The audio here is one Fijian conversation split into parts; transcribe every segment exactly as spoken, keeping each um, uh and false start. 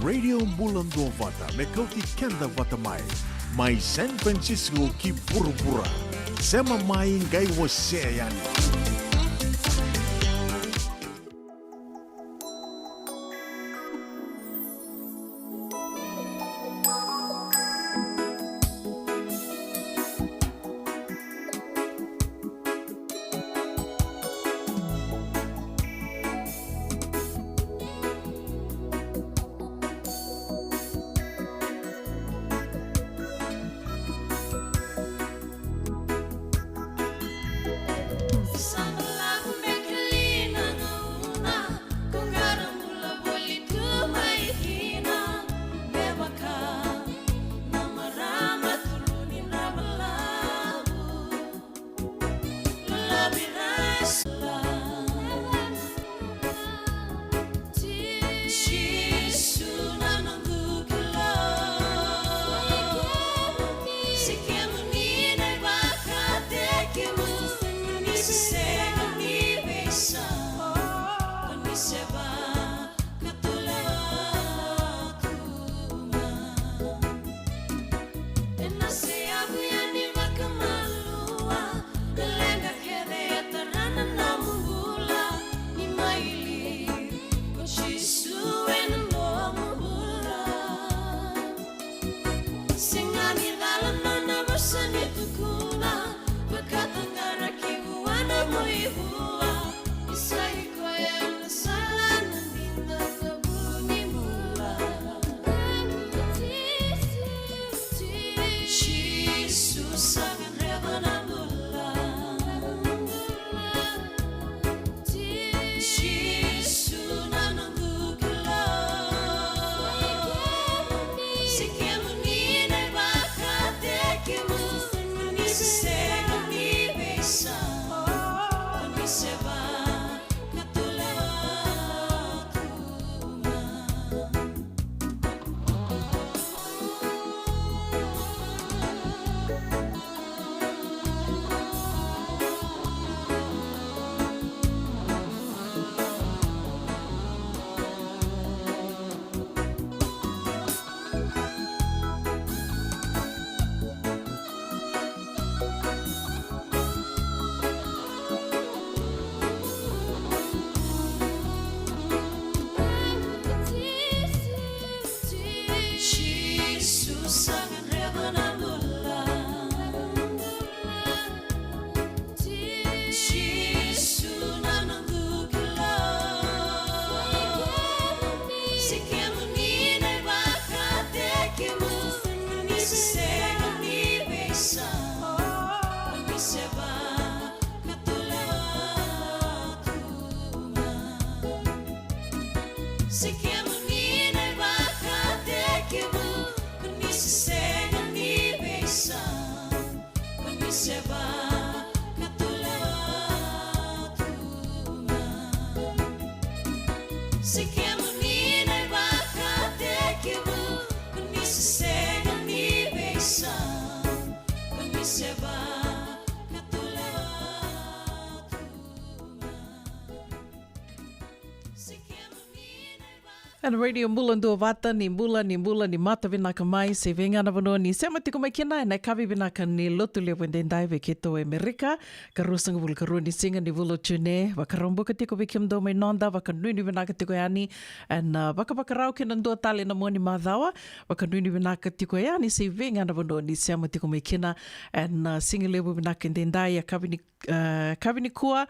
Radio Bula Duavata me kauti keda vata mai, mai San Francisco ki vuravura. Sema mai, qai wasea yani. Ena Radio Bula Duavata, ni bula, ni bula, ni mata vinaka mai, se vei ga na vanua ni sema tiko mai kina, ena yakavi vinaka ni Lotulevu edaidai vei keitou e Amerika, ka ruasagavulu ka rua ni siga ni vula o June, vakarau buka tiko vei kemudou mai noda, vakanuinui vinaka tiko yani, ena, ah, vakavakarau kei na dua tale na mua ni macawa, vakanuinui vinaka tiko yani, se vei ga na vanua ni sema tiko mai kina, ena, ah, sigalevu vinaka edaidai, yakavi ni ah, yakavi nikua,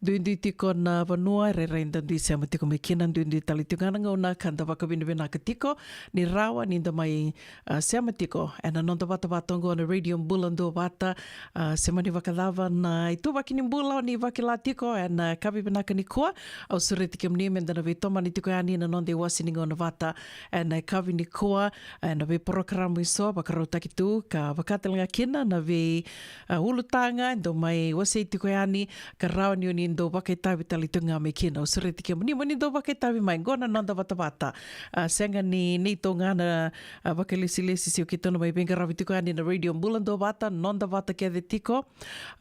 duidui tiko na vanua, rairai da dui sema tiko mai kina, duidui tale tiko ga na gauna ka da vakavinavinaka tiko ni rawa ni da mai, ah, sema tiko ena noda vatavata oqo na Radio Bula Duavata. Ah, se mani vakacava na ituvaki ni bula o ni vakila tiko ena yakavi vinaka nikua, au sureti kemuni me da na veitomani tiko yani na noda iwase ni gauna vata ena yakavi nikua, ena veiporokaramu eso vakarautaki tu, ka vaka tale ga kina na vei ah, ulutaga e dau mai wasei tiko yani, ka rawa ni o ni dau vakaitavi tale tiko ga mai kina. Au sureti kemuni mo ni dau vakaitavi mai, qo na noda vatavata. Ata. A, sega ni neitou ga na, a, vakalesilesi se o keitou na mai veiqaravi tiko yani na Radio Bula Duavata, noda vata kece tiko.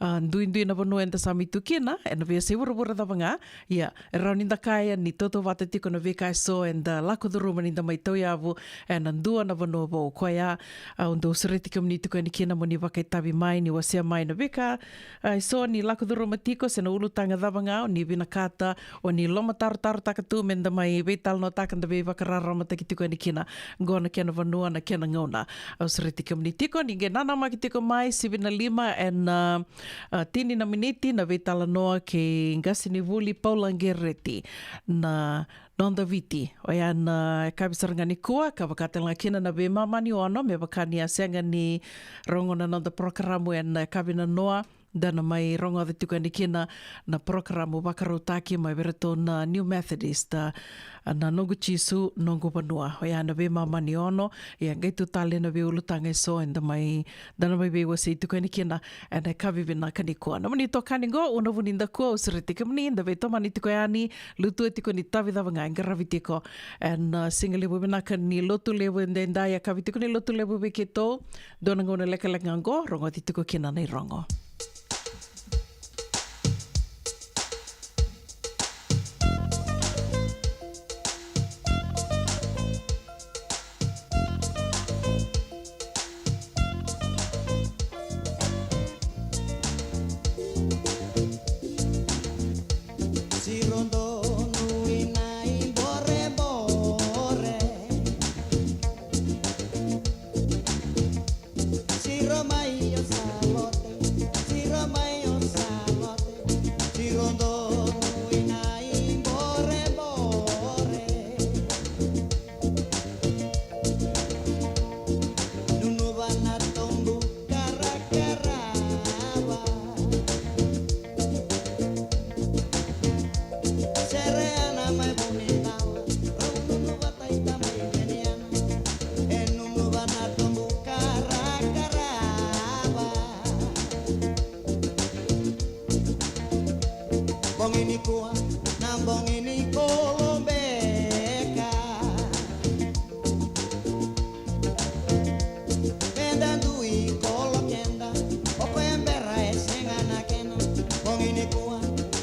A, duidui na vanua eda sa mai tu kina, ena veiyasai vuravura cava ga. Ia, e rawa ni da kaya ni tautauvata tiko na veika eso eda lako curuma ni da mai tauyavu ena dua na vanua vou. Koya, a, au dau sureti kemuni tiko yani kina mo ni vakaitavi mai, ni wasea mai na veika, a, eso ni lako curuma tiko, se na ulutaga cava ga o ni vinakata, o ni lomatarotarotaka tu me da mai veitalanoataka, da veivakararamataki tiko yani kina. Qo na kena vanua, na kena gauna. Au sureti kemuni tiko, ni qai nanamaki tiko mai, sivi na lima ena, a, tini na miniti na veitalanoa kei qasenivuli Paula Gereti, na Noda Viti. Oya na yakavi sara ga nikua, ka vaka tale ga kina na veimama ni ono, me vaka ni a sega ni rogo na noda porokaramu ena yakavi nanoa, da na mai rogoca tiko yani kina na porokaramu vakarautaki mai vei iratou na New Methodist, a, na Noqu Jisu, Noqu Vanua. Oya na veimama ni ono, ia qai tu tale na veiulutaga eso eda mai, da na mai veiwasei tiko yani kina ena yakavi vinaka nikua. Nomuni itokani qo, Una Vunidakua, au sureti kemuni, da veitomani tiko yani, lutu e tiko ni tavi cava ga e qaravi tiko. Ena, a, siga levu vinaka ni Lotulevu edaidai, yakavi tiko ni Lotulevu vei keitou. Dua na gauna lekaleka ga qo, rogoci tiko kina na irogo. Siro donu ina iborebore. Siro mai o sa lote, siro mai o sa lote, siro donu ina iborebore. Nunuva na tobu karakarava. Sereana mai Vunidala, rau nunuva taita mai Veniana. E nunuva na tobu karakarava. Bogi nikua, na bogi ni kolobeka. Meda dui kolo keda, o koya bera e sega na kena. Bogi nikua,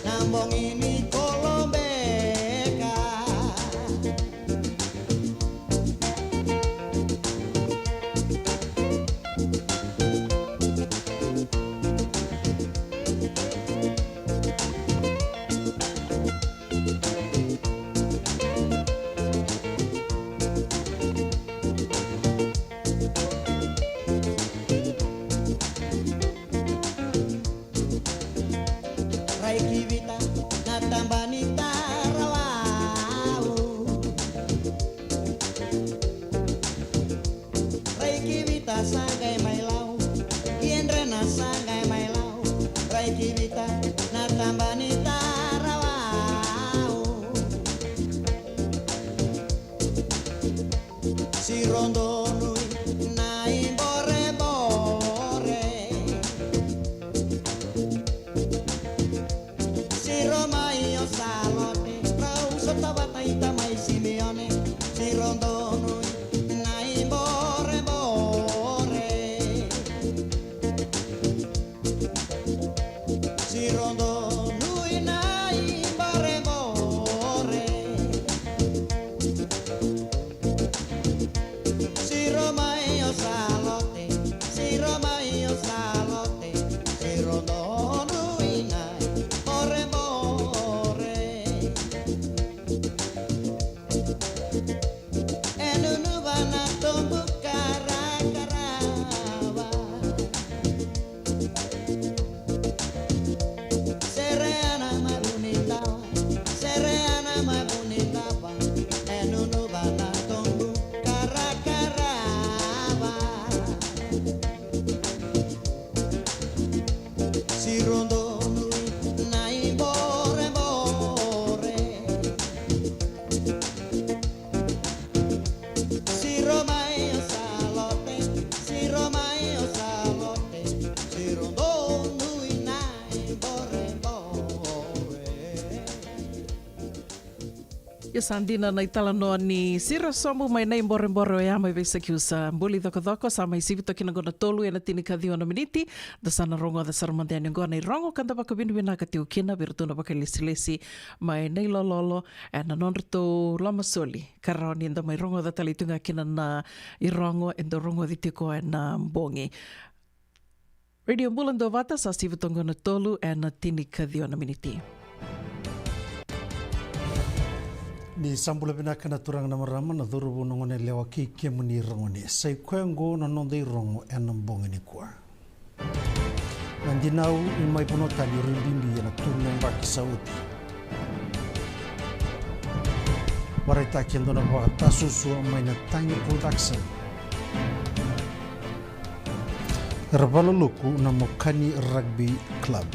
na bogi ni kolobeka. Ia sa dina na italanoa ni sira sobu mai na iborebore oya mai vei Sakiusa Buli Cokocoko, sa mai sivi toka kina qo na tolu ena tinikaciwa na miniti. Da sa na rogoca sara mada yani qo na irogo ka da vakavinavinaka tiko kina vei iratou na vakalesilesi mai na ilololo ena nodratou lomasoli. Ka rawa ni da mai rogoca tale tu ga kina na irogo e dau rogoci tiko ena bogi. Radio Bula Duavata, sa sivi toka qo na tolu ena tinikaciwa na miniti. Ni sa bula vinaka na turaga na marama, na cauravou, na goneyalewa kei kemuni ragone. Sa i koya oqo na noda irogo ena bogi nikua. Na dinau mai vanua tani e rui bibi ena tolu na yabaki sa oti. Vakaraitaki e dua na vakatasuasua mai na Tagi Production. Era vakaloloku na Mokani Rugby Club.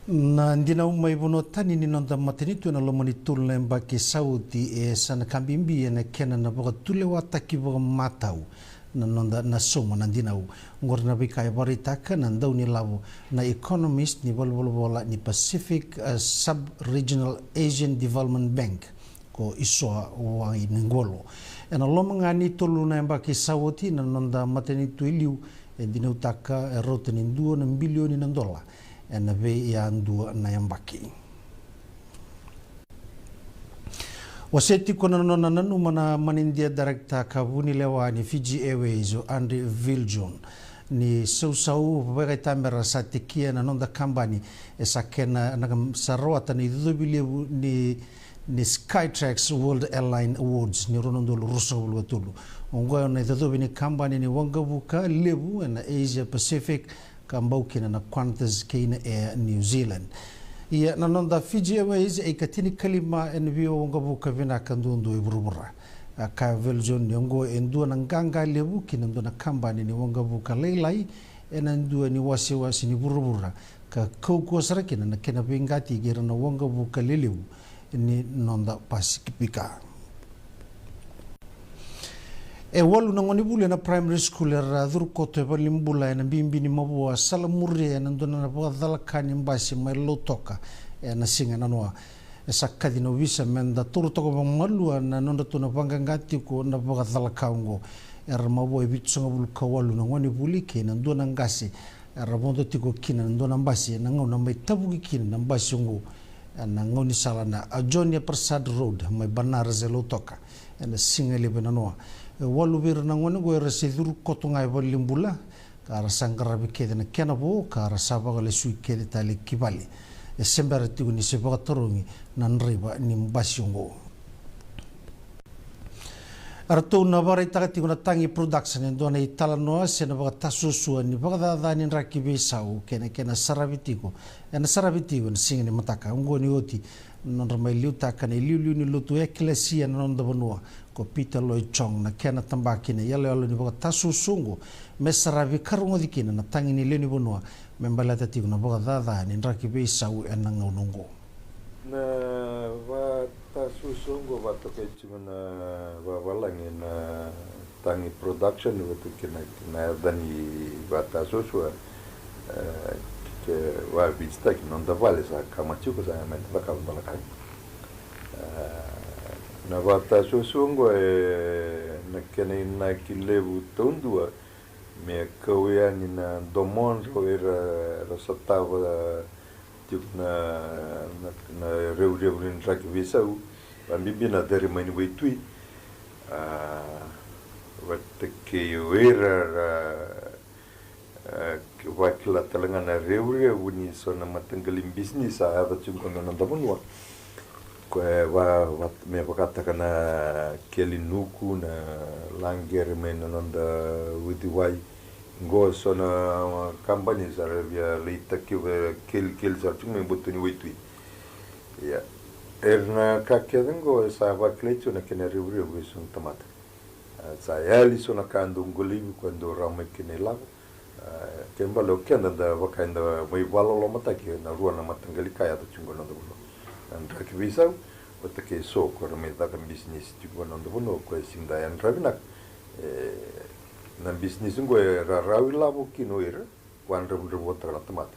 Na dinau mai vanua tani ni noda matanitu ena loma ni tolu na yabaki sa oti e sa na ka bibi ena kena na vakatulewataki vakamatau na noda na sauma na dinau. Oqori na veika e vakaraitaka na daunilavo na economist ni valenivolavola ni Pacific, eh, Sub-Regional Asian Development Bank, ko Isoa Wainiqolo, ena loma ga ni tolu na yabaki sa oti na noda matanitu e liu e dinautaka e rauta ni dua na bilioni na dola ena veiyadua na yabaki. Wasea tiko na nona nanuma na manidia darekita ka vunilewa ni Fiji Airways, o Andri Viljoen, ni sausau vakaitamera sa tekia na noda kabani e sa kena na sa rawata na icocovi levu ni, ni Skytrax World Airline Awards ni rua na udolu ruasagavulu ka tolu. Oqo na icocovi ni kabani ni waqavuka levu ena Asia Pacific, ka bau kina na Qantas kei na Air New Zealand. Ia na noda Fiji Airways e ikatinikalima ena veiwaqavuka vinaka duadua e vuravura. A kaya o Viljoen ni oqo e dua na qaqa levu ki na dua na kabani ni waqavuka lailai ena dua na iwasewase ni vuravura, ka kaukauwa sara kina na kena veiqati kei ira na waqavuka lelevu ni noda Pasifika. E walu na gonevuli ena primary school era curu koto e valenibula ena bibi ni mavoa sa lamuria ena dua na vakacalaka ni basi mai Lautoka ena siga nanoa. E sa kaci na ovisa me da taura toka vakamalua na nodratou na vaqaqa tiko na vakacalaka oqo. Era mavoa e vitusagavulu ka walu na gonevuli kei na dua na qase era vodo tiko kina na dua na basi ena gauna mai tavuki kina na basi oqo ena gaunisala na Ajonia Prasad Road mai Banaras e Lautoka ena siga levu e nanoa. E walu vei ira na gone oqo era se curu koto ga e valenibula, ka ra sa qaravi kece na kena vo ka ra sa vakalesui kece tale ki vale. E se bera tiko ni se vakatarogi na draiva ni basi oqo. Eratou na vakaraitaka tiko na Tagi Production e dua na italanoa se na vakatasuasua ni vakacaca ni draki veisau kei na kena saravi tiko, ena saravi tiko ena siga ni mataka. Oqo ni oti na nodra mai liutaka na iliuliu ni lotu ekelesia ena noda vanua, ko Peter Lloyd Chong, na kena tabaki na iyaloyalo ni vakatasuasua oqo me saravi ka rogoci kina na tagi ni lewe ni vanua me baleta tiko na vakacaca ni draki veisau ena gauna oqo. Na vakatasuasua oqo vakatokai tiko na vavalagi na Tagi Production, vata kei na, na yaca ni vakatasuasua, e, ke vakavititaki na noda vale sa kama tiko sa mai na cakava balakani. E, na vakatasuasua oqo e na kena inaki levu taudua me kau yani na domodrau era, era sotava tiko na, na, na revurevu ni draki veisau, vakabibi na cere mai ni waitui. A, vata kei o ira ra, a, vakila tale ga na revurevu ni so na mataqali bisinisi a yaco tiko na noda vanua. Koya va, va, me vakataka na keli nuku, na laqere mai na noda uciwai. Qo so na kabani sa ra via lai takiva kelikeli sara tiko mai boto ni waitui. Ia, era na ka kece qo sa vakilai tiko na kena revurevu e so na tamata. A, sa yali so na ka dau qolivi koya dau rawa mai kina ilavo. A, ke bale o keda da vaka eda mai vakalolomataki ena rua na mataqali ka yaco tiko qo na noda vanua. Na draki veisau, Vata kei so ko era mai caka bisinisi tiko na noda vanua, ko e sega ni da yadra vinaka. E, na bisinisi oqo e rarawa ilavo kina o ira, ko a dravudravutaka na tamata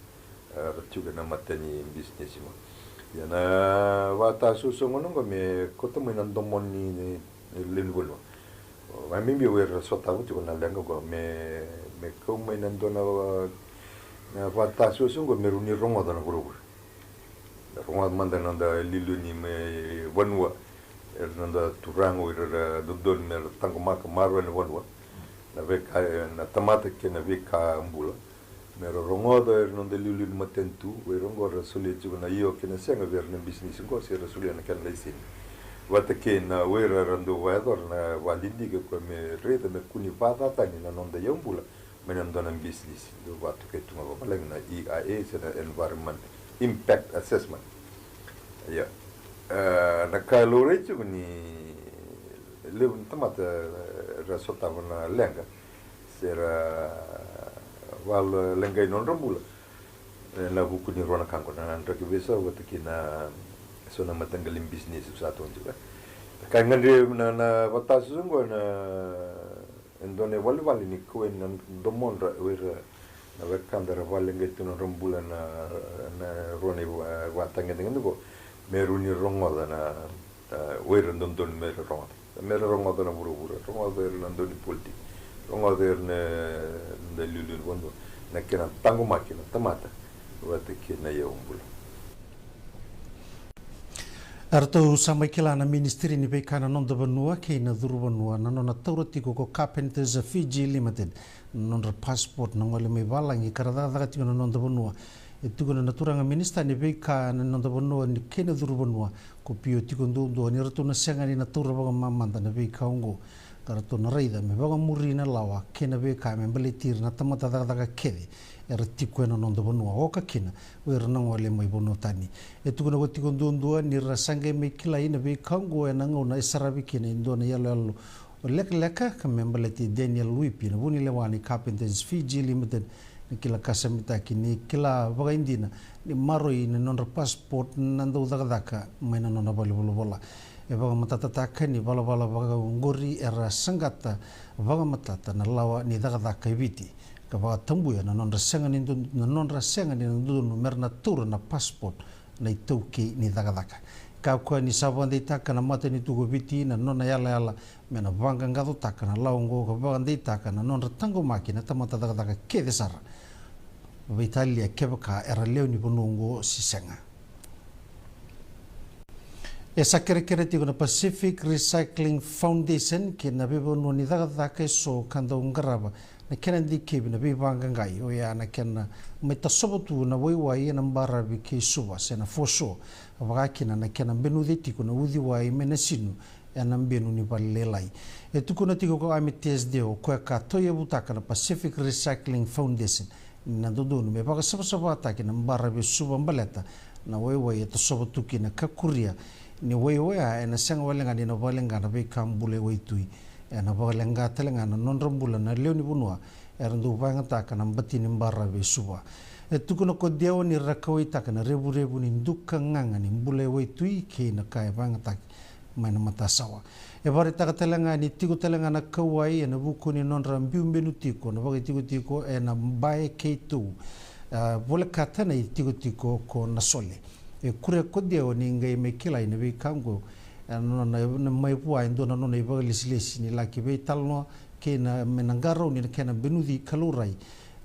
era tiko ena mata ni bisinisi oqo. Ia na vakatasuasua gona oqo me kauta mai na domo ni lewe ni vanua. Vakabibi o ira sotava tiko na leqa oqo me, me kau mai na dua na, na vakatasuasua oqo me rawa ni rogoca na vuravura. Rogoca mada na noda iliuliu ni mai vanua, era noda turaga o ira era dodonu me ra taqomaka maroroya na vanua, na veika, na tamata kei na veika bula. Me ra rogoca o ira na noda iliuliu ni matanitu, o ira oqo ra solia tiko na io kei na sega vei ira na bisinisi oqo se ra solia na kena laiseni. Vata kei na o ira ra dau vakayacora na vakadidike ko me raica me kua ni vakacacani na noda iyau bula mai na dua na bisinisi. Dau vakatokai tu ga vavalagi na E I A se na Environment Impact Assessment. Ia, e, na ka e laurai tiko ni levu na tamata, e, ra sotava na leqa se ra vakaleqai nodra bula ena vuku ni rua na ka oqo, na draki veisau vata kei na so na mataqali bisinisi sa tu tiko. Ka e gadrevi na, na vakatasuasua oqo na e dua na ivalevale ni kau ena domodra o ira na wekada ra vakaleqai tu nodra bula na, na rua na iva, vakatagedegede oqo, me rawa ni rogoca na, e, o ira dodonu me ra rogoca. Me ra rogoca na vuravura, rogoca o ira na dau ni politiki, rogoca o ira na, na iliuliu ni vanua, na kena taqomaki na tamata vata kei na iyau bula. Eratou sa mai kila na Ministry ni Veika na noda vanua kei na curu vanua na nona taura tiko ko Carpenters Fiji Limited na nodra passport na gole mai valagi ka ra cakacaka tiko na noda vanua. E tukuna na turaga minisita ni veika na noda vanua ni kei na curu vanua ko Pio Tikoduadua ni ratou na sega ni na taura vakamamada na veika oqo, ka ratou na raica me vakamuri na lawa kei na veika me baleti ira na tamata cakacaka kece era tiko ena noda vanua, oka kina o ira na gole mai vanua tani. E tukuna ko Tikoduadua ni ra sa qai mai kilai na veika oqo ena gauna e saravi kina e dua na iyaloyalo lekaleka ka me baleti Daniel Wipi na vunilewa ni Carpenters Fiji Limited, na kila kasamitaki ni kila vakaidina ni maroroi na nodra passport na dau cakacaka mai na nona valenivolavola. E vakamatatataka ni valavala vakaoqori era saqata vakamatata na lawa ni cakacaka e Viti ka vakatabuya na nodra sega ni do-, na nodra sega ni na dodonu me ra na taura na passport na itaukei ni cakacaka. Kakua ni sa vakadeitaka na matanitu ko Viti na nona yalayala me na vaqaqacotaka na lawa oqo ka vakadeitaka na nodra taqomaki na tamata cakacaka kece sara, veitalia kevaka era lewe ni vanua oqo se sega. E sa kerekere tiko na Pacific Recycling Foundation kei na veivanua ni cakacaka e so ka dau qarava na kena dikevi na veivaqaqai, oya na kena mai tasova tu na waiwai ena baravi kei Suva se na foreshore, vaka kina na kena benuci tiko na uciwai mai na sinu ena benu ni vale lailai. E tukuna tiko ko Amites Deo, o koya ka tauyavutaka na Pacific Recycling Foundation, ni na dodonu me vakasavasavataki na baravi e Suva baleta na waiwai e tasova tu kina, ka kuria ni wai oya ena sega wale ga ni na vakaleqa na veika bula e waitui, ena vakaleqa tale ga na nodra bula na lewe ni vanua era dau vakayagataka na bati ni baravi e Suva. E tukuna ko Deo ni ra kauwaitaka na revurevu ni duka gaga ni bula e waitui kei na ka e vakayagataki mai na matasawa. E vakaraitaka tale ga ni tiko tale ga na kauwai ena vuku ni nodra biubenu tiko na vakaitikotiko ena Bae kei Tou, a, volekata na itikotiko ko Nasole. E kuria ko Deo ni qai mai kilai na veika oqo ena nona, na mai vua e dua na nona ivakalesilesi ni laki veitalanoa kei na me na qarauni na kena benuci ka laurai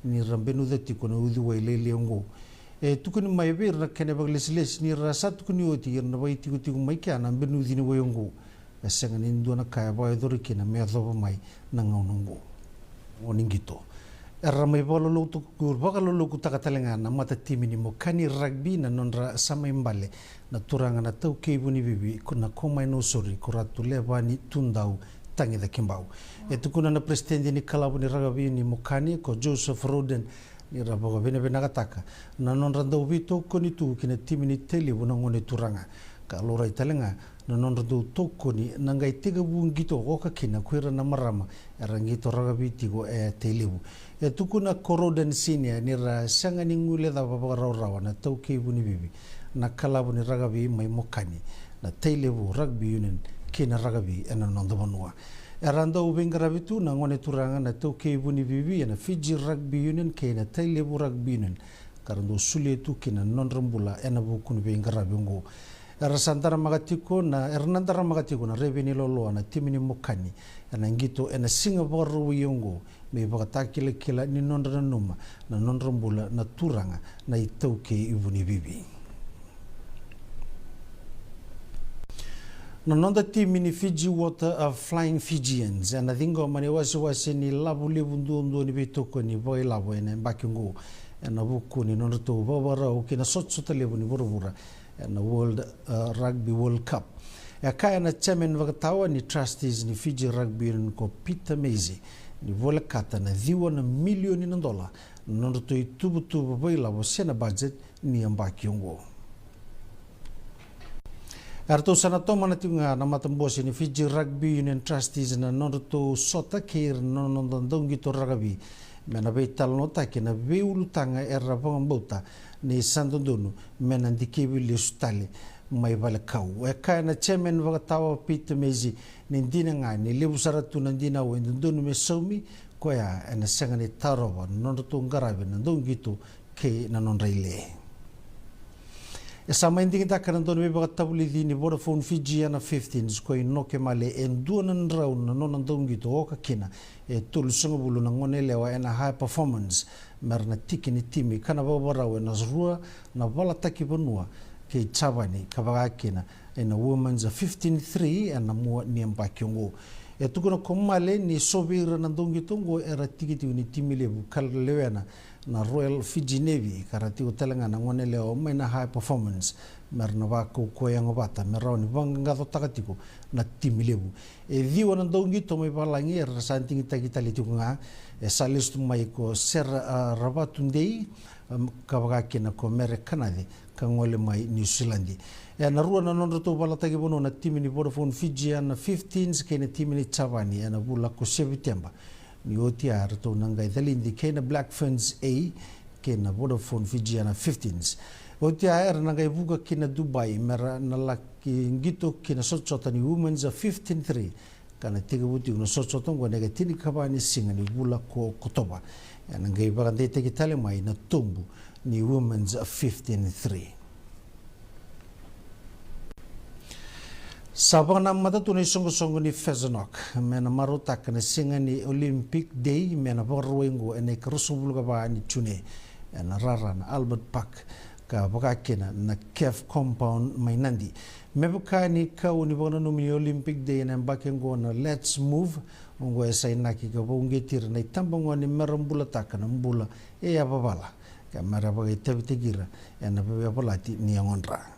ni ra benuca tiko na uciwai lailai oqo. E tukuni mai vei ira na kena ivakalesilesi ni ra sa tukuni oti ira na vakaitikotiko mai kea na benuci ni wai oqo. E sega ni dua na ka e vakayacori kina me yacova mai na gauna oqo. Gone qito. Era mai vakaloloku-, vakalolokutaka tale ga na mata timi ni Mokani Rugby na nodra sa mai bale na turaga na taukei vunivivi ko na Komai Nausori ko Ratu Levani Tudau Tagicakibau. E tukuna na peresitedi ni kalavu ni rakavi ni Mokani ko Joseph Roden ni ra vakavinavinakataka na nodra dau veitokoni tu ki na timi ni Tailevu na gone turaga, ka laurai tale ga na nodra dau tokoni na qai tekivu qito oka kina ko ira na marama era qito rakavi tiko e Tailevu. E tukuna ko Roden Senior ni ra sega ni guilecava vakarawarawa na taukei vunivivi na kalavu ni rakavi mai Mokani. na Tailevu Rugby Union kei na rakavi ena noda vanua. Era dau veiqaravi tu na gone turaga na iTaukei Vunivivi ena Fiji Rugby Union kei na Tailevu Rugby Union, ka ra dau solia tu kina na nodra bula ena vuku ni veiqaravi oqo. Era sa daramaka tiko na, era na daramaka tiko na revi ni loloa na timi ni Mokani ena qito ena siga Vakarauwai oqo, me ivakatakilakila ni nodra nanuma na nodra bula na turaga na iTaukei Vunivivi. Na noda timi ni Fiji Water, a Flying Fijians, ena ciqoma na iwasewase ni lavo levu duadua ni veitokoni vakailavo ena yabaki oqo, ena vuku ni nodratou vakavakarau ki na sotasota levu ni vuravura ena World, a, Rugby World Cup. E kaya na chairman vakatawa ni trustees ni Fiji Rugby Union ko Peter Maize ni volekata na ciwa na milioni na dola na nodratou ituvatuva vakailavo se na budget ni yabaki oqo. Eratou sa na tomana tiko ga na matabose ni Fiji Rugby Union trustees na nodratou sota kei ira na noda dauqito rakavi, me na veitalanoataki na veiulutaga era vakabauta ni sa dodonu me na dikevi lesu tale mai valekau. E kaya na chairman vakatawa Peter Maize ni dina ga ni levu sara tu na dinau e dodonu me saumi, koya ena sega ni tarova na nodratou qaravi na dauqito kei na nodra ile. E sa mai digitaka na dua na veivakatavulici ni Vodafone Fijiana fifteens ko Inoke Male, e dua na drau na nona dauqito oka kina e tolusagavulu na goneyalewa ena High Performance, me ra na tiki ni timi ka na vakavakarau ena rua na valataki vanua kei Javani, ka vaka kina ena Women's fifteen three ena mua ni yabaki oqo. E tukuna ko Male ni so vei ira na dauqito oqo era tiki tiko ni timi levu ka lewena na Royal Fiji Navy, ka ra tiko tale ga na goneyalewa mai na High Performance, me ra na vakaukauwa yago vata me rawa ni vaqaqacotaka tiko na timi levu. E ciwa na dauqito mai valagi era sa digitaki tale tiko ga, e sa lesu tu mai ko Sera, a, Ravatu Dei, am, ka vaka kina ko Mere Kanace, ka gole mai Niusiladi. Ena rua na nodratou valataki vanua na timi ni Vodafone Fijiana fifteens kei na timi ni Javani ena vula ko Seviteba. Ni oti ya eratou na qai calidi kei na Black Ferns A kei na Vodafone Fijiana fifteens. Oti ya era na qai vuka ki na Dubai me ra na laki qito ki na sotasota ni Women's fifteen three, ka na tekivu tiko na sotasota oqo ena ika tinikava ni siga ni vula ko Okotova. Ena qai vakadeitaki tale mai na tobu ni Women's fifteen three. Sa vakanamata tu na isoqosoqo ni Fezanok me na marautaka na siga ni Olympic Day me na Vakarauwai oqo ena ika ruasagavulu ka va ni June, ena rara na Albert Park, ka vaka kina na CAF compound mai Nadi. Me vaka ni kau ni vakananumi ni Olympic Day ena yabaki oqo na Let's Move, oqo e sa inaki ka vakauqeti ira na itabagone me ra bulataka na bula e yavavala, ka me ra vakaitavitaki ira ena veiyavalati ni yagodra.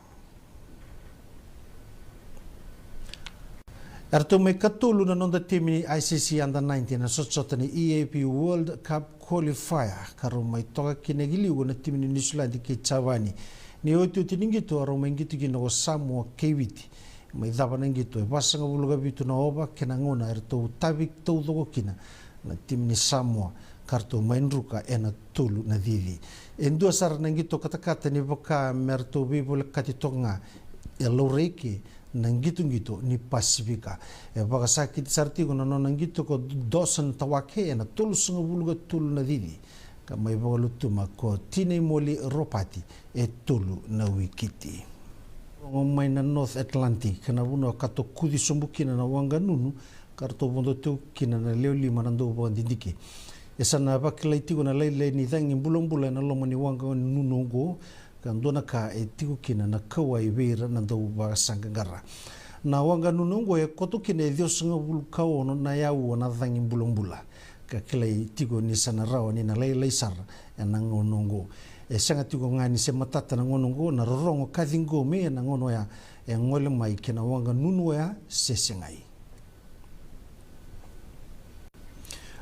Eratou mai katolu na noda timi ni I C C Under nineteen na sotasota ni E A P World Cup Qualifier, ka rau mai toka kina ki liu na timi ni Niusiladi kei Javani. Ni otioti ni qito, rau mai qito kina ko Samoa kei Viti. Mai cava na qito, e vasagavulu ka vitu na ova kei na gauna eratou tavi taucoko kina na timi ni Samoa, ka ratou mai druka ena tolu na cici. E dua sara na qito katakata ni vaka me ratou veivolekati toka ga, e laurai ke na qitoqito ni Pasifika. E vakasakiti sara tiko na nona qito ko Dawson Tawake ena tolusagavulu ka tolu na cici, ka mai vakalutuma ko Tinaimoli Ropati e tolu na wikiti. Rogo mai na North Atlantic, ka na vanua ka tokuci sobu kina na waqa nunu, ka ratou vodo tiko kina na lewe lima na dauvakadidike. E sa na vakilai tiko na lailai ni cagi bulabula ena loma ni waqa nunu oqo, ka dua na ka e tiko kina na kauwai vei ira na dauvakasaqaqara. Na waqa nunu oqo e koto kina e ciwasagavulu ka ono na aua na cagi bulabula, ka kilai tiko ni sa na rawa ni na lailai sara ena gauna oqo. E sega tiko ga ni se matata na gauna oqo, na rorogo ka ciqomi ena gauna oya e gole mai ki na waqa nunu oya se segai.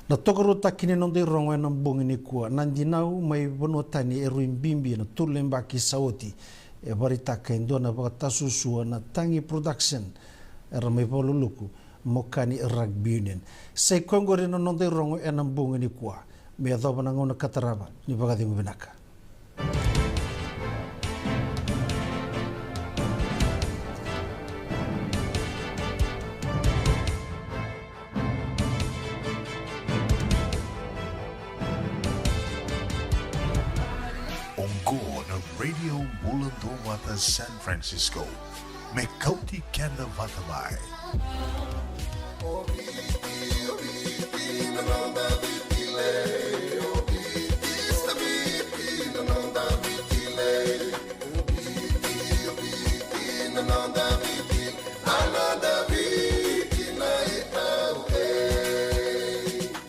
Na tokaruataki ni noda irogo ena bogi nikua, na dinau mai vanua tani e rui bibi ena tolu na yabaki sa oti. E vakaraitaka e dua na vakatasuasua na Tagi Production, era mai Vakaluluku, Mokani Rugby Union. Sa i koya oqori na noda irogo ena bogi nikua. Me yacova na gauna ka tarava, ni vakacegu vinaka. Vata San Francisco, me kauti keda vata mai.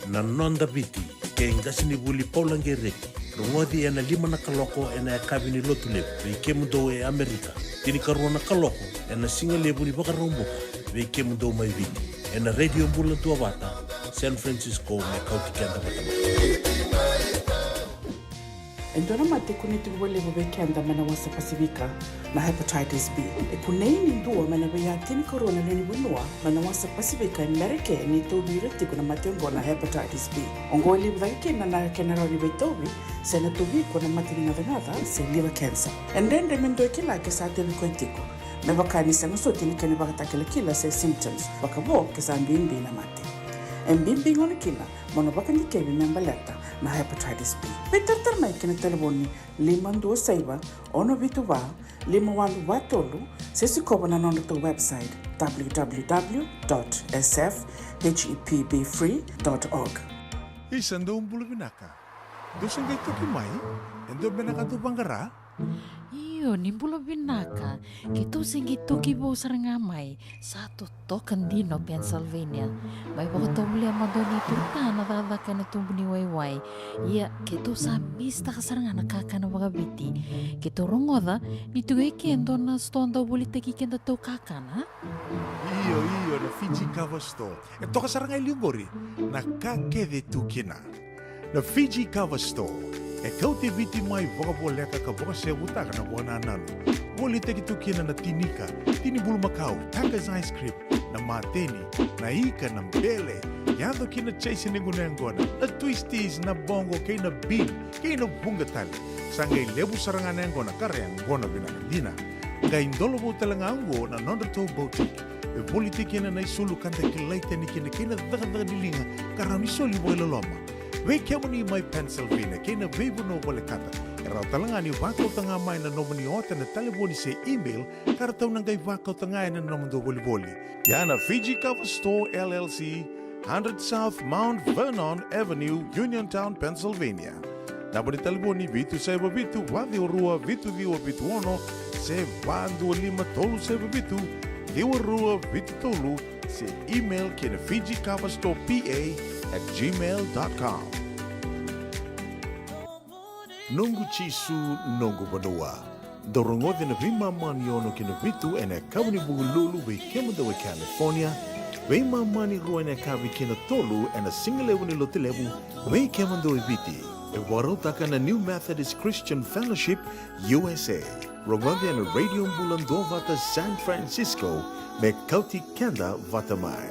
Na Noda Viti, kei qasenivuli Paula Gereti. Rogoci ena lima na kaloko ena yakavi ni Lotulevu vei kemudou e Amerika, tinikarua na kaloko ena sigalevu ni Vakaraubuka vei kemudou mai Viti, ena Radio Bula Duavata San Francisco, me kauti keda vata mai. E dua na mate e kunei tiko vakalevu vei keda mai na wasa Pasifika, na hepatitis B. E kunei ni dua mai na veiya tinikarua na lewe ni vanua mai na wasa Pasifika e Merika ni tauvi ira tiko na mate oqo na hepatitis B. Oqo e levu cake kina na kena rawa ni veitauvi se na tauvi iko na mate ni gacagaca se liver cancer. E dredre me dua e kila ke sa tauvi koya tiko, me vaka ni sega soti na kena ivakatakilakila se symptoms, vakavo ke sa bibi na mate. E bibi gona kina mo na vakadikevi me baleta na hepatitis B. Veitaratara mai ki na talevoni lima dua saiva, ono vitu va, lima walu va tolu, se sikova na nodratou website, www dot sfhepbfree dot org. Isa, dou bula vinaka. Dou se qai toki mai? E dua beka na ka dou vaqara? Io, ni bula vinaka. Keitou se qai toki vou sara ga mai. Sa totoka dina o Pennsylvania. Mai vakatovolea mada o Nei Turutana cakacaka ena tubu ni waiwai. Ia, keitou sa misitaka sara ga na kakana vakaviti. Keitou rogoca ni tiko e ke e dua na sitoa dau volitaki kedatou kakana. Io, io, na Fiji Kava Store. E toka sara ga e liu qori na ka kece tu kina. Na Fiji Kava Store e kauti Viti mai vakavoleka ka vakasevutaka na vakanananu. Volitaki tu kina na tinika, tini bulumakau, Tiger's ice cream, na mateni, na ika, na bele, yaco kina chase ni gunu yaqona, na twisties, na boqo kei na bean, kei na vuqa tale. Sa qai levu sara ga na yaqona ka ra yaqona vinaka dina. Qai dolovou tale ga oqo na nodratou boutique. E volitaki kina na isulu ka da kilai tani kina kei na cakacaka ni liga ka rawa ni soli vakailoloma. Vei kemuni mai Pennsylvania kei na veivanua volekata, e rawa tale ga ni vakauta ga mai na nomuni ota na talevoni se email ka ratou na qai vakauta ga ena nomudou volivoli. Ia na Fiji Kava Store L L C, hundred South Mount Vernon Avenue, Uniontown, Pennsylvania. Naba ni talevoni vitu saiva vitu, va ciwa rua, vitu ciwa vitu ono, se va dua lima tolu saiva vitu, ciwa rua vitu tolu, se email ki na Fiji Kava Store P A at gmail dot com. Noqu Jisu, noqu vanua. Dou rogoci na veimama ni ono ki na vitu ena yakavi ni Vukelulu vei kemudou e California, veimama ni rua ena yakavi ki na tolu ena sigalevu ni Lotulevu vei kemudou e Viti. E vakarautaka na New Methodist Christian Fellowship U S A. Rogoci ena Radio Bula Duavata San Francisco, me kauti keda vata mai.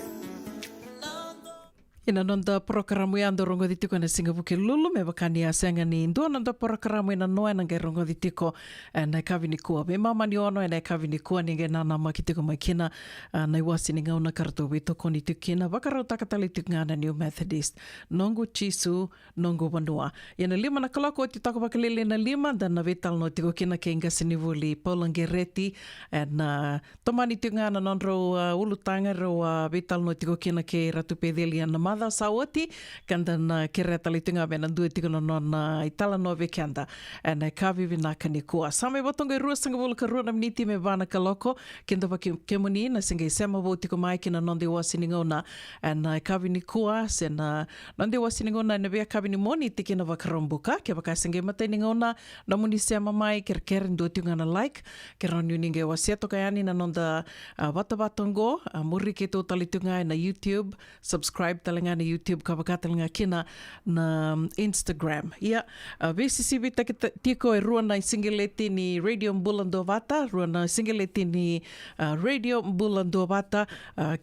Ena noda porokaramu ya dou rogoci tiko ena siga Vukelulu, me vaka ni a sega ni dua noda porokaramu ena noa, ena qai rogoci tiko ena yakavi nikua. Veimama ni ono ena yakavi nikua ni qai nanamaki tiko mai kina, a, na iwase ni gauna ka ratou veitokoni tiko kina, vakarautaka tale tiko ga na New Methodist. Noqu Jisu, noqu vanua. Ia na lima na kaloko oti toka vakalailai na lima, da na veitalanoa tiko kina kei qasenivuli Paula Gereti, ena tomani tiko ga na nodrau, a, ulutaga, rau a veitalanoa tiko kina kei Ratu Peceli ena macawa sa oti, ka da na kerea tale tiko ga me na dua tiko na nona italanoa vei keda ena yakavi vinaka nikua. Sa mai vata oqo e ruasagavulu ka rua na miniti me va na kaloko, kidavaki kemuni na se qai sema vou tiko mai ki na noda iwase ni gauna ena yakavi nikua, se na noda iwase ni gauna ena veiyakavi ni Moniti ki na Vakaraubuka. Kevaka se qai matai ni gauna nomuni sema mai, kerekere dua tiko ga na like, ke rawa ni o ni qai wasea toka yani na noda, a, vatavata oqo, a, muri keitou tale tiko ga ena YouTube, subscribe tale ga na YouTube, ka vaka tale ga kina na, mm, Instagram. Ia, a, veisisivitaki ta-, tiko e rua na sigaleti ni Radio Bula Duavata, rua na sigaleti ni, a, Radio Bula Duavata, a,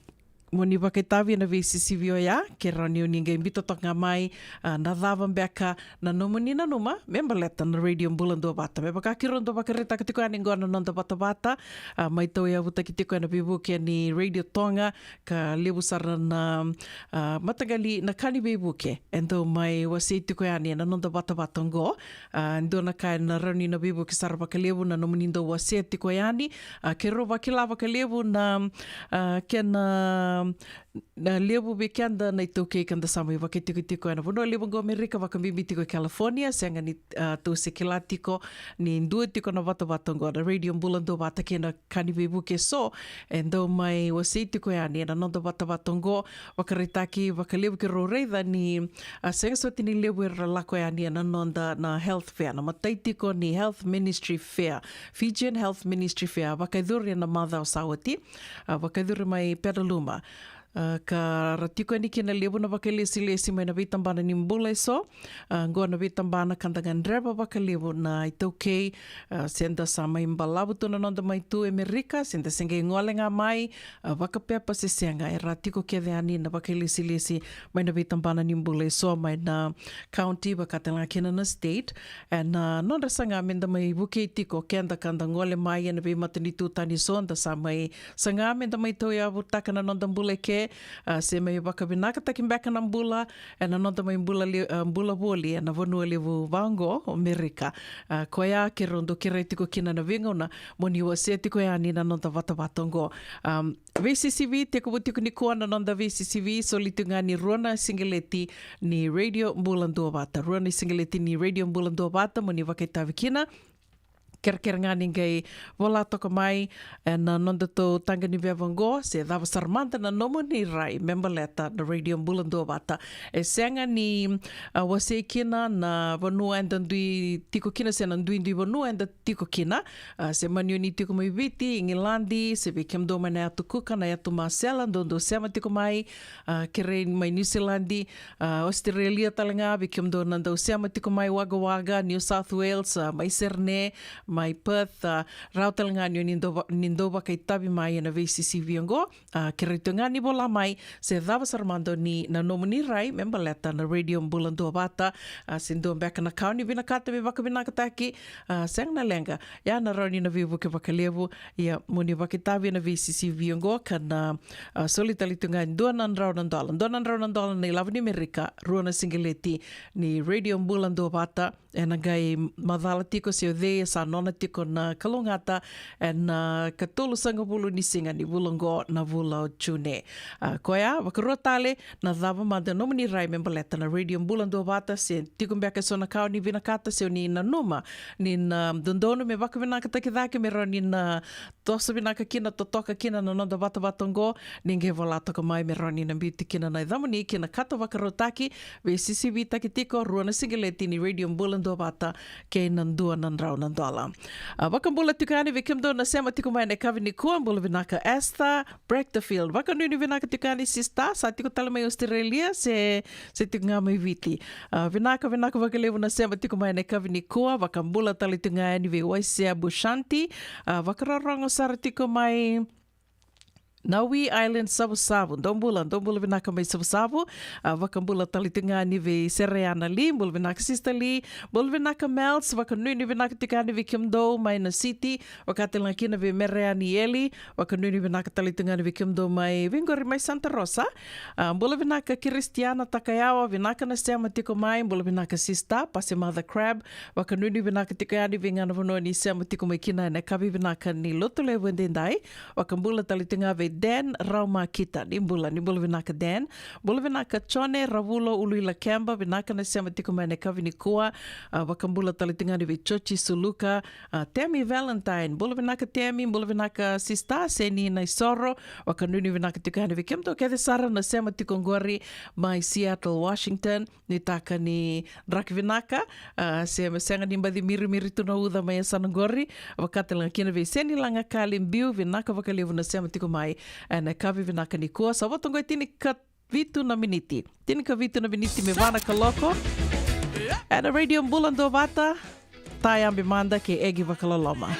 mo ni vakaitavi ena veisisivi oya, ke rawa ni o ni qai biuta toka ga mai, a, na cava beka na nomuni nanuma me baleta na Radio Bula Duavata. Me vaka keirau dau vakaraitaka tiko yani qo na noda vatavata, a, mai tauyavutaki tiko ena veivuke ni Radio Tonga, ka levu sara na, a, mataqali na ka ni veivuke e dau mai wasei tiko yani ena noda vatavata oqo. A, dua na ka ena rawa ni na veivuke sara vakalevu na nomuni dau wasea tiko yani. A, keirau vakila vakalevu na, a, kena, na levu vei keda na iTaukei ka da sa mai vakaitikotiko ena vanua levu oqo Amerika, vakabibi tiko i California, sega ni, a, tou se kila tiko ni dua tiko na vatavata oqo na Radio Bula Duavata kei na ka ni veivuke eso e dau mai wasei tiko yani ena noda vatavata oqo. Vakaraitaki vakalevu keirau raica ni, a, sega soti ni levu era lako yani ena noda na health fair, na matai tiko ni health ministry fair, Fijian Health Ministry Fair, vakayacori ena macawa sa oti, a, vakayacori mai Petaluma. A, ka ra tiko yani kina levu na vakailesilesi mai na veitabana ni bula eso. A, qo na veitabana ka da gadreva vakalevu na iTaukei, a, se da sa mai balavu tu na noda mai tu Amerika, se da se qai gole ga mai, a, vakapepa se sega, era tiko kece yani na vakailesilesi mai na veitabana ni bula eso, mai na county, vaka tale ga kina na state. Ena nodra saga me da mai vukei tiko keda ka da gole mai ena veimatanitu tani eso, da sa mai saga me da mai tauyavutaka na noda bula eke, a, se mai vakavinakataki beka na bula ena noda mai bula le-, a, bula voli ena vanua levu vaqo o Amerika. A, koya keirau dau kerei tiko kina na veigauna mo ni wasea tiko yani na noda vatavata oqo. Am, veisisivi, tekivu tiko nikua na noda veisisivi, soli tu ga ni rua na sigaleti ni Radio Bula Duavata. Rua na sigaleti ni Radio Bula Duavata mo ni vakaitavi kina. Kerekere ga ni qai vola toka mai ena nodatou taqa ni veva oqo, se cava sara mada na nomuni rai me baleta na Radio Bula Duavata. E sega ni, a, wasei kina na vanua eda dui tiko kina se na duidui vanua eda tiko kina. A, se mani o ni tiko mai Viti, Igiladi, se vei kemudou mai na yatu Kuka, na yatu Masela, dou dau sema tiko mai, a, kerei mai Niusiladi, a, Ositerelia tale ga, vei kemudou na dau sema tiko mai Wagga Wagga, New South Wales, a, mai Sydney, mai Perth, a, rawa tale ga ni o ni dau va-, ni dau vakaitavi mai ena veisisivi oqo. A, kerei tu ga ni vola mai se cava sara mada ni na nomuni rai me baleta na Radio Bula Duavata. A, se dua beka na ka o ni vinakata me vakavinakataki, a, sega na leqa, ia na rawa ni na veivuke vakalevu. Ia mo ni vakaitavi ena veisisivi oqo ka na, a, soli tale tu ga e dua na drau na dola, dua na drau na dola na ilavo ni Amerika, rua na sigaleti ni Radio Bula Duavata. Ena qai macala tiko se o cei e sa nona tiko na kalougata ena ikatolusagavulu ni siga ni vula oqo, na vula o June. A, koya, vakarua tale, na cava mada na nomuni rai me baleta na Radio Bula Duavata, se tiko beka eso na ka o ni vinakata se o ni nanuma ni na dodonu me vakavinakataki cake me rawa ni na toso vinaka kina, totoka kina na noda vatavata oqo, ni qai vola toka mai me rawa ni na biuti kina na yacamuni ki na kato vakarautaki, veisisivitaki tiko, rua na sigaleti ni Radio Bula Duavata kei na dua na drau na dola. A, vakabula tiko yani vei kemudou na sema tiko mai ena yakavi nikua, bula vinaka Esther Brechterfield. Vakanuinui vinaka tiko yani sister, sa tiko tale mai Australia, se, se tiko ga mai Viti. A, vinaka, vinaka vakalevu na sema tiko mai ena yakavi nikua, vakabula tale tiko ga yani vei Waisea Bushanti, a, vakarorogo sara tiko mai Nawi Island Savusavu, dou bula, dou bula vinaka mai Savusavu, a, vakabula tale tiko ga yani vei Sereana Li, bula vinaka sister Li, bula vinaka Mels, vakanuinui vinaka tiko yani vei kemudou mai na city, vaka tale ga kina vei Mereani Eli, vakanuinui vinaka tale tiko ga yani vei kemudou mai, vei qori mai Santa Rosa, a, bula vinaka Kristiana Takayawa, vinaka na sema tiko mai, bula vinaka sister, Pase Mother Crab, vakanuinui vinaka tiko yani vei ga na vanua ni sema tiko mai kina ena yakavi vinaka ni Lotulevu edaidai, vakabula tale tiko ga vei Dan Raumakita, ni bula, ni bula vinaka Dan, bula vinaka Jone Ravulo Uluilakeba, vinaka na sema tiko mai ena yakavi nikua, a, vakabula tale tiko ga yani vei Joji Suluka, a, Temi Valentine, bula vinaka Temi, bula vinaka sister, Seni Naisoro, vakanuinui vinaka tiko yani vei kemudou kece sara na sema tiko qori mai Seattle, Washington, nuitaka ni draki vinaka, a, se me sega ni baci mirimiri tu na uca mai yasana qori, vaka tale ga kina vei Seni Lagakali, biu vinaka vakalevu na sema tiko mai ena yakavi vinaka nikua, sa vo toka qo e tini ka vitu na miniti. Tini ka vitu na miniti me va na kaloko. Ena Radio Bula Duavata, tayabe mada kei Egi Vakaloloma.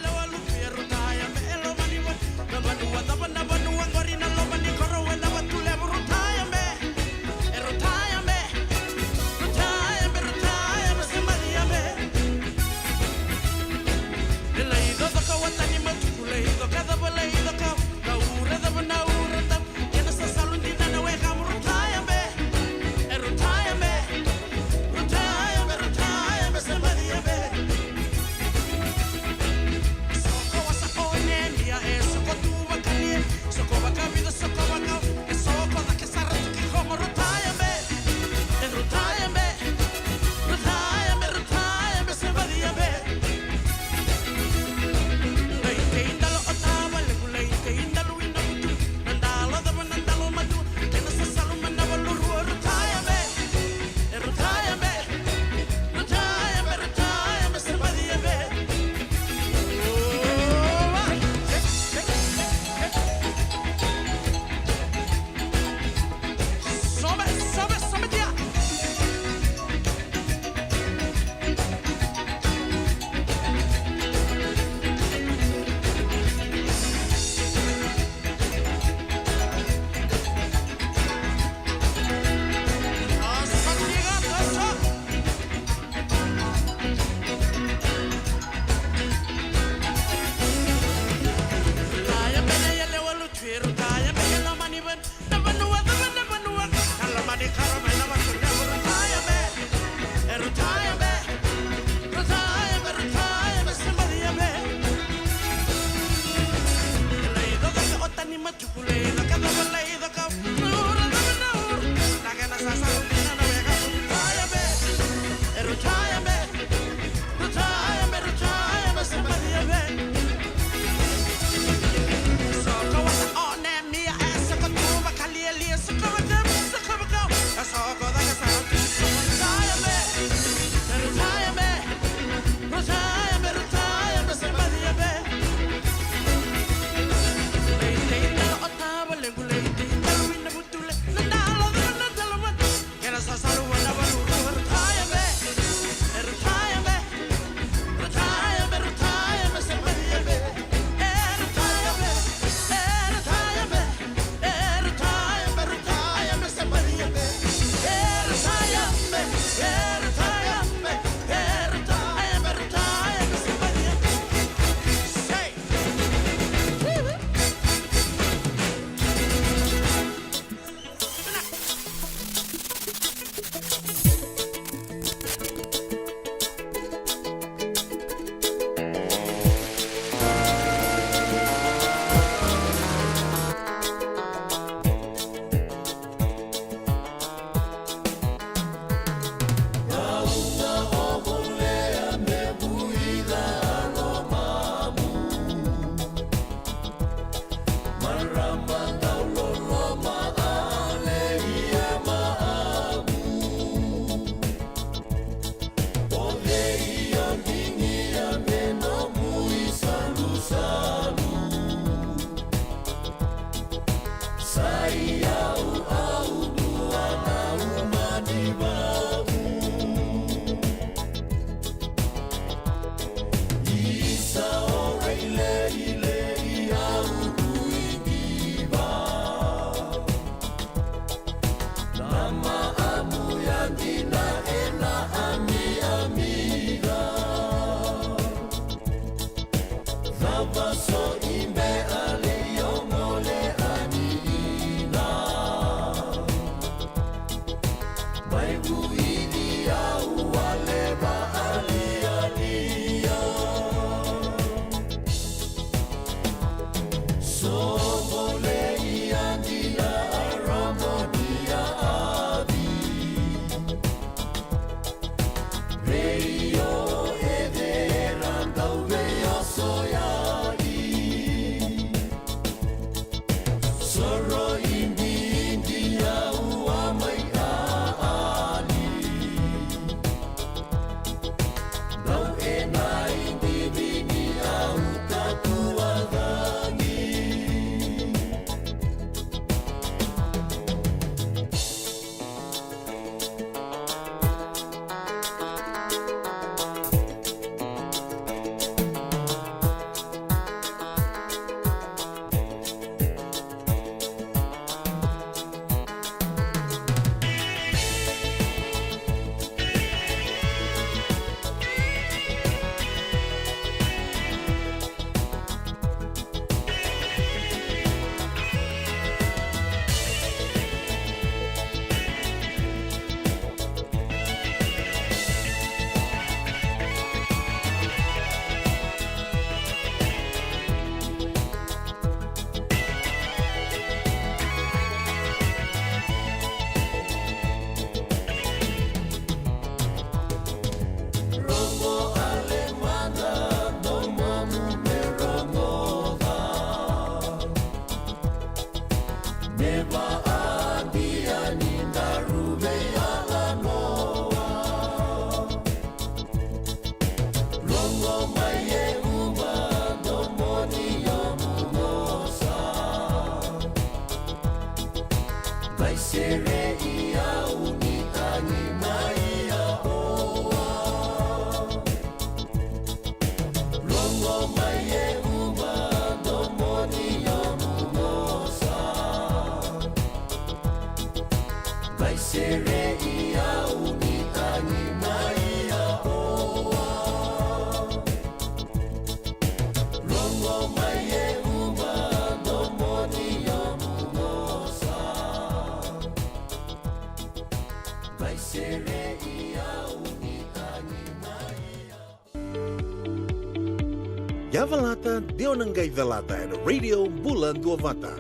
Yavalata, de o na qai calata ena Radio Bula Duavata.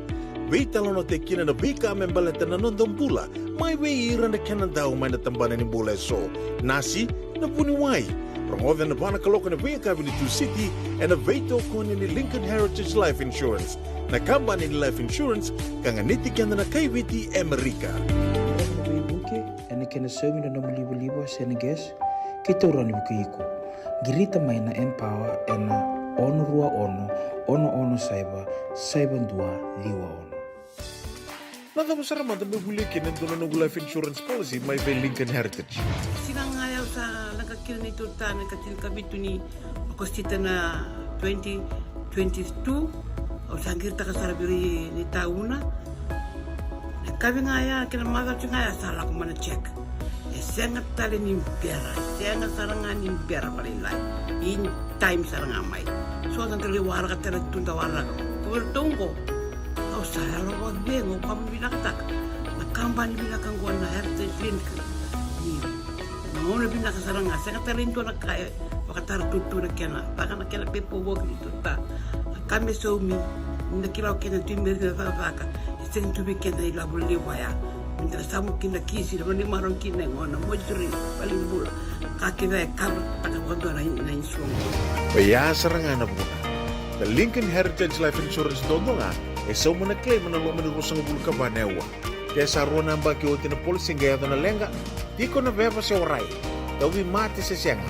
Veitalanoataki kina na veika me baleta na noda bula, mai vei ira na kena dau mai na tabana ni bula eso. Nasi, na vuniwai. Rogoca ena va na kaloko ena veiyakavi ni Tusiti, ena veitokoni ni Lincoln Heritage Life Insurance, na kabani ni life insurance ka ganiti keda na kai Viti e Amerika. Ena veivuke, ena kena saumi na nomu livaliva se na gas, keitou rawa ni vukei iko. Qirita mai na Empower ena ono rua ono, ono ono saiva, saiva dua, ciwa ono. Na cava sara mada me volia kina e dua na noqu life insurance policy mai vei Lincoln Heritage? Siga ga ya au sa leqa kina neitou ta na ika tinikavitu ni Okosita na twenty twenty-two. Au sa qiritaka sara vei ira na itauna. Na yakavi ga ya kei na macawa ga ya sa lako mai na check. E sega tale ni bera, e sega sara ga ni bera vakalailai. In time sara ga mai. So da qai waraka tale tu da waraka. Ko vei ratou oqo, au sa yalo vakacegu, au vakavinavinakataka na kabani vinaka oqo na Heritage Link. Ni na gauna vinaka sara ga, sega tale ni dua na ka e vakatara tutu na kena, vaka na kena pepa voki ni tuta. Na ka me saumi, ni da kila o keda tu me cakacaka, e sega tu vei keda na ilavo levu ya. Ni da samu kina kisi, na vanimaro kina e gona, moituri, valenibula. Ka kece e kavataka vakadua na, na insurance. Oya sara ga na vuna. Na Lincoln Heritage Life Insurance duadua ga e sauma na claim ena loma ni ruasagavulu ka va na aua. Ke sa rua na yabaki oti na policy qai yaco na leqa, tiko na veva se warai, tauvimate se sega,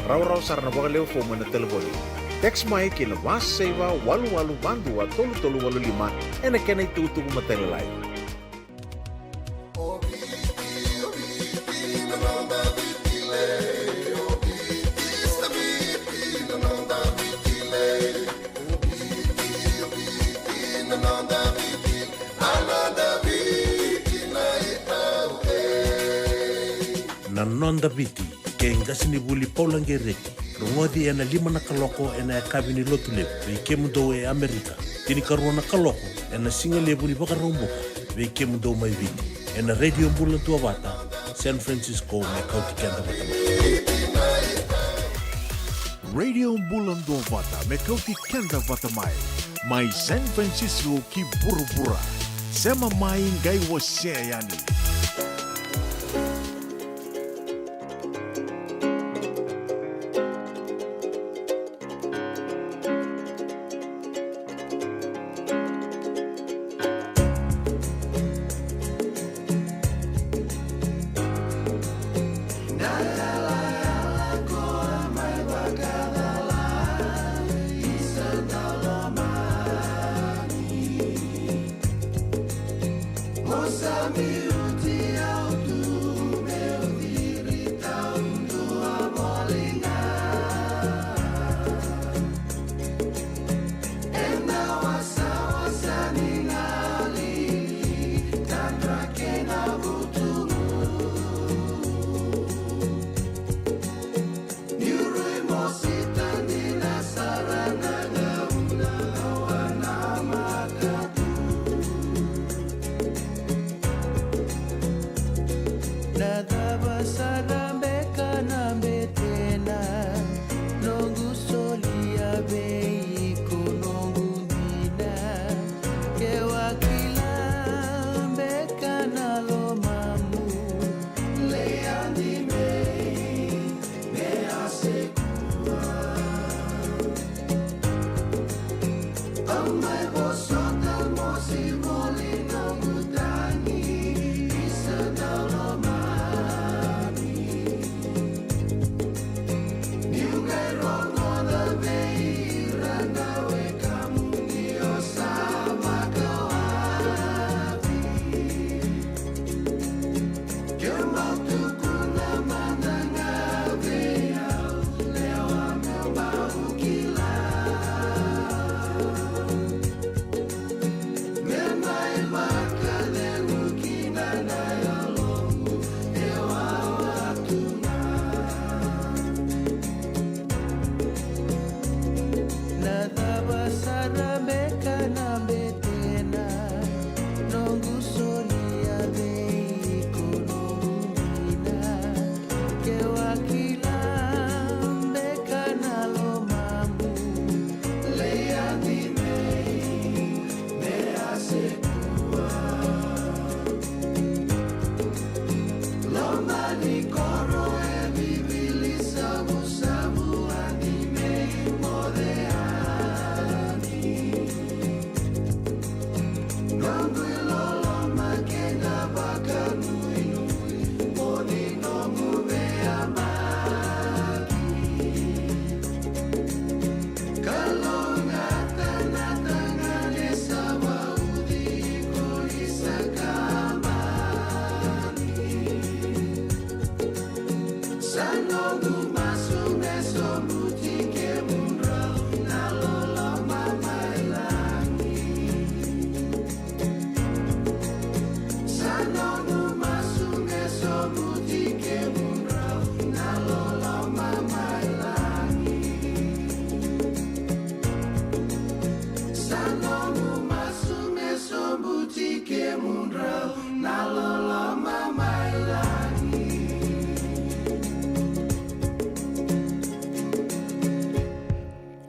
rawarawa sara na vakalewe fomu ena talevoni. Text mai ki na va saiva walu walu va dua tolu tolu walu lima ena kena itukutuku matailalai. Na Noda Viti, kei qasenivuli Paula Gereti. Rogoci ena lima na kaloko ena yakavi ni Lotulevu vei kemudou e Amerika, tinikarua na kaloko ena sigalevu ni Vakaraubuka vei kemudou mai Viti, ena Radio Bula Duavata, San Francisco, me kauti keda vata mai. Radio Bula Duavata, me kauti keda vata mai. Mai San Francisco ki vuravura. Sema mai, qai wasea yani.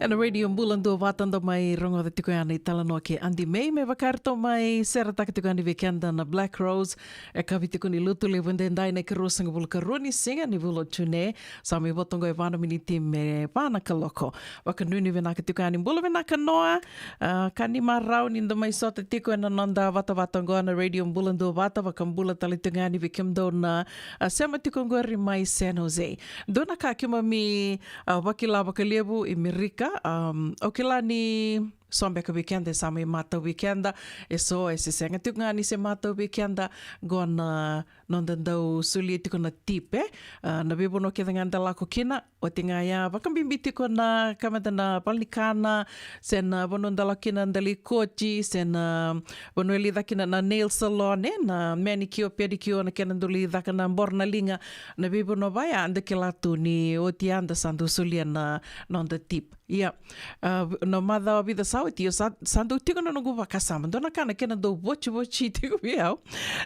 Ena Radio Bula Duavata da mai rogoca tiko yani talanoa kei Adi May, me vaka eratou mai seretaka tiko yani vei keda na Black Rose. E kavi tiko ni Lotulevu edaidai na ikaruasagavulu karua ni siga ni vula o June. Sa mai vo toka e va na miniti me va na kaloko. Vakanuinui vinaka tiko yani. Bula vinaka Noa. A, ka ni marau ni da mai sota tiko ena noda vatavata oqo na Radio Bula Duavata, vakabula tale tiko yani vei kemudou na, a, sema tiko oqori mai San Jose. Dua na ka keimami, a, vakila vakalevu i Merika, am, au kila ni so beka vei keda e sa mai matau vei keda, e so e se sega tiko ga ni se matau vei keda, qo na noda dau solia tiko na tip, e? A, na veivanua kece ga da lako kina, oti ga ya, vakabibi tiko na ka meda na valenikana, se na vanua da lako kina da lai koti, se na vanua e lai caka kina na nail salon, e? Na manicure, pedicure, na kena dau lai caka na boro na liga, na veivanua vaya, da kila tu ni oti ya da sa dau solia na noda tip. Ia, a, v-, na macawa vica sa oti, io sa, sa dau tiko na noqu vakasama. Dua na ka na kena dau votivoti tiko vei au.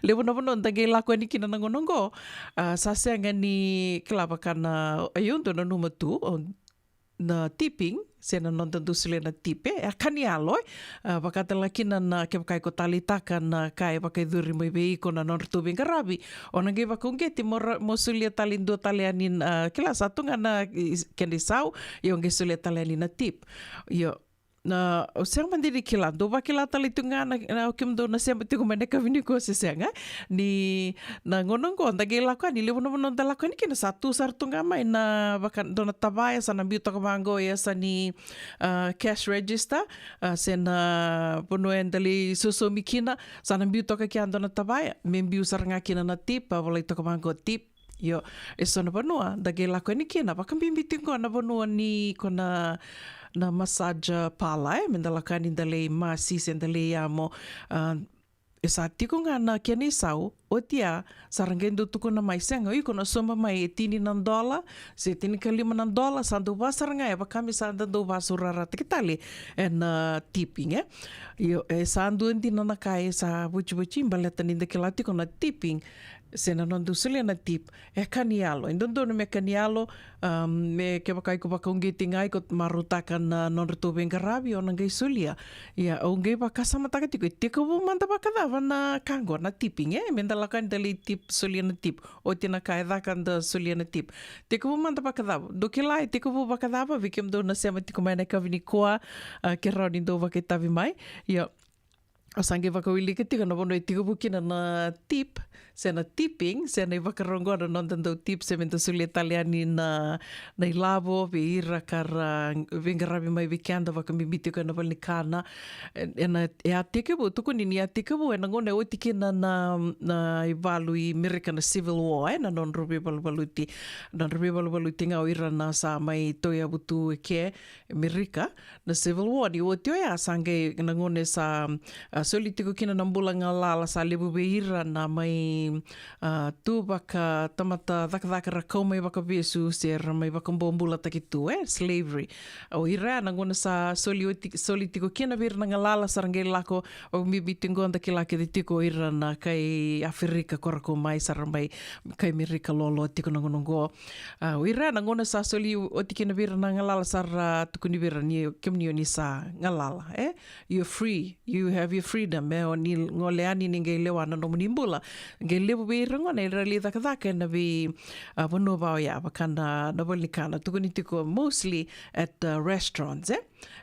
Levu na vanua da qai lako yani kina na gauna oqo. A, sa sega ni kila vaka na, a, io dau nanuma tu, o, na tipping, se na noda dau solia na tip, e, e ka ni yalo, e. A, vaka tale ga kina na kevaka iko taleitaka na ka e vakayacori mai vei iko na nodratou veiqaravi. O na qai vakauqeti mo ra-, mo solia tale dua tale yani na, kila sa tu ga na, i, kena isau, io qai solia tale yani na tip. Io, na, au sega mada ni kila, dou vakila tale tu ga na, na, o kemudou na sema tiko mai na yakavi nikua se sega, ni na gauna oqo, da qai lako yani, levu na vanua da lako yani kina sa tu sara tu ga mai na, vaka, dua na tavaya, sa na biu toka vaqo, e yasa ni, a, cash register, a, se na vanua eda lai sosomi kina, sa na biu toka kea dua na tavaya, me biu sara ga kina na tip, a volai toka vaqo tip, Io, e so na vanua, da qai lako yani kina, vakabibi tiko na vanua ni ko na, na massage parlour, e, me da lako yani da lai masi se da lai amo, a, e sa tiko ga na kena isau, oti ya, sa ra qai dau tukuna mai sega, iko na sauma mai e tini na dola, se tinikalima na dola, sa dau va sara ga, e vaka me sa da dau vasaurarataki tale, e na tipping, e. Io, e sa dua dina na ka e sa vucivuci, baleta ni da kila tiko na tipping, se na noda solia na tip, e ka ni yalo. E dodonu me ka ni yalo, um, me kevaka iko vakauqeti ga iko marautaka na nodratou veiqaravi, o na qai solia. Ia, au qai vakasamataka tiko, e tekivu mada vakacava na ka qo, na tipping, e? Me da lako yani da lai tip, solia na tip. Oti na ka e caka da solia na tip. Tekivu mada vakacava. Dou kila e tekivu vakacava, vei kemudou na sema tiko mai na yakavi nikua, a, ke rawa ni dou vakaitavi mai. Ia, Au sa qai vakawilika tiko na vanua e tekivu kina na tip, se na tipping, se na ivakarau qo na noda dau tip, se me da solia tale yani na, na ilavo vei ira ka ra veiqaravi mai vei keda, vakabibi tiko ena valenikana. E, ena, e a tekivu, tukuni ni a tekivu ena gauna e oti kina na, na ivalu i Merika na Civil War, e, na nodra veivaluvaluti, nodra veivaluvaluti ga o ira na sa mai tauyavu tu e ke, Merika, na Civil War, ni oti oya sa qai na gauna e sa, a, soli tiko kina na bula galala, sa levu vei ira na mai, a, tu vakatamata cakacaka ra kau mai vakavesu se ra mai vakabobulataki tu, e, slavery. O ira ya na gauna sa soli oti, soli tiko kina vei ira na galala sa ra qai lako, o bibi tiko da kila kece tiko o ira na kai Aferika ko ra kau mai sa ra mai kai Merika lolo tiko na gauna qo. A, o ira na gauna sa soli oti kina vei ira na galala sa ra tukuni vei ira ni kemuni o ni sa galala, e? You're free, you have your freedom, e? O ni gole yani ni qai lewa na nomuni bula. Qai levu vei ira gona era lai cakacaka ena vei, a, vanua va oya, vaka na, na valenikana, tukuni tiko mostly at, uh, restaurants, e?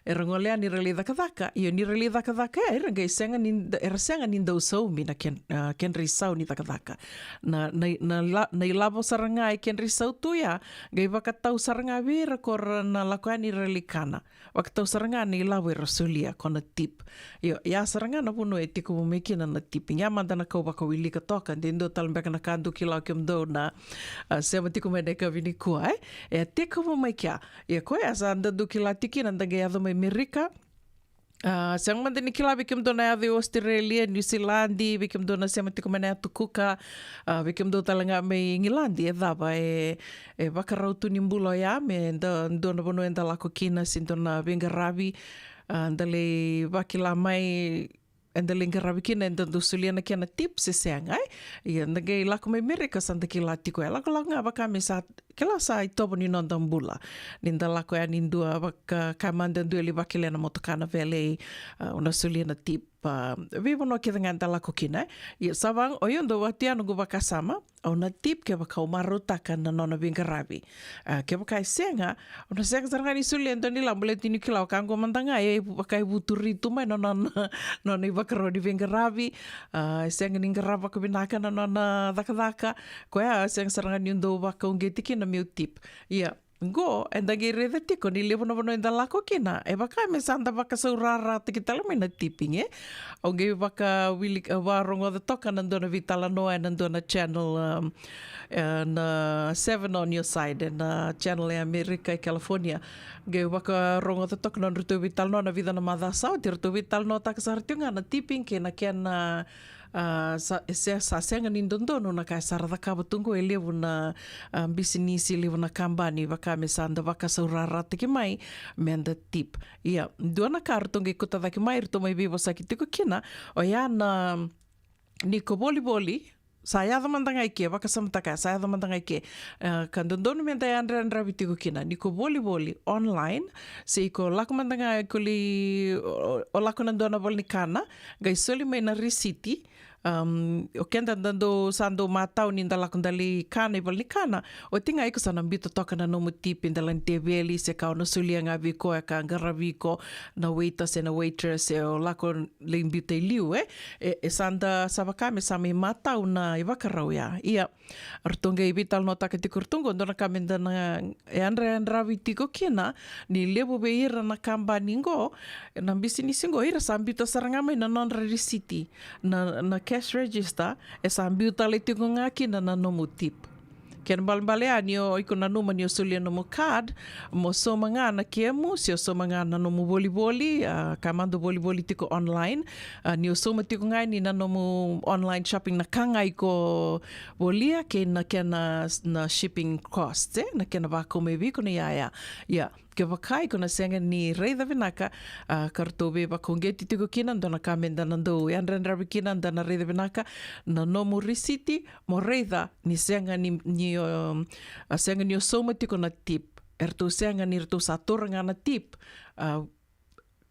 Era gole yani ra lai cakacaka, io ni ra lai cakacaka, e, era qai sega ni da-, era sega ni dau saumi na ken-, a, kedra isau ni cakacaka. Na, na, na la-, na ilavo sara ga e kedra isau tu ya, qai vakatau sara ga vei ira ko ra na lako yani ra lai kana. Vakatau sara ga na ilavo era solia ko na tip. Io, ya sara ga na vanua e tekivu mai kina na tipping. Ya mada na ka au vakawilika toka, de dua tale beka na ka dou kila o kemudou na, a, sema tiko mai na yakavi nikua, e. E tekivu mai kea. Ia koya sa da dou kila tiko kina da qai yaco mai Merika. A, sega mada ni kila vei kemudou na yaco i Australia, New Zealand, vei kemudou na sema tiko mai na Yatu Kuka, a, vei kemudou tale ga mai Igiladi, e cava, e, e vakarau tu ni bula oya, me da, dua na vanua eda lako kina, se dua na veiqaravi, a, da lai vakila mai, eda lai qaravi kina, eda dau solia na kena tip se sega, e? Ia, da qai lako mai Merika sa da kila tiko, e lakolako ga vaka me sa, kila sa itovo ni noda bula. Ni da lako yani dua vaka, ka mada dua e lai vakila na motoka na vale, a, o na solia na tip, a, veivanua kece ga eda lako kina, e? Ia, sa vaka, o yau dau vatu ya noqu vakasama, au na tip kevaka au marautaka na nona veiqaravi. A, kevaka e sega, au na sega sara ga ni solia e dua na ilavo, baleta ni kila o ka qo mada ga e vaka e vuturi tu mai na nona, nona ivakarau ni veiqaravi. A, e sega ni qarava vakavinaka na nona cakacaka. Koya, sega sara ga niu dau vakauqeti kina meu tip. Ia, qo, eda qai raica tiko ni levu na vanua eda lako kina, e vaka me sa da vakasaurarataki tale mai na tipping, e? Au qai vakawili, a, vakarogoca toka na dua na veitalanoa ena dua na channel, um, ena Seven on Your Side, ena channel e Amerika, e California. Qai vakarogoca toka na nodratou veitalanoa na vica na macawa sa oti, ratou veitalanoataka sara tiko ga na tipping kei na kena, a, sa, se, sa sega ni dodonu na ka e sa ra cakava tu qo e levu na, a, bisinisi, levu na kabani, vaka me sa da vakasaurarataki mai me da tip. Ia, dua na ka ratou qai kauta cake mai, ratou mai veivosaki tiko kina, oya na, ni ko volivoli, sa yaco mada ga i ke, vakasamataka, sa yaco mada ga i ke. E, ka dodonu me da yadrayadravi tiko kina, ni ko volivoli online, se iko lako mada ga, iko lai, o, o lako na dua na valenikana, qai soli mai na risiti, um, o keda da dau, sa dau matau ni da lako da lai kana i valenikana, oti ga iko sa na biuta toka na nomu tip e dela ni teveli, se ka o na solia ga vei koya ka qaravi iko, na waiter se na waitress, se o lako lai biuta i liu, e? E, e sa da, sa vaka me sa mai matau na ivakarau ya. Ia, ratou qai veitalanoataka tiko ratou qo, dua na ka me da na yadrayadravi tiko kina, ni levu vei ira na kabani qo, na bisinisi qo, ira sa biuta sara ga mai na nodra risiti, na, na cash register, e sa biu tale tiko ga kina na nomu tip. Kena balebale ya ni o iko nanuma ni o solia nomu card, mo sauma ga na kemu, se o sauma ga na nomu volivoli, a, ka mada o volivoli tiko online, a, ni o sauma tiko ga ni na nomu online shopping na ka ga iko volia, kei na kena, na shipping cost, e, na kena vakau mai vei iko na iyaya. Ia, kevaka iko na sega ni raica vinaka, a, ka ratou veivakauqeti tiko kina, dua na ka me da na dau yadrayadravi kina, da na raica vinaka na nomu risiti, mo raica ni sega ni, ni, um, a, sega ni o sauma tiko na tip. E ratou sega ni ratou sa taura ga na tip, a,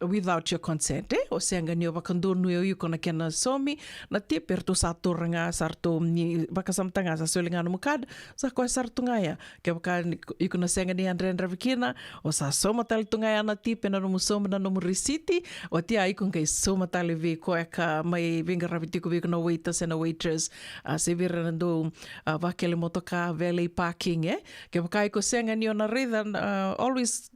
without your consent, e? O sega ni o vakadonui o iko na kena saumi na tip, e ratou sa taura ga, sa ratou ni vakasamataka ga, sa soli ga nomu card, sa koya sara tu ga ya. Kevaka ni, iko na sega ni yadrayadravi kina, o sa sauma tale tu ga ya na tip ena nomu sauma na nomu risiti, oti ya iko qai sauma tale vei koya ka mai veiqaravi tiko vei iko na waiter se na waitress, a, se vei ira na dau, a, vakele motoka, valet parking, e? Kevaka iko sega ni o na raica, a, always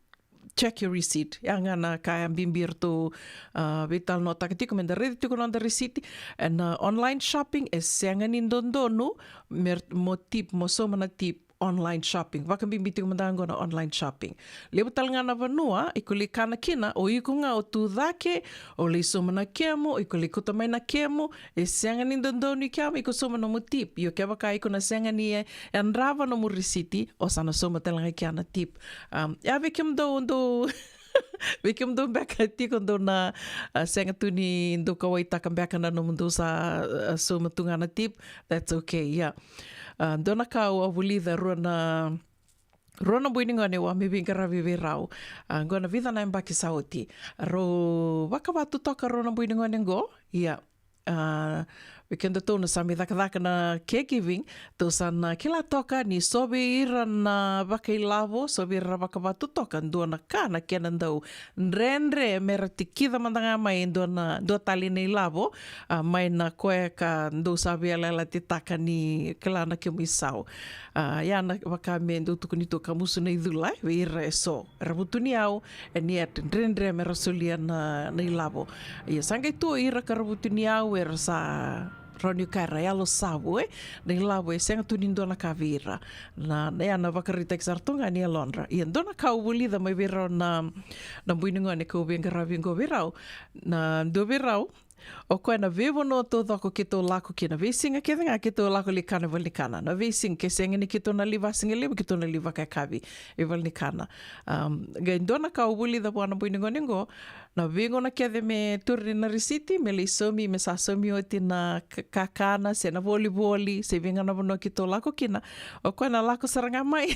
check your receipt. Ya ga na ka ya bibi ratou, a, veitalanoataka tiko, me da raica tiko na noda risiti. Ena, a, online shopping, e sega ni dodonu, me, mo tip, mo sauma na tip, online shopping. Vakabibi tiko mada ga qo na online shopping. Levu tale ga na vanua, iko lai kana kina, o iko ga o tu cake, o lai sauma na kemu, iko lai kauta mai na kemu, e sega ni dodonu i kemu, iko sauma nomu tip. Io kevaka iko na sega ni, e, yadrava nomu risiti, o sa na sauma tale ga i kea na tip. Um, ia vei kemudou, dou, vei kemudou beka tiko dou na, a, sega tu ni dou kauwaitaka beka na nomudou sa, a, sauma tu ga na tip, that's okay, ia. A, dua na ka au a vulica rua na, rua na bui ni gone au a mai veiqaravi vei rau. A, qo na vica na yabaki sa oti. Rau vakavatu toka rua na bui ni gone qo, ia. A, Vei kedatou na sa mai cakacaka na caregiving, tou sa na kila toka ni so vei ira na vakailavo, so vei ira na vakavatu toka, dua na ka na kena dau dredre me ra tikica mada ga mai e dua na, dua tale na ilavo, a, mai na koya ka dou sa veiyalayalati taka ni kila na kemu isau. A, ia na vaka me dou tukuni tu ka musu na icula, e, vei ira e so. Era vutuniyau, and yet dredre me ra solia na, na ilavo. Ia sa qai tu o ira ka ra vutuniyau, era sa rawa ni kaya era yalo savu, e? Na ilavo e sega tu ni dua na ka vei ira. Na, na, ia na vakaraitaki sara tu ga ni yalodra. Ia dua na ka au vulica mai vei rau na, na bui ni gone kau veiqaravi qo vei rau. Na dua vei rau, o koya na veivanua taucoko keitou lako kina, veisiga kece ga keitou lako lai kana valenikana. Na veisiga ke sega ni keitou na lai vakasigalevu, keitou na lai vakayakavi e valenikana. Um, qai dua na ka au vulica vua na bui ni gone qo, na veigauna kece me turi na risiti, me lai saumi, me sa saumi oti na k-, kakana, se na volivoli, se vei ga na vanua keitou lako kina. O koya na lako sara ga mai.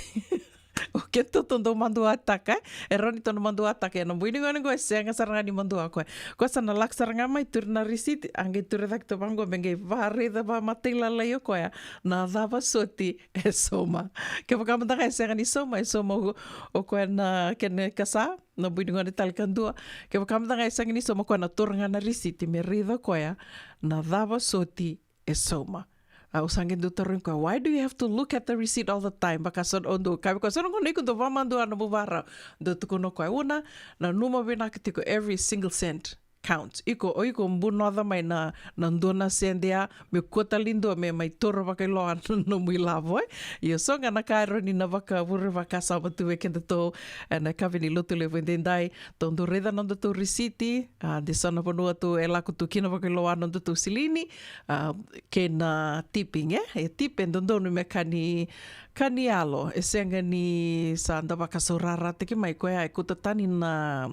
O keitou tou dau maduataka, e? E rawa ni tou na maduataka, ia na bui ni gone qo e sega sara ga ni madua o koya. Koya sa na lako sara ga mai, turi na risiti, a qai turi cake tu vaqo, me qai varaica vamatailalai o koya na cava soti e sauma. Kevaka mada ga e sega ni sauma, e sauma o, o koya na kena kasa, na bui ni gone tale kadua. Kevaka mada ga e sega ni sauma, o koya na taura ga na risiti me raica o koya na cava soti e sauma. Au sa qai dau tarogi koya, "Why do you have to look at the receipt all the time?" Vaka so, au dau kaya vei koya, "So na gauna iko dau vamadua na nomu varau." Dau tukuna o koya, "Una, nanuma vinaka tiko, every single cent counts." Iko, o iko bunoca mai na, na dua na sede ya, me kua tale ni dua me mai taura vakailoa na nomu ilavo, e? Ia so ga na ka e rawa ni na vakavure vakasama tu vei kedatou ena yakavi ni Lotulevu edaidai. Tou dau raica na nodatou risiti, a, de so na vanua tou e lako tu kina vakailoa na nodatou silini, a, kei na tipping, e? E tip e dodonu me ka ni, ka ni yalo, e sega ni sa da vakasaurarataki mai koya, e kauta tani na,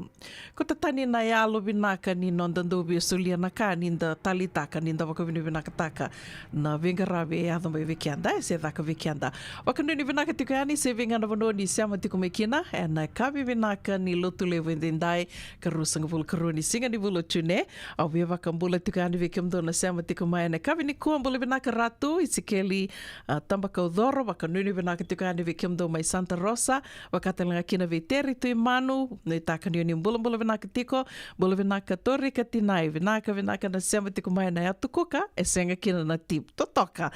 kauta tani na yalo vinaka ni noda dau via solia na ka ni da taleitaka, ni da vakavinavinakataka na veiqaravi e yaco mai vei keda, e se caka vei keda. Vakanuinui vinaka tiko yani se vei ga na vanua ni sema tiko mai kina ena yakavi vinaka ni Lotulevu edaidai, ka ruasagavulu ka rua ni siga ni vula o June. Au via vakabula tiko yani vei kemudou na sema tiko mai ena yakavi nikua, bula vinaka Ratu Isikeli, a, Tabakaucoro, vakanuinui vinaka tiko yani vei kemudou mai Santa Rosa, vaka tale ga kina vei Teri Tuimanu, nuitaka ni o ni bulabula vinaka tiko, bula vinaka Torika Tinai, vinaka, vinaka na sema tiko mai na yatu kuka, e sega kina na tip. Totoka.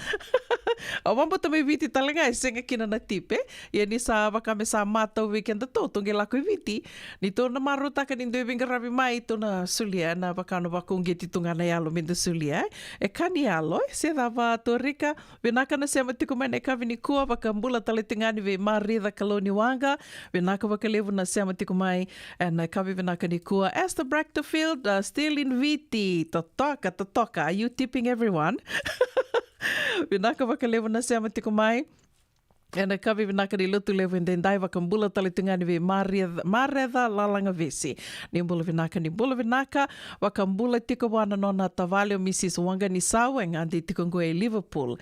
Au vabauta mai Viti tale ga e sega kina na tip, e? Ia ni sa vaka me sa matau vei kedatou, tou qai lako i Viti. Ni tou na marautaka ni dui veiqaravi mai, tou na solia, na vaka na vakauqeti tu ga na yalo me da solia, e? E ka ni yalo, e? Se cava Torika, vinaka na sema tiko mai na yakavi nikua, vakabula tale tiko ga yani vei Marica Kalouniwaqa, vinaka vakalevu na sema tiko mai, ena yakavi vinaka nikua. Esther Brechterfield, uh, still in Viti, totoka, totoka, are you tipping everyone? Vinaka vakalevu na sema tiko mai. Ena yakavi vinaka ni Lotulevu edaidai, vakabula tale tiko ga yani vei Maria, Mareca Lalagavesi. Ni bula vinaka, ni bula vinaka. Vakabula tiko vua na nona tavale o Mrs Waqanisau, e gade tiko qo e Liverpool.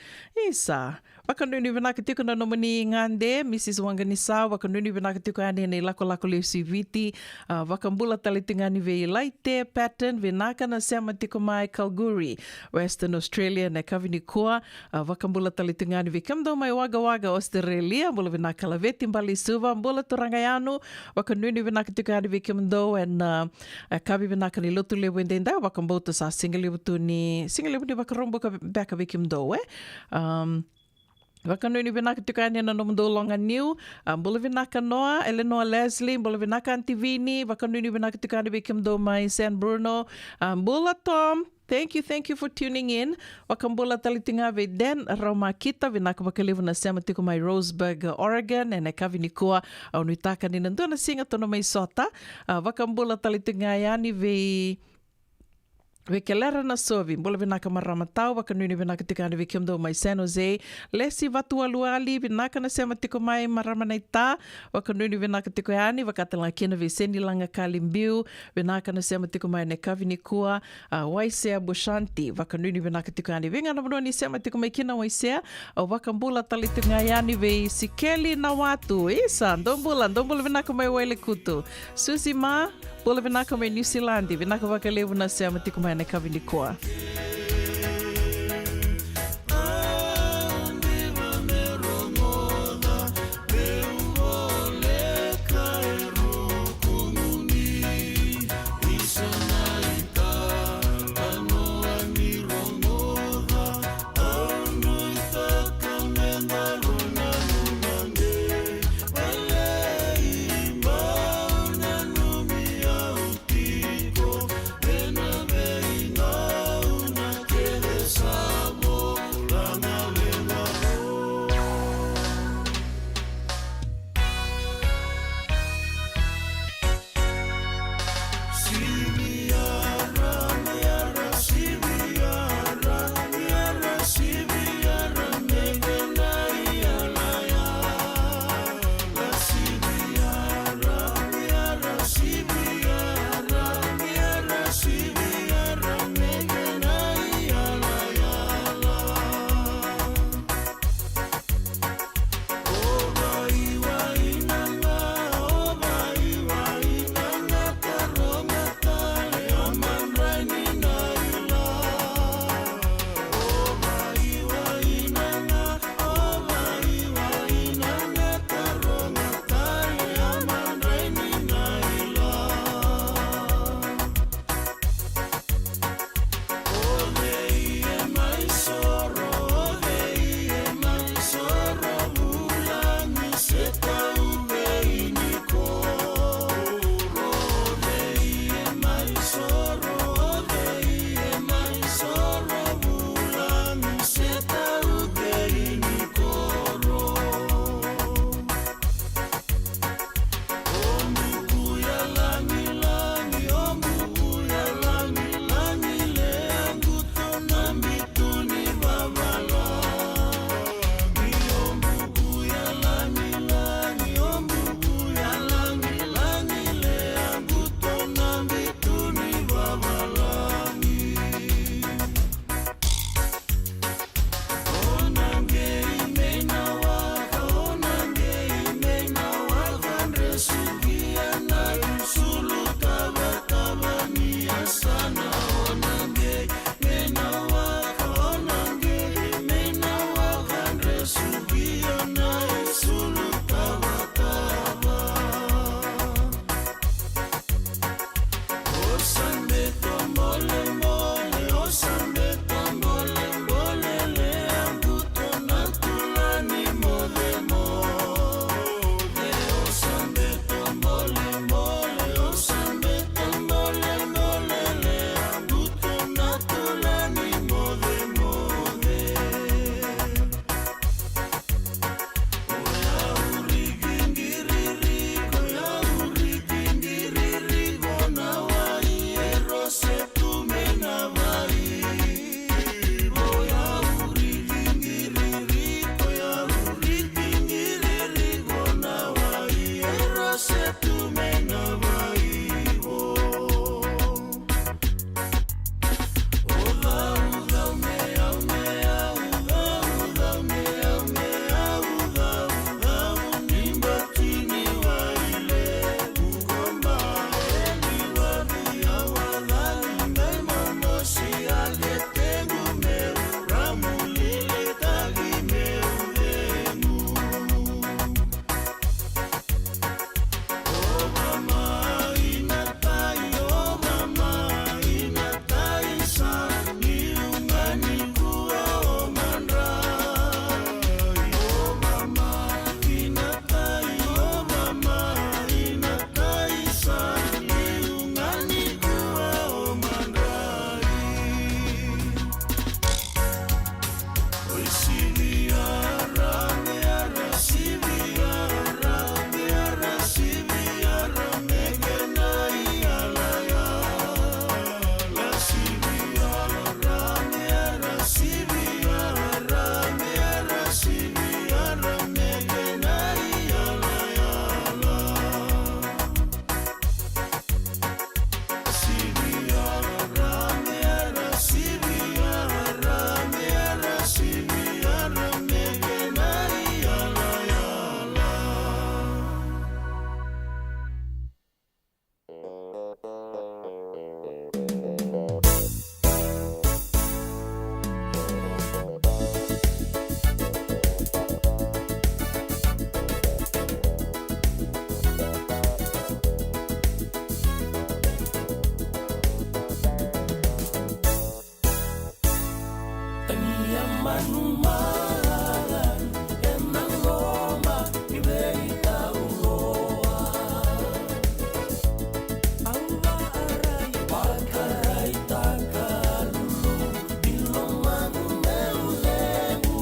Isa, vakanuinui vinaka tiko na nomuni gade, Mrs Waqanisau, vakanuinui vinaka tiko yani ena ilakolako lesu i Viti. A, vakabula tale tiko ga yani vei Laite Patton, vinaka na sema tiko mai Kalgoorlie, Western Australia, na yakavi nikua. A, vakabula tale tiko ga yani vei kemudou mai Wagga Wagga, Australia, bula vinaka Laveti Balesuva, bula turaga Yanu, vakanuinui vinaka tiko ga yani vei kemudou ena, a, yakavi vinaka ni Lotulevu edaidai, vakabauta sa siga levu tu ni, siga levu ni Vakaraubuka beka vei kemudou, e? Um, vakanuinui vinaka tiko yani ena nomudou loga niu, a, bula vinaka Noa, Eleanor Leslie, bula vinaka Aunty Vini, vakanuinui vinaka tiko yani vei kemudou mai San Bruno, a, bula Tom, thank you, thank you for tuning in. Vakabula tale tiko ga vei Dan Raumakita, vinaka vakalevu na sema tiko mai Roseburg, Oregon, ena yakavi nikua, au nuitaka ni na dua na siga tou na mai sota. A, vakabula tale tiko ga yani vei, vei Kelera Nasovi, bula vinaka marama tau, vakanuinui vinaka tiko yani vei kemudou mai San Jose. Lesi Vatuwaluwali, vinaka na sema tiko mai marama naita, vakanuinui vinaka tiko yani, vaka tale ga kina vei Seni Lagakali Biu, vinaka na sema tiko mai na yakavi nikua, a, Waisea Bushanti, vakanuinui vinaka tiko yani. Vei ga na vanua ni sema tiko mai kina Waisea, au vakabula tale tiko ga yani vei Sikeli Nawatu, isa, dou bula, dou bula vinaka mai Wailekutu. Susi Ma, bula vinaka mai Niusiladi, vinaka vakalevu na sema tiko mai na yakavi nikua. Ia manu mara ena loma ni veitauroa. Au vakarai, vakaraitaka lulu ni lomaqu meu cegu.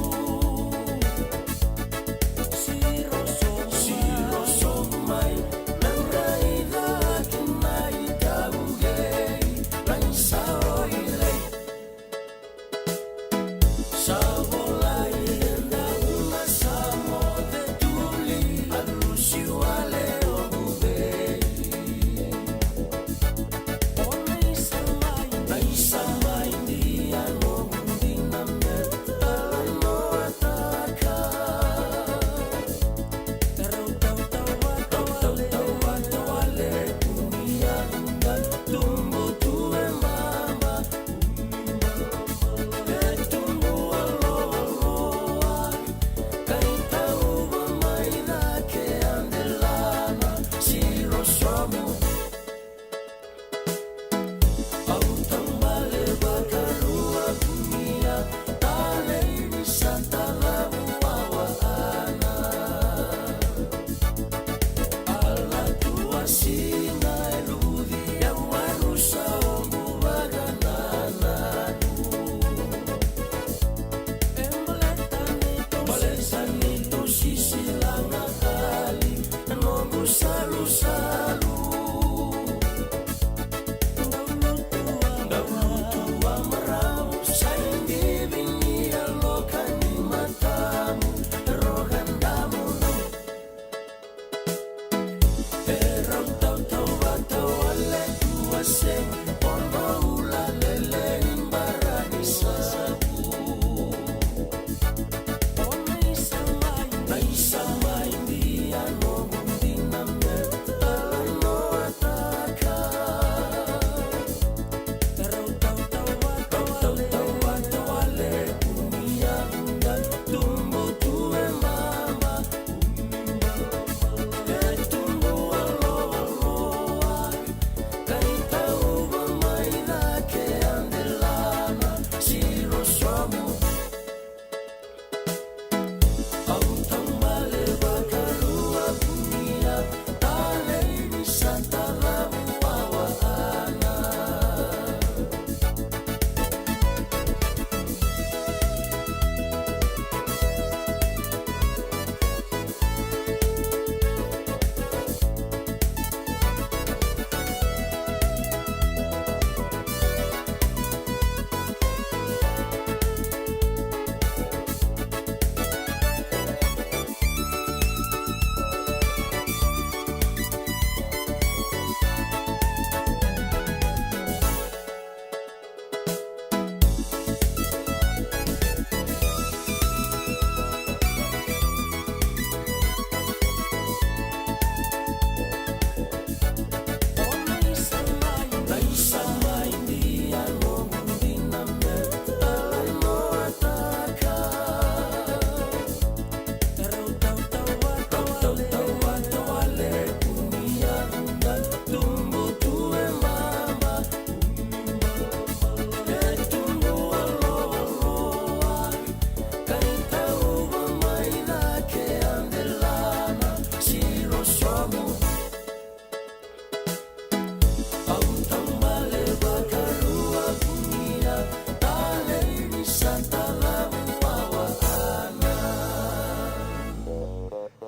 Siro sobu, siro sobu mai, na raica ki na itaugei, na isaoi rei. Sa volai e dau na sa moce tuli, a lusi wale o vuvei. O na isa mai, na isa mai dia noqu dina me talanoataka. Rau tautauvata wale, tautauvata wale, kuni yaku da tubu tu e mama.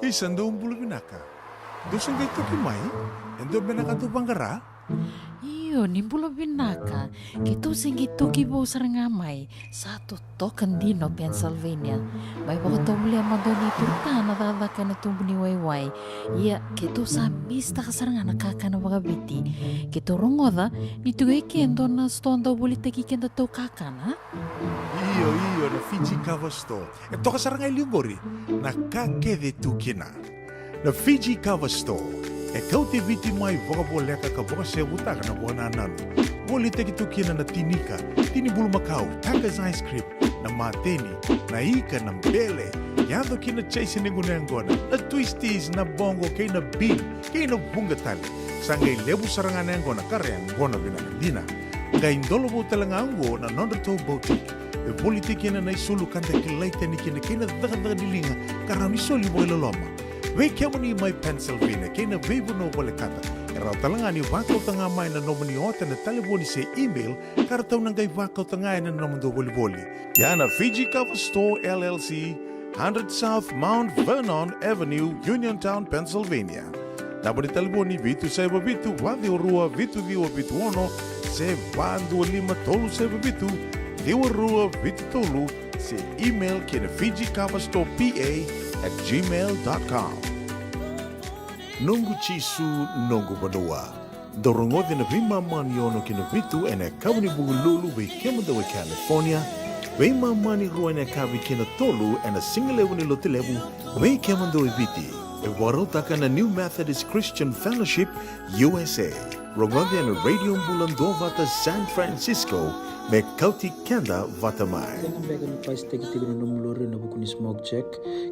Isa, dou bula vinaka. Dou se qai toki mai? E dua beka na ka dou vaqara? Io, ni bula vinaka. Keitou se qai toki vou sara ga mai. Sa totoka dina o Pennsylvania. Mai vakatovolea mada o neitou ta na cakacaka ena tubu ni waiwai. Ia, keitou sa misitaka sara ga na kakana vakaviti. Keitou rogoca ni tiko e ke dua na sitoa dau volitaki kedatou kakana. Io, io, na Fiji Cover Store. E toka sara ga e liu qori na ka kece tu kina. Na Fiji Cover Store e kauti Viti mai vakavoleka ka vakasevutaka na vakanananu. Volitaki tu kina na tinika, tini bulumakau, Taka's ice cream, na mateni, na ika, na bele, yaco ki na chase ni gunu yaqona, na twisties, na boqo, kei na bean, kei na vuqa tale. Sa qai levu sara ga na yaqona ka ra yaqona vinaka dina. Qai dolovou tale ga oqo na nodratou boutique. E voli tiko kina na isulu ka da kilai tani kina kei na cakacaka ni liga ka rawa ni soli vakailoloma. Vei kemuni mai Pennsylvania kei na veivanua volekata, e rawa tale ga ni vakauta ga mai na nomuni ota ena talevoni se email ka ratou na qai vakauta ga ena nomudou volivoli. Ia na Fiji Cover Store L L C, hundred South Mount Vernon Avenue, Uniontown, Pennsylvania. Naba ni talevoni vitu saiva vitu, va ciwa rua, vitu ciwa vitu ono, se va dua lima tolu saiva vitu, ciwa rua vitu tolu, se email ki na Fiji Cover Store P A at gmail dot com. Noqu Jisu, noqu vanua. Dou rogoci na veimama ni ono ki na vitu ena yakavi ni Vukelulu vei kemudou e California, veimama ni rua ena yakavi ki na tolu ena sigalevu ni Lotulevu vei kemudou e Viti. E vakarautaka na New Methodist Christian Fellowship U S A. Rogoci ena Radio Bula Duavata San Francisco me kauti keda vata mai. Sega beka ni pasitaki tiko na nomu lori ena vuku ni smoke check?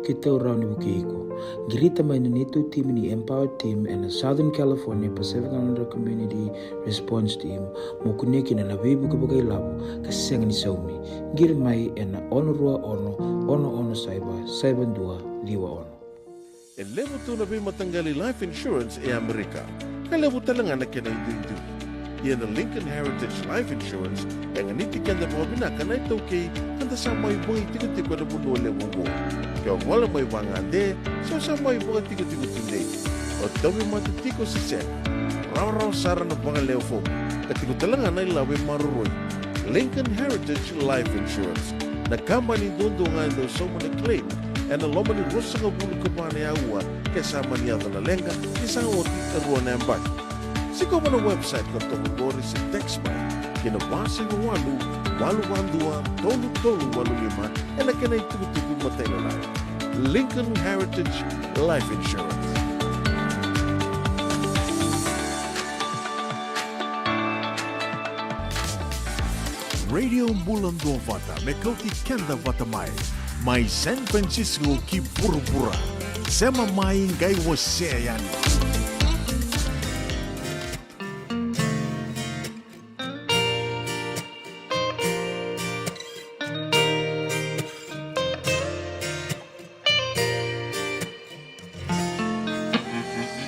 Keitou rawa ni vukei iko. Qirita mai na neitou timi ni Empower Team ena Southern California Pacific Islander Community Response Team mo kunea kina na veivuke vakailavo ka sega ni saumi. Qiri mai ena ono rua ono, ono ono saiva, saiva dua ciwa ono. E levu tu na veimataqali life insurance e Amerika, ka levu tale ga na kena iduidui. Ia na Lincoln Heritage Life Insurance e ganiti keda vakavinaka na iTaukei ka da sa mai vakaitikotiko ena vanua levu oqo. Ke o gole mai vagade se o sa mai vakatikotiko tudei, o tauvimate tiko se sega, rawarawa sara na vakalewe fomu ka tiko tale ga na ilavo e maroroi. Lincoln Heritage Life Insurance, na kabani duadua ga e dau sauma na claim ena loma ni ruasagavulu ka va na aua ke sa mani yaco na leqa ke sa oti e rua na yabaki. Sikova na website ka toka qori se text mai ki na va saiva walu, walu va dua, tolu tolu walu lima ena kena itukutuku matailalai. Lincoln Heritage Life Insurance. Radio Bula Duavata me kauti keda vata mai, mai San Francisco ki vuravura. Sema mai, qai wasea yani.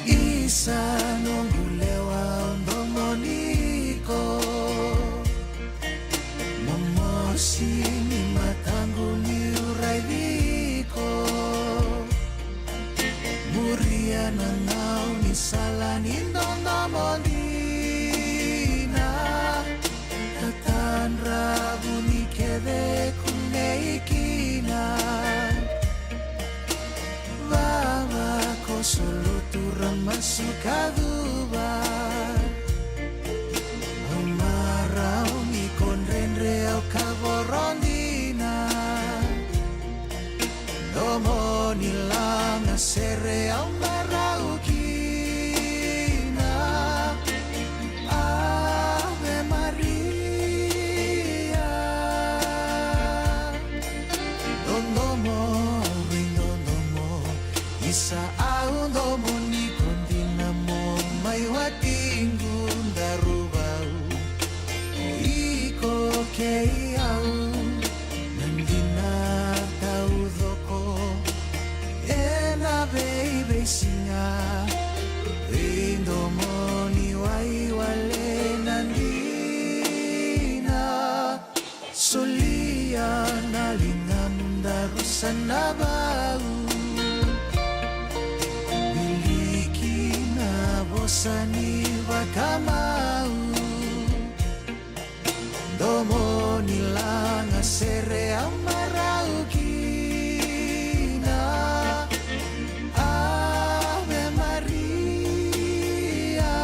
Isa noqu lewa, au domoni iko. Momosi ni mataqu niu raici iko. Muria na gaunisala ni dodomo dina. Tatadra vuni kece kunei kina. Vava ko solotu ra masu ka cuva. Au marau ni ko dredre au ka voro dina. Domo ni laga sere au marau kina. Ave Maria. Dodomo, au veidodomo. Isa au domoni iko dina mo mai watiqu daru vau. O iko kei au na dina taucoko. Ena veiveisiga veidomoni waiwale na dina. Solia na ligamu daru sa na vau. Wiliki na vosa ni vakamau. Domo ni laga sere au marau kina. Ave Maria.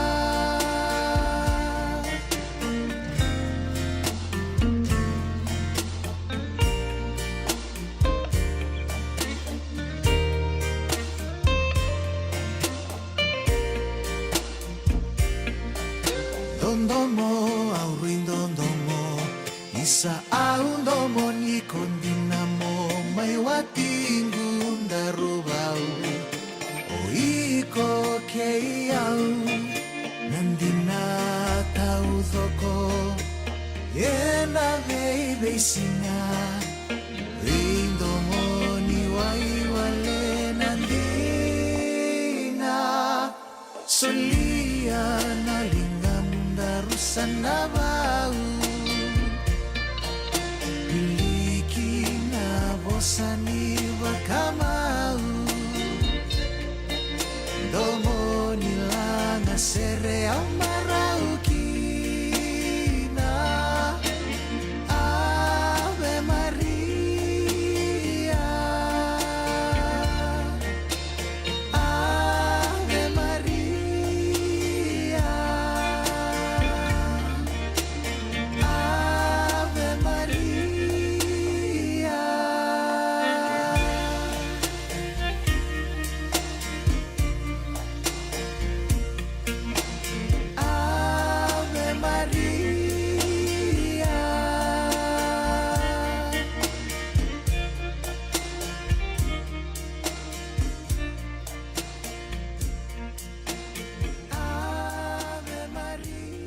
Dodomo, au rui dodomo. Isa au domoni iko dina mo mai watiqu daru vau. O iko kei au na dina taucoko. Ena veiveisiga Sa ni vakamau, domo ni laga sere au marau kina. Ave Maria, Ave Maria, Ave Maria, Ave Maria. Ave Maria.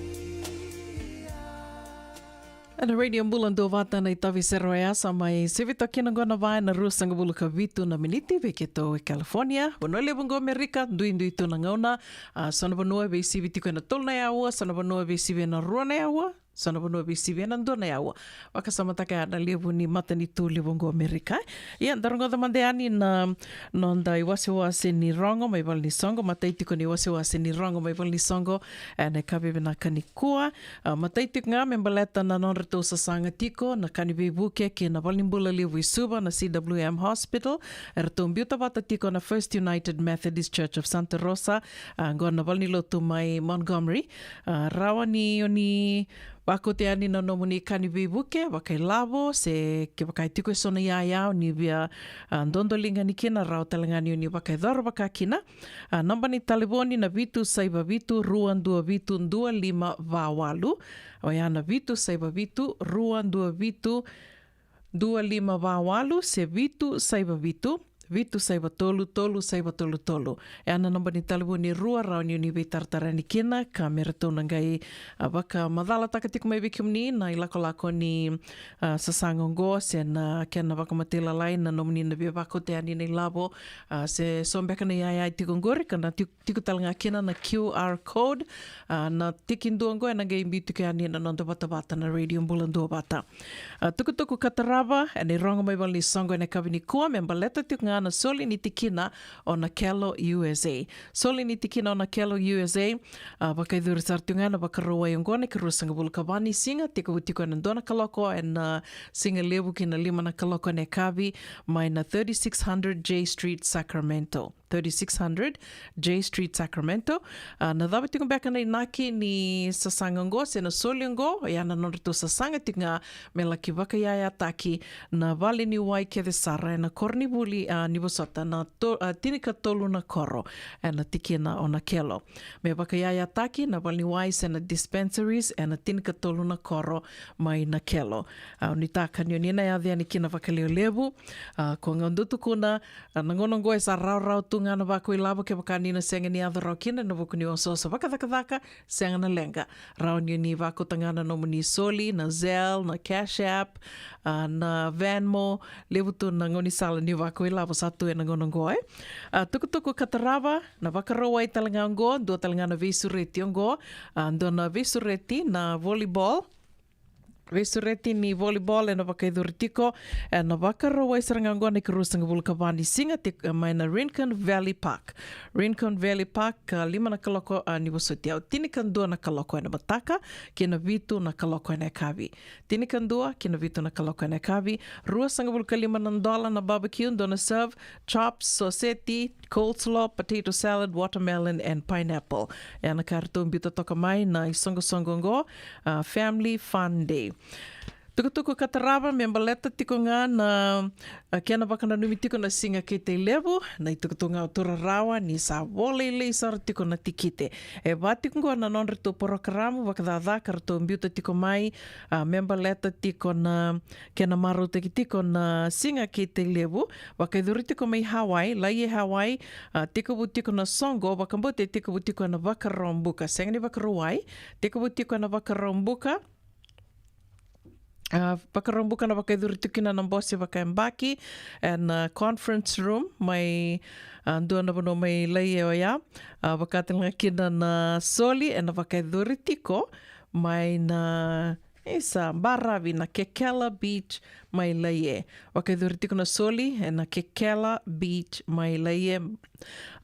Ena Radio Bula Duavata na itavi sere oya sa mai sivi toka kina oqo na va ena ruasagavulu ka vitu na miniti vei keitou e California. Vanua levu oqo Amerika, duidui tu na gauna. A, so na vanua veisivi tiko ena tolu na yaua, so na vanua veisivi ena rua na yaua, so na vanua veisivi ena dua na yaua. Vakasamataka ya na levu ni matanitu levu oqo Amerika. Ia, da rogoca mada yani na noda iwasewase ni rogo mai valenisoqo, matai tiko ni wasewase ni rogo mai valenisoqo ena yakavi vinaka nikua. A, matai tiko ga me baleta na nodratou sasaga tiko na ka ni veivuke kei na valenibula levu i Suva, na C W M Hospital. Eratou biuta vata tiko na First United Methodist Church of Santa Rosa, a, oqo na valenilotu mai Montgomery. A, rawa ni o ni vakauta yani na nomuni ka ni veivuke vakailavo, se kevaka e tiko eso na iyaya o ni via, a, dodoliga yani kina, rawa tale ga ni o ni vakayacora vaka kina. A, naba ni talevoni na vitu saiva vitu rua dua vitu dua lima va walu. Oya na vitu saiva vitu rua dua vitu dua lima va walu se vitu saiva vitu vitu saiva tolu tolu saiva tolu tolu. E a na naba ni talevoni e rua rawa ni o ni veitaratara yani kina ka me ratou na qai, a, vakamacalataka tiko mai vei kemuni na ilakolako ni, a, sasaga oqo se na kena vakamatailalai na nomuni na via vakauta yani na ilavo, a, se so beka na iyaya e tiko oqori ka na tiko tiko tale ga kina na Q R code. A, na tiki dua oqo ena qai biu tiko yani na noda vatavata na Radio Bula Duavata. A, tukutuku ka tarava ena irogo mai valenisoqo ena yakavi nikua me baleta tiko ga na soli ni tikina o Nakelo U S A. Soli ni tikina o Nakelo U S A, a, vakayacori sara tiko ga na Vakarauwai oqo na ikaruasagavulu ka va ni siga, tekivu tiko ena dua na kaloko ena, a, siga levu ki na lima na kaloko ena yakavi, mai na thirty-six hundred J Street, Sacramento. Thirty-six hundred J Street, Sacramento. A, na cava tiko beka na inaki ni sasaga oqo se na soli oqo, ia na nodratou sasaga tiko ga me laki vakayayataki na vale ni wai kece sara ena koronivuli, a, ni vosota na to-, a, tinikatolu na koro ena tikina o Nakelo. Me vakayayataki na vale ni wai se na dispensaries ena tinikatolu na koro mai Nakelo. A, nuitaka ni o ni na yaco yani kina vakalevulevu, a, ko ga dou tukuna, a, na gauna oqo e sa rawarawa tu ga na vakuailavo, kevaka ni na sega ni yaco rawa kina ena vuku ni osooso vakacakacaka, sega na leqa. Rawa ni o ni vakauta ga na nomuni soli, na Zelle, na Cash App, a, na Venmo, levu tu na gaunisala ni vakuailavo sa tu ena gauna oqo, e. A, tukutuku ka tarava, na Vakarauwai tale ga oqo, dua tale ga na veisureti oqo, a, dua na veisureti na volleyball, veisureti ni volleyball ena vakayacori tiko ena Vakarauwai sara ga oqo na ikaruasagavulu ka va ni siga, tiko mai na Rincon Valley Park. Rincon Valley Park, a, lima na kaloko, a, ni vosoti au, tinikadua na kaloko ena mataka ki na vitu na kaloko ena yakavi. Tinikadua ki na vitu na kaloko ena yakavi. Ruasagavulu ka lima na dola na barbecue, dua na serve, chops, soseti, coleslaw, potato salad, watermelon and pineapple. E a na ka eratou biuta toka mai na isoqosoqo oqo, a, Family Fun Day. Tukutuku ka tarava me baleta tiko ga na, a, kena vakananumi tiko na Siga Keitei Levu, na itukutuku ga o Turarawa ni sa volai lailai sara tiko na tikite. E va tiko oqo na nodratou porokaramu vakacaca ka ratou biuta tiko mai, a, me baleta tiko na kena marautaki tiko na Siga Keitei Levu, vakayacori tiko mai Hawaii, lai e Hawaii, a, tekivu tiko na soqo, vakabauta e tekivu tiko ena Vakaraubuka, sega ni Vakarauwai, tekivu tiko ena Vakaraubuka. A, Vakaraubuka na vakayacori tiko kina na bose vakayabaki ena, a, conference room mai, a, dua na vanua mai lai e oya. A, vaka tale ga kina na soli ena vakayacori tiko mai na Isa, baravi na Kekela Beach mai Laie. Vakaicuri tiko na soli ena Kekela Beach mai Laie.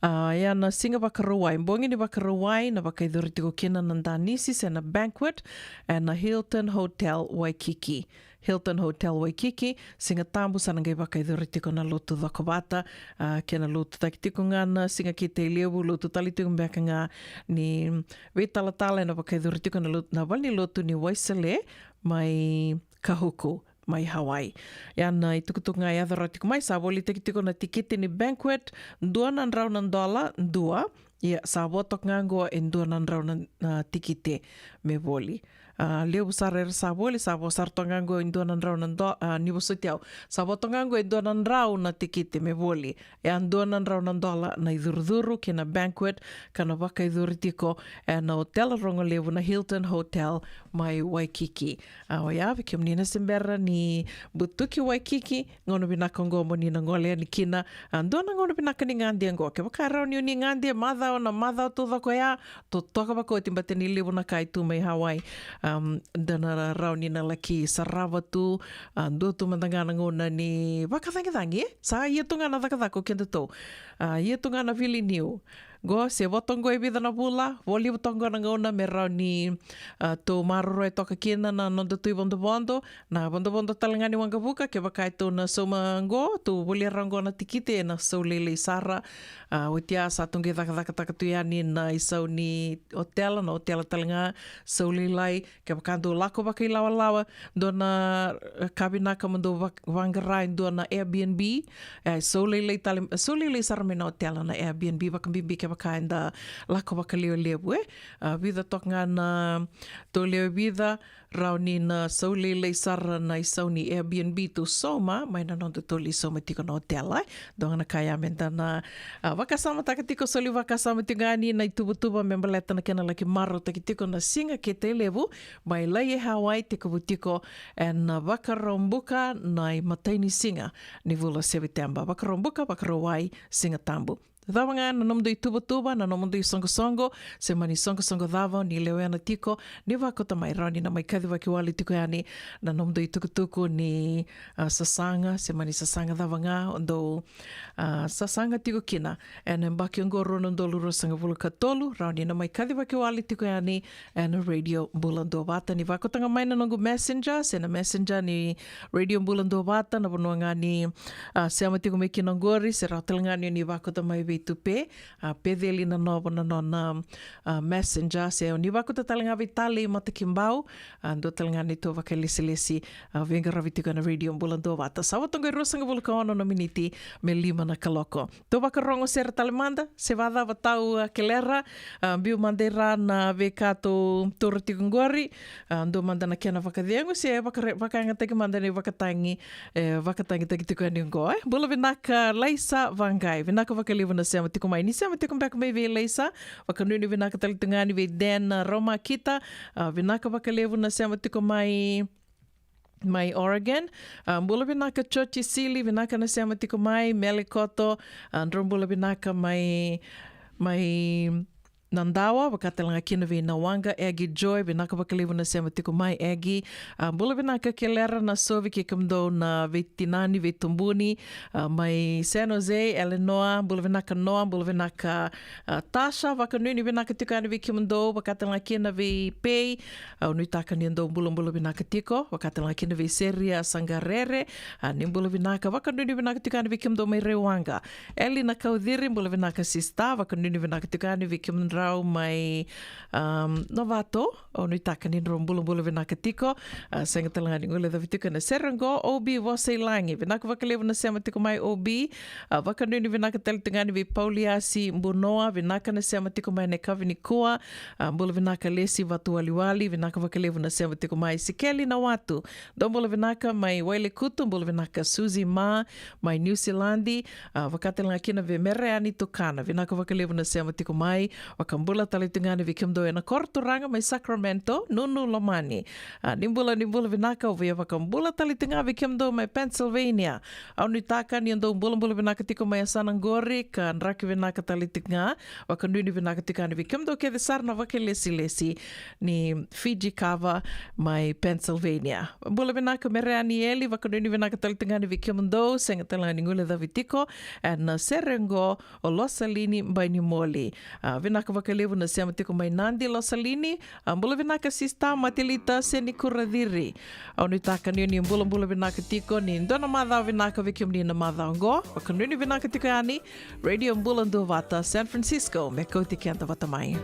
A, ia na siga Vakarauwai, bogi ni Vakarauwai, na vakaicuri tiko kina na danisi se na banquet ena Hilton Hotel Waikiki. Hilton Hotel Waikiki, Siga Tabu sa na qai vakaicuri tiko na lotu cokovata, a, kei na lotutaki tiko ga na Siga Kitailevu, lotu tale tiko beka ga ni veitalatala ena vakaicuri tiko na lotu, na valenilotu ni Waisele mai Kahuku mai Hawaii. Ia na itukutuku ga e yaco rawa tiko mai, sa volitaki tiko na tikiti ni banquet, dua na drau na dola, dua. Ia sa vo toka ga oqo e dua na drau na, na tikiti me voli. A, levu sara era sa voli, sa vo sara toka ga oqo e dua na drau na do-, a, ni vosoti au. Sa vo toka ga oqo e dua na drau na tikiti me voli. E a dua na drau na dola na icurucuru kei na banquet, ka na vakaicuri tiko ena hotel rogo levu na Hilton Hotel mai Waikiki. A, oya, vei kemuni na se bera ni butuki Waikiki, gauna vinaka oqo mo ni na gole yani kina. A, dua na gauna vinaka ni gade oqo. Kevaka e rawa ni o ni gade macawa na macawa taucoko ya, totoka vakaoti, baleta ni levu na ka e tu mai Hawaii. Am, da na rawa ni na laki sarava tu, a, dua tu mada ga na gauna ni vakacagicagi, e? Sa ia tu ga na cakacaka o kedatou. A, ia tu ga na vili niu. Qo, se vo toka qo e vica na vula, vo levu toka qo na gauna me rawa ni, a, tou maroroya toka kina na nodatou ivodovodo, na vodovodo tale ga ni waqavuka, kevaka e tou na sauma qo, tou volia rawa qo na tikiti, ena sau lailai sara. A, oti ya sa tou qai cakacakataka tu yani na isau ni otela, na otela tale ga, sau lailai, kevaka dou lako vakailawalawa, dua na, e, ka vinaka mo dou va-, vaqara e dua na Airbnb, e, sau lailai tale, sau lailai sara mai na otela na Airbnb, vakabibi kevaka eda lako vakalewe levu, e. A, vica toka ga na, tou lewe vica, rawa ni na sau lailai sara na isau ni Airbnb tou sauma, mai na nodatou lai sauma tiko na otela, e. Dua ga na ka ya meda na, a, vakasamataka tiko, soli vakasama tiko ga yani na ituvatuva me baleta na kena laki marautaki tiko na Siga Kitailevu mai Laie Hawaii, tekivu tiko ena Vakaraubuka na imatai ni siga ni vula o Seviteba. Vakaraubuka, Vakarauwai, Siga Tabu. Cava ga na nomudou ituvatuva, na nomudou isoqosoqo, se mani soqosoqo cava o ni lewena tiko, ni vakauta mai, rawa ni na mai kacivaki wale tiko yani na nomudou itukutuku ni, a, sasaga, se mani sasaga cava ga o dou, a, sasaga tiko kina ena yabaki oqo rua na udolu ruasagavulu ka tolu, rawa ni na mai kacivaki wale tiko yani ena Radio Bula Duavata. Ni vakauta ga mai na noqu Messenger, se na Messenger ni Radio Bula Duavata, na vanua ga ni, a, sema tiko mai kina oqori, se rawa tale ga ni o ni vakauta mai vei Tupe, a, Peceli Nanovo na nona, a, Messenger, se o ni vakauta tale ga vei Talei Matakibau, a, dua tale ga neitou vakailesilesi, a, veiqaravi tiko ena Radio Bula Duavata. Sa vo toka qo e ruasagavulu ka ono na miniti me lima na kaloko. Tou vakarogo sere tale mada, se vacava tau, a, kelera, a, biu mada i ra na veika tou taura tiko qori, a, dua mada na kena vakacegu, se vakare-, vakayagataki mada na ivakatagi, e, vakatagitaki tiko yani oqo, e. Bula vinaka Laisa Vaqai, vinaka vakalevu na sema tiko mai. Ni sema tiko beka mai vei Laisa, vakanuinui vinaka tale tu ga yani vei Dan Romakita, a, vinaka vakalevu na sema tiko mai mai Oregon. A, bula vinaka Chochi Sili, vinaka na sema tiko mai, Mele Koto, a, drau bula vinaka mai, mai Nadawa, vaka tale ga kina vei Nawaqa, Egi Joy, vinaka vakalevu na sema tiko mai, Egi. A, bula vinaka kelera na sovi kei kemudou na veitinani, veitubuni, a, mai San Jose, Eleanor, bula vinaka Noa, bula vinaka, a, Tasha, vakanuinui vinaka tiko yani vei kemudou, vaka tale ga kina vei Pei, a, au nuitaka ni dou bulabula vinaka tiko, vaka tale ga kina vei Seria Saqarere, a, ni bula vinaka, vakanuinui vinaka tiko yani vei kemudou mai Raiwaqa. Elina Kauciri, bula vinaka sista, vakanuinui vinaka tiko yani vei kemudrau mai, um, Novato, au nuitaka ni drau bulabula vinaka tiko, a, sega tale ga ni guilecavi tiko ena sere oqo, O B Vosa i Lagi, vinaka vakalevu na sema tiko mai O B, a, vakanuinui vinaka tale tiko yani vei Pauliasi Bunoa, vinaka na sema tiko mai ena yakavi nikua, a, bula vinaka Lesi Vatuwaliwali, vinaka vakalevu na sema tiko mai Sikeli Nawatu, dou bula vinaka mai Wailekutu, bula vinaka Suzi Ma, mai Niusiladi, a, vaka tale ga kina vei Mereani Tukana, vinaka vakalevu na sema tiko mai, Vakabula tale tu ga yani vei kemudou ena koro turaga mai Sacramento, Nunu Lomani. A, ni bula, ni bula vinaka, au via vakabula tale tu ga vei kemudou mai Pennsylvania. Au nuitaka ni o dou bulabula vinaka tiko mai yasana qori, ka draki vinaka tale tu ga, vakanuinui vinaka tiko yani vei kemudou kece sara na vakailesilesi ni Fiji Kava mai Pennsylvania. Bula vinaka Mere Anieli, vakanuinui vinaka tale tu ga yani vei kemudou, sega tale ga ni guilecavi tiko ena sere qo o Losalini Bainimoli. A, vinaka vakalevu na sema tiko mai Nadi Losalini. A, bula vinaka sista Matilita Seni Kuraciri. Au nuitaka ni o ni bulabula vinaka tiko, ni dua na macawa vinaka vei kemuni na macawa qo. Vakanuinui vinaka tiko yani. Radio Bula Duavata, San Francisco, me kauti keda vata mai.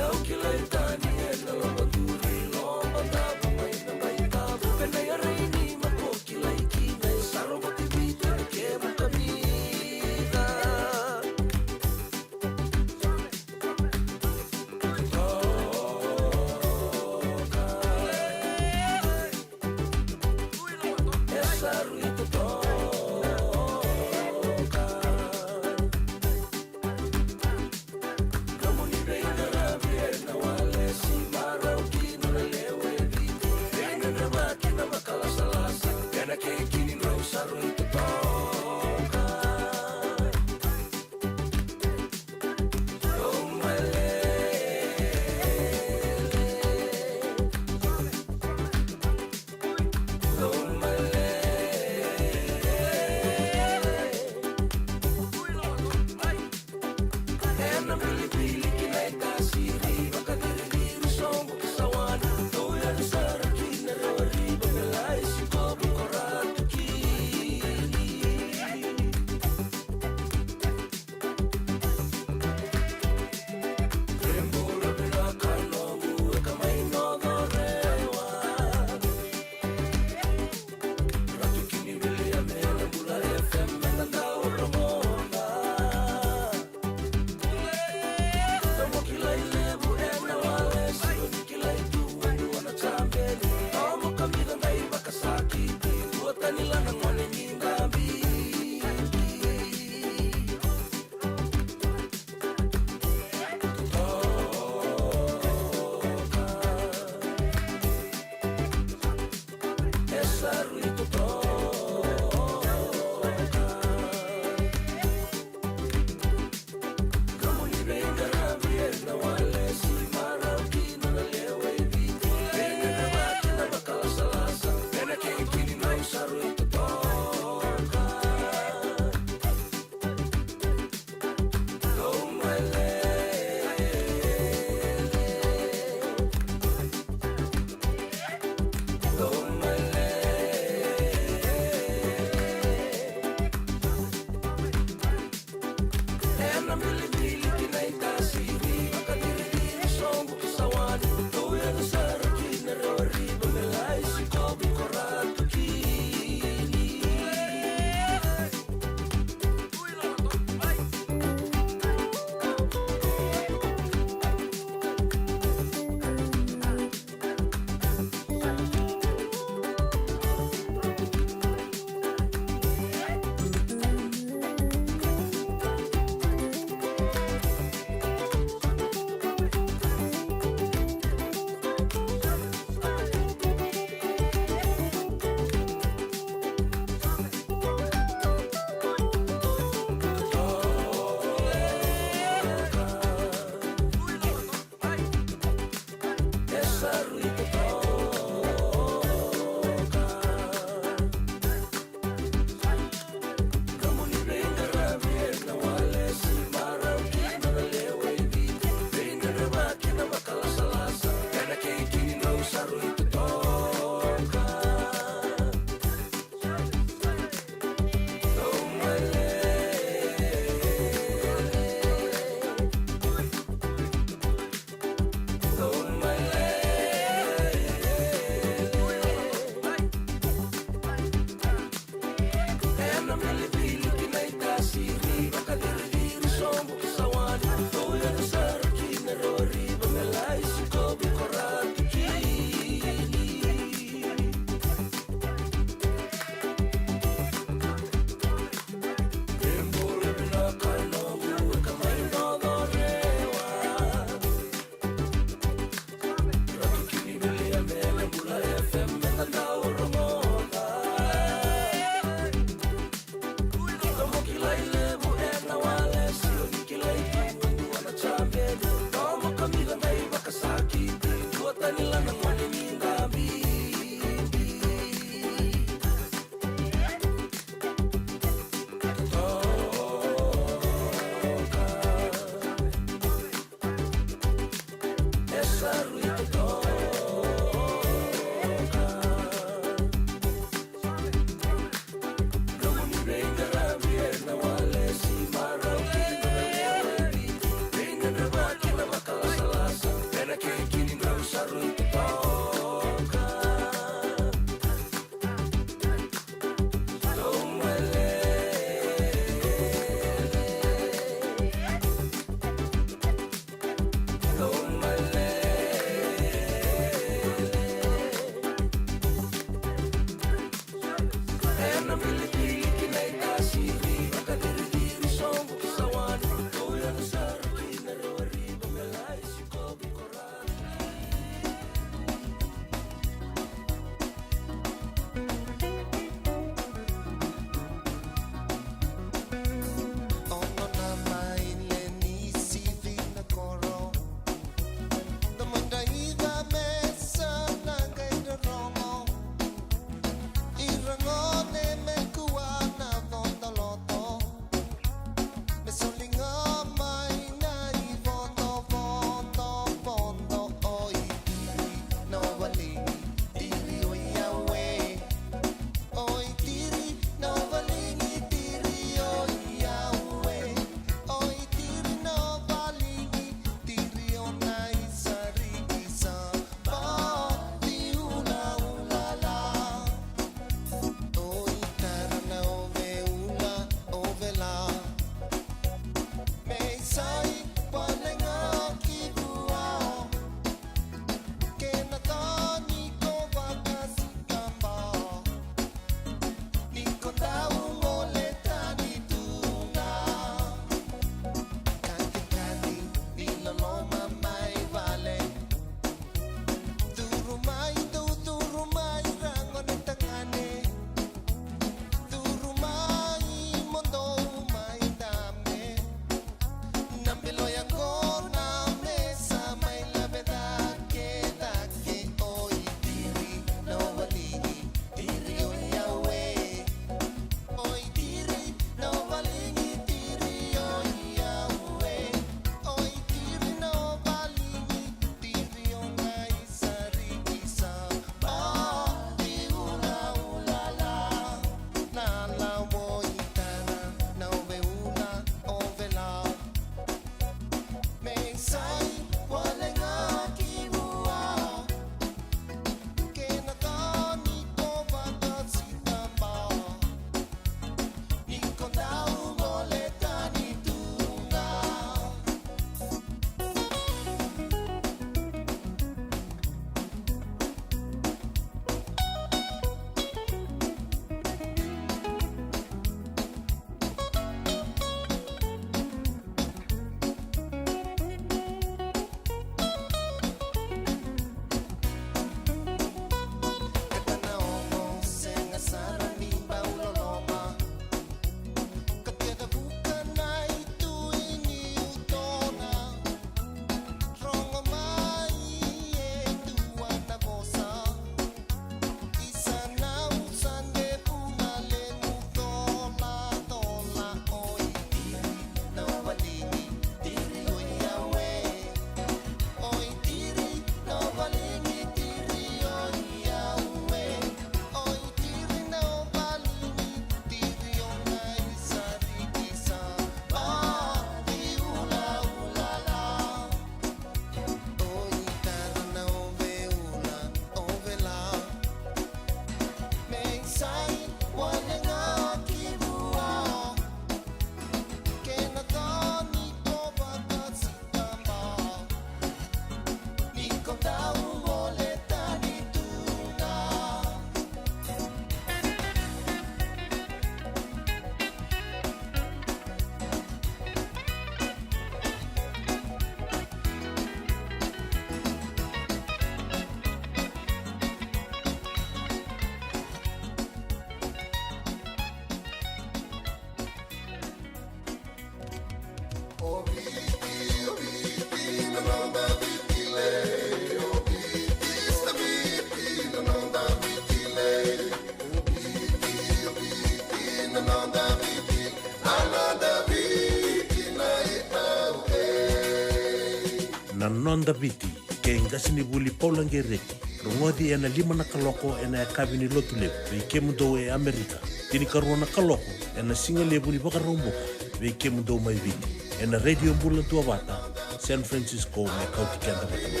Noda Viti, kei qasenivuli Paula Gereti. Rogoci ena lima na kaloko ena yakavi ni Lotulevu vei kemudou e Amerika. Tinikarua na kaloko ena sigalevu ni Vakaraubuka vei kemudou mai Viti, ena Radio Bula Duavata, San Francisco, me kauti keda vata mai.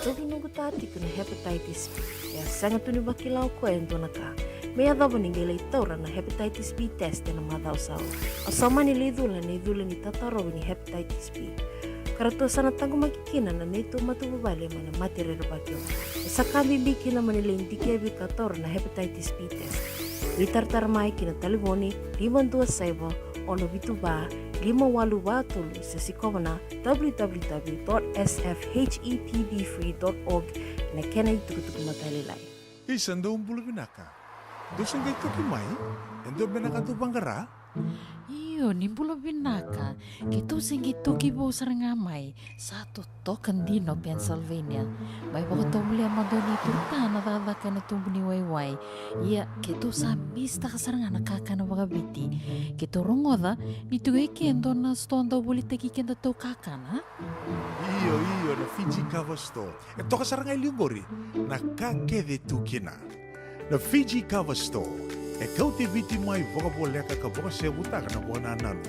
Toki noqu ta tiko na hepatitis B. E a sega tu ni vakila o koya e dua na ka me yacova ni qai lai taura na hepatitis B test ena macawa sa oti. Au sa mani lai cula na icula ni tatarovi ni hepatitis B. Ka ratou sa na taqomaki kina na neitou matavuvale mai na mate rerevaki oqo. E sa ka bibi kina mo ni lai dikevi ka taura na hepatitis B test. Lai taratara mai ki na talevoni lima dua saiva, ono vitu va, lima walu va tolu, se sikova na w w w dot s f h e p b free dot org na kena itukutuku matailalai. Isa, dou bula vinaka. Dou se qai toki mai? E dua beka na ka dou vaqara? Io, ni bula vinaka. Keitou se qai toki vou sara ga mai. Sa totoka dina o Pennsylvania. Mai vakatovolea mada o neitou ta na cakacaka ena tubu ni waiwai. Ia, keitou sa misitaka sara ga na kakana vakaviti. Keitou rogoca ni tu e ke e dua na sitoa dau volitaki kedatou kakana. Io, io, na Fiji Cover Store. E toka sara ga e liu qori na ka kece tu kina. Na Fiji Cover Store e kauti Viti mai vakavoleka ka vakasevutaka na vakanananu.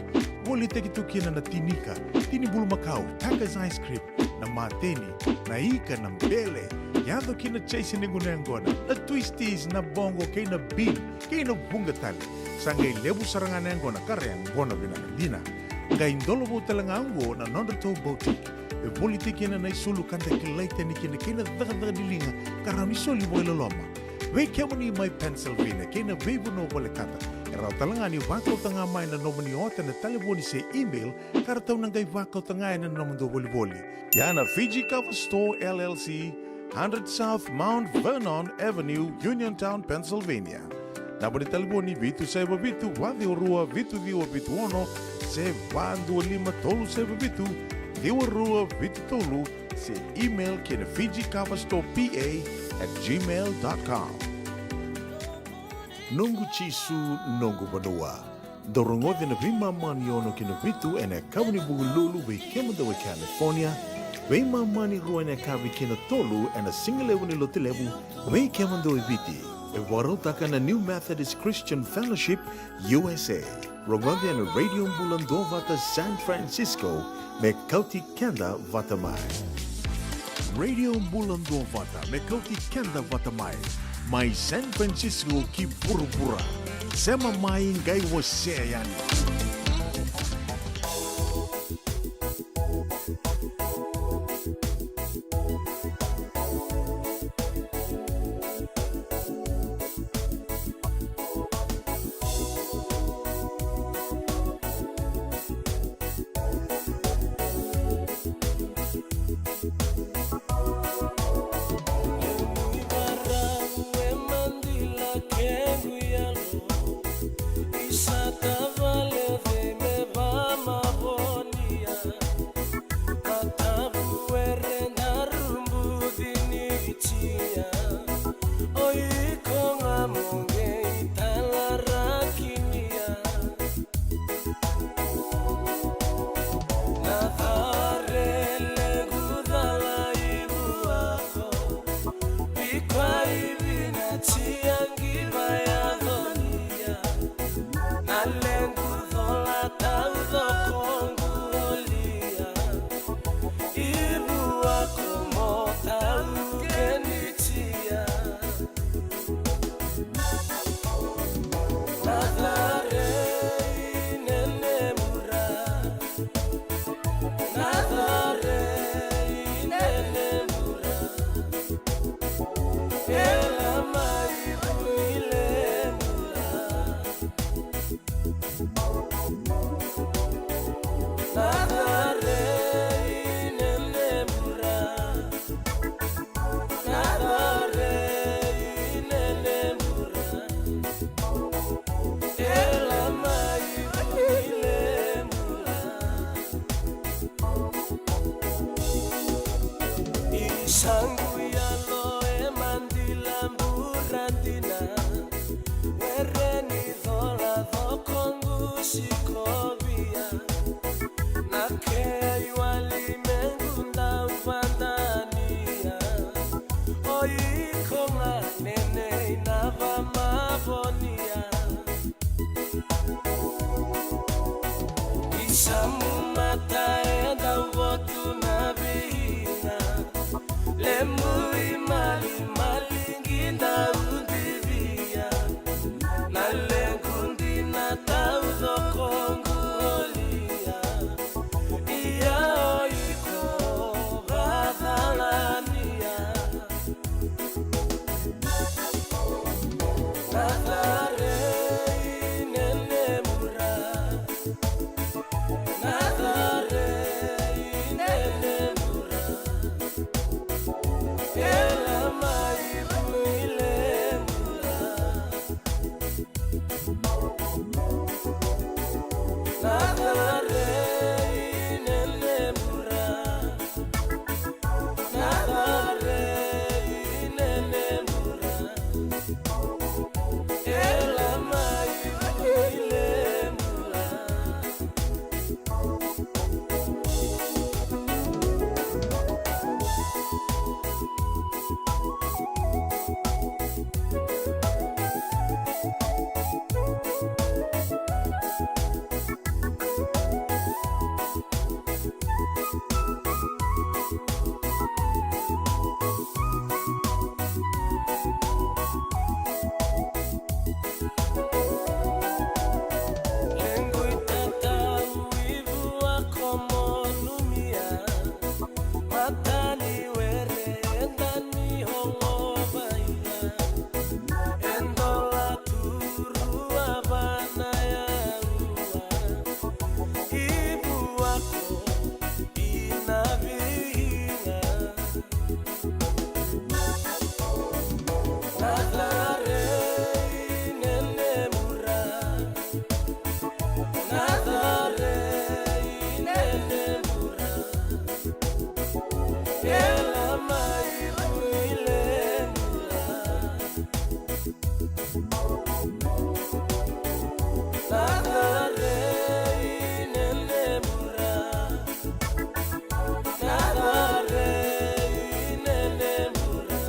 Volitaki tu kina na tinika, tini bulumakau, Tucker's ice cream, na mateni, na ika, na bele, yaco ki na chase ni gunu yaqona, na twisties, na boqo kei na bean, kei na vuqa tale. Sa qai levu sara ga na yaqona ka ra yaqona vinaka dina. Qai dolovou tale ga oqo na nodratou boutique. E volitaki kina na isulu ka da kilai tani kina kei na cakacaka ni liga ka rawa ni soli vakaloloma. Vei kemuni mai Pennsylvania kei na veivanua volekata, e rawa tale ga ni vakauta ga mai na nomuni ota ena talevoni se email ka ratou na qai vakauta ga ena nomudou volivoli. Ia na Fiji Cover Store L L C, hundred South Mount Vernon Avenue, Uniontown, Pennsylvania. Naba ni talevoni vitu saiva vitu, va ciwa rua, vitu ciwa vitu ono, se va dua lima tolu saiva vitu, ciwa rua vitu tolu, se email ki na Fiji Cover Store P A at gmail dot com. Noqu Jisu, noqu vanua. Dou rogoci na veimama ni ono ki na vitu ena yakavi ni Vukelulu vei kemudou e California, veimama ni rua ena yakavi ki na tolu ena sigalevu ni Lotulevu vei kemudou e Viti. E vakarautaka na New Methodist Christian Fellowship U S A. Rogoci ena Radio Bula Duavata San Francisco me kauti keda vata mai. Radio Bula Duavata me kauti keda vata mai, mai San Francisco ki vuravura. Sema mai, qai wasea yani. Ni were eda ni holovaina, e dola turuva na yaua, i vuako i na vihiga. Na care i nene mura. Na care i nene mura. Ela mai vuile mura. Na care i nene mura. Na care i nene mura.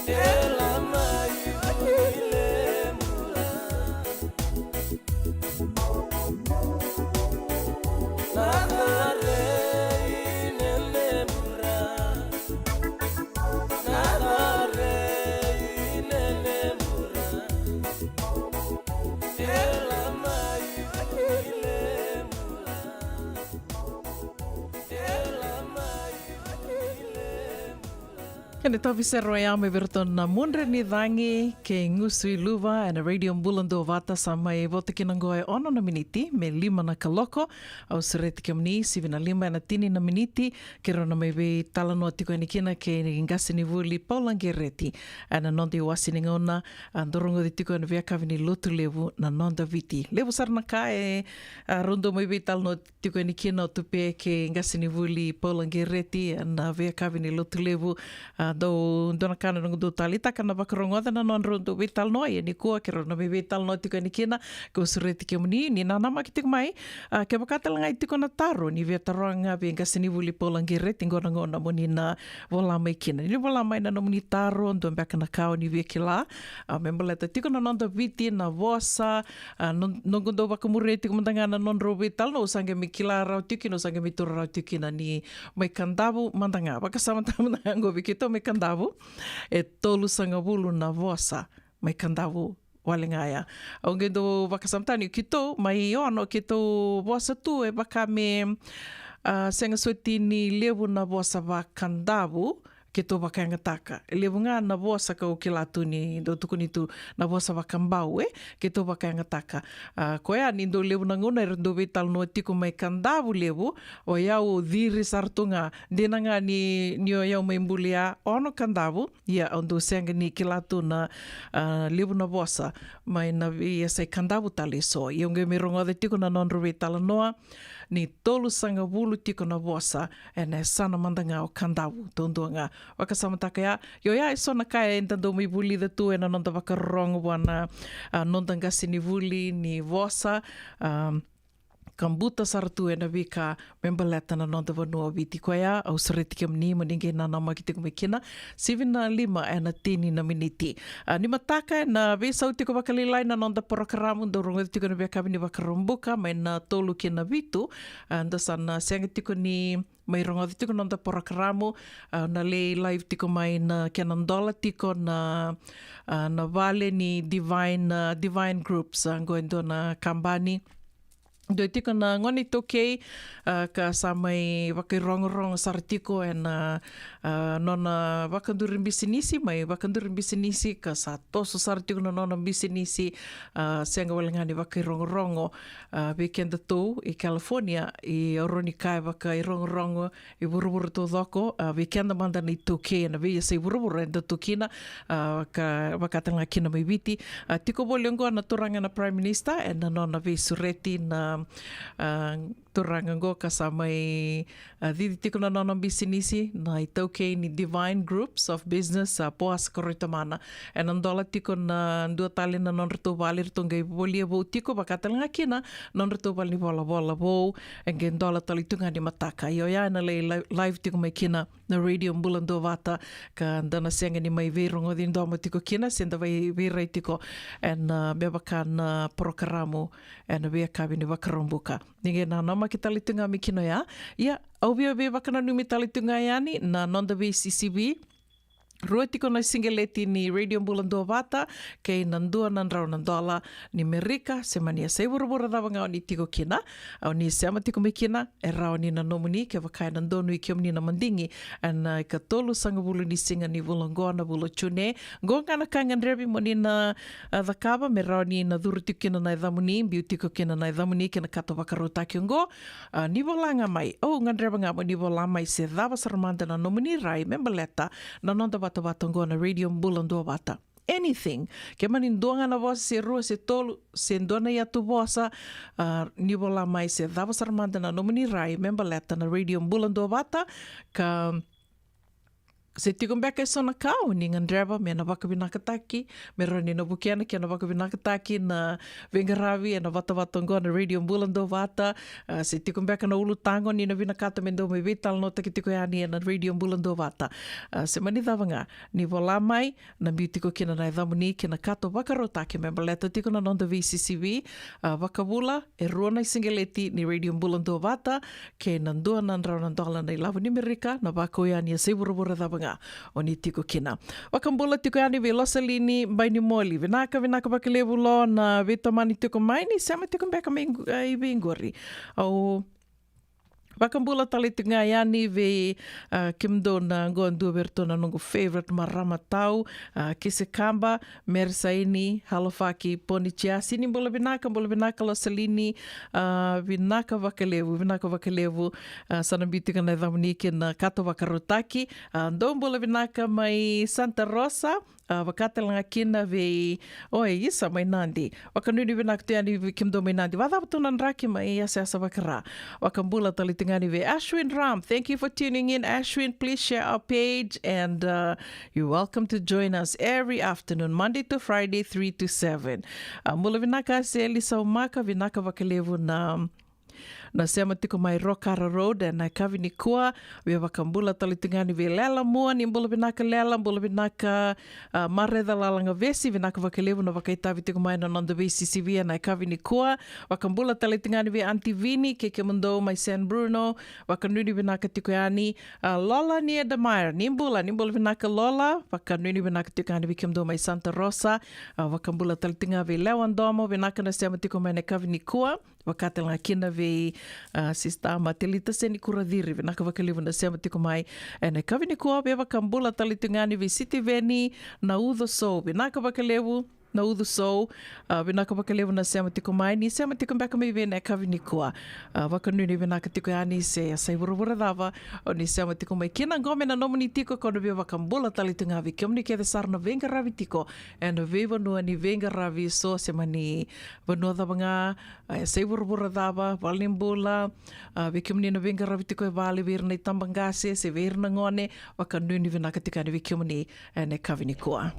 Ela mai vuile mura. Na care i nene mura. Na care i nene mura. Ela mai vuile mura. Ela mai vuile mura. Kena itavi sara oya mai vei iratou na Mudre ni Cagi kei Gusu i Luva ena Radio Bula Duavata. Sa mai vota kina oqo e ono na miniti me lima na kaloko. Au sureti kemuni, sivi na lima ena tini na miniti, keirau na mai veitalanoa tiko yani kina kei qasenivuli Paula Qereti ena noda iwase ni gauna. A, dau rogoci tiko ena veiyakavi ni Lotulevu na Noda Viti. Levu sara na ka e, a, rau dau mai veitalanoa tiko yani kina o Tupe kei qasenivuli Paula Qereti ena veiyakavi ni Lotulevu. A, dau, dua na ka na noqu dau taleitaka na vakarogoca na nodrau dau veitalanoa, ia nikua keirau na mai veitalanoa tiko yani kina. Kau sureti kemuni ni nanamaki tiko mai. A, kevaka tale ga e tiko na taro ni via taroga vei qasenivuli Paula Qereti, qo na gauna mo ni na vola mai kina. Ni vola mai na nomuni taro, dua beka na ka o ni via kila, a, me baleta tiko na noda Viti, na vosa, a, no, noqu dau vakamuria tiko mada ga na nodrau veitalanoa, au sa qai mai kila rawa tiko kina, au sa qai mai taura rawa tiko kina ni mai Kadavu mada ga. Vakasamataka mada ga oqo vei keitou mai Kadavu, e tolusagavulu na vosa mai Kadavu wale ga ya. Au qai dau vakasamataka ni keitou mai Ono, keitou vosa tu e vaka me, a, sega soti ni levu na vosa vaKadavu keitou vakayagataka. E levu ga na vosa kau kila tu ni dau tukuni tu na vosa vaKabau, e, keitou vakayagataka. A, koya ni dau levu na gauna era dau veitalanoa tiko mai Kadavulevu, o yau au ciri sara tu ga. Dina ga ni, ni o yau mai bulia Ono, Kadavu, ia au dau sega ni kila tu na, a, levu na vosa mai na veiyasai Kadavu tale eso. Ia au qai mai rogoca tiko na nodrau veitalanoa ni tolusagavulu tiko na vosa ena yasana mada ga o Kadavu taudua ga. Vakasamataka ya, io ya eso na ka eda dau mai vulica tu ena noda vakarorogo vua na, a, noda qasenivuli ni vosa, a, ka buta sara tu ena veika me baleta na noda vanua o Viti. Koya au sureti kemuni mo ni qai nanamaki tiko mai kina, sivi na lima ena tini na miniti. A, ni mataka ena veisau tiko vakalailai na noda porokaramu, dau rogoci tiko na veiyakavi ni Vakaraubuka mai na tolu ki na vitu. A, da sa na sega tiko ni mai rogoci tiko na noda porokaramu, a, na lai live tiko mai na kena dola tiko na, a, na vale ni Divine, a, Divine Groups, a, qo e dua na kabani. Dua tiko na gone iTaukei, a, ka sa mai vakairogorogo sara tiko ena, a, nona vakaduri bisinisi, mai vakaduri bisinisi, ka sa toso sara tiko na nona bisinisi, a, sega wale ga ni vakairogorogo, a, vei kedatou i California, i au rawa ni kaya vakairogorogo, i vuravura taucoko, a, vei keda mada na iTaukei ena veiyasai vuravura eda tu kina, a, ka vaka tale ga kina mai Viti. A, tiko voli oqo na turaga na Prime Minister ena nona veisureti na, a, turaga oqo ka sa mai, a, cici tiko na nona bisinisi na iTaukei ni Divine Groups of Business, a, Boas Koroitamana. Ena dola tiko na dua tale na nodratou vale, ratou qai volia vou tiko vaka tale ga kina nodratou vale ni volavola vou, e qai dola tale tu ga ni mataka. Io ya ena lai, lai, live tiko mai kina na Radio Bula Duavata, ka da na sega ni mai veirogoci domo tiko kina, se da vei, veirai tiko ena, a, me vaka na porokaramu ena veiyakavi ni Vakaraubuka. Ni qai nanamaki tale tu ga mai kina oya. Ia, au via veivakananumi tale tu ga yani na noda veisisivi rua tiko na sigaleti ni Radio Bula Duavata, kei na dua na drau na dola ni Merika, se mani yasai vuravura cava ga o ni tiko kina, o ni sema tiko mai kina, e rawa ni na nomuni, kevaka e na donu i kemuni na madigi, ena ikatolu sagavulu ni siga ni vula oqo, na vula o June. Qo ga na ka e gadrevi mo ni na, a, cakava, me rawa ni na curu tiko kina na yacamuni, biu tiko kina na yacamuni kei na kato vakarautaki oqo. A, ni vola ga mai, au gadreva ga mo ni vola mai se cava sara mada na nomuni rai me baleta na noda vatavata oqo na Radio Bula Duavata. Anything. Ke mani dua ga na vosa se rua se tolu, se dua na iyatu vosa, a, ni vola mai se cava sara mada na nomuni rai me baleta na Radio Bula Duavata, ka se tiko beka e so na ka o ni gadreva me na vakavinakataki, me rawa ni na vukea na kena vakavinakataki na veiqaravi ena vatavata oqo na Radio Bula Duavata. A, se tiko beka na ulutaga o ni na vinakata me dau mai veitalanoataki tiko yani ena Radio Bula Duavata. A, se mani cava ga, ni vola mai, na biu tiko kina na yacamuni kei na kato vakarautaki me baleta tiko na noda veisisivi, a, vakavula, e rua na sigaleti ni Radio Bula Duavata, kei na dua na drau na dola na ilavo ni Merika, na vakau yani e yasai vuravura cava ga o ni tiko kina. Vakabula tiko yani vei Losalini Bainimoli. Vinaka, vinaka vakalevu Lo na veitomani tiko mai, ni sema tiko beka mai qu-, a, i vei qori. Au vakabula tale tiko ga yani vei, a, kemudou na qo dua vei iratou na noqu favorite marama tau, a, Kisekaba, Meresaini, Halofaki, Ponitiasi, ni bula vinaka, bula vinaka Losalini, a, vinaka vakalevu, vinaka vakalevu, a, sa na biu tiko na yacamuni kei na kato vakarautaki, a, dou bula vinaka mai Santa Rosa, a, vaka tale ga kina vei, oi, isa mai Nadi. Vakanuinui vinaka tu yani vei kemudou mai Nadi. Vacava tu na draki mai Yasayasa Vakara. Vakabula tale tiko yani vei Ashwin Ram. Thank you for tuning in, Ashwin. Please share our page and, uh, you're welcome to join us every afternoon, Monday to Friday, three to seven. A, bula vinaka Seli Saumaka, vinaka vakalevu na, na sema tiko mai Rokara Road ena yakavi nikua. Via vakabula tale tiko yani vei Lela Mua, ni bula vinaka Lela, bula vinaka, a, Mareca Lalagavesi, vinaka vakalevu na vakaitavi tiko mai na noda veisisivi ena yakavi nikua. Vakabula tale tiko yani vei Aunty Vini kei kemudou mai San Bruno, vakanuinui vinaka tiko yani. A, Lola ni Edamire, ni bula, ni bula vinaka Lola, vakanuinui vinaka tiko yani vei kemudou mai Santa Rosa. A, vakabula tale tiko ga vei Lewa Domo, vinaka na sema tiko mai ena yakavi nikua. Vaka tale ga kina vei, a, Sister Matelita Seni Kuraciri, vinaka vakalevu na sema tiko mai ena yakavi nikua. Via vakabula tale tiko ga yani vei Sitiveni na Ucosou, vinaka vakalevu na Ucosou, a, vinaka vakalevu na sema tiko mai, ni sema tiko beka mai vei ena yakavi nikua. A, vakanuinui vinaka tiko yani se yasai vuravura cava o ni sema tiko mai kina, qo me na nomuni tiko, kau na via vakabula tale tiko ga vei kemuni kece sara na veiqaravi tiko ena veivanua ni veiqaravi, so se mani vanua cava ga, a, yasai vuravura cava, valenibula, a, vei kemuni na veiqaravi tiko e vale, vei ira na itabaqase se vei ira na gone, vakanuinui vinaka tiko yani vei kemuni ena yakavi nikua.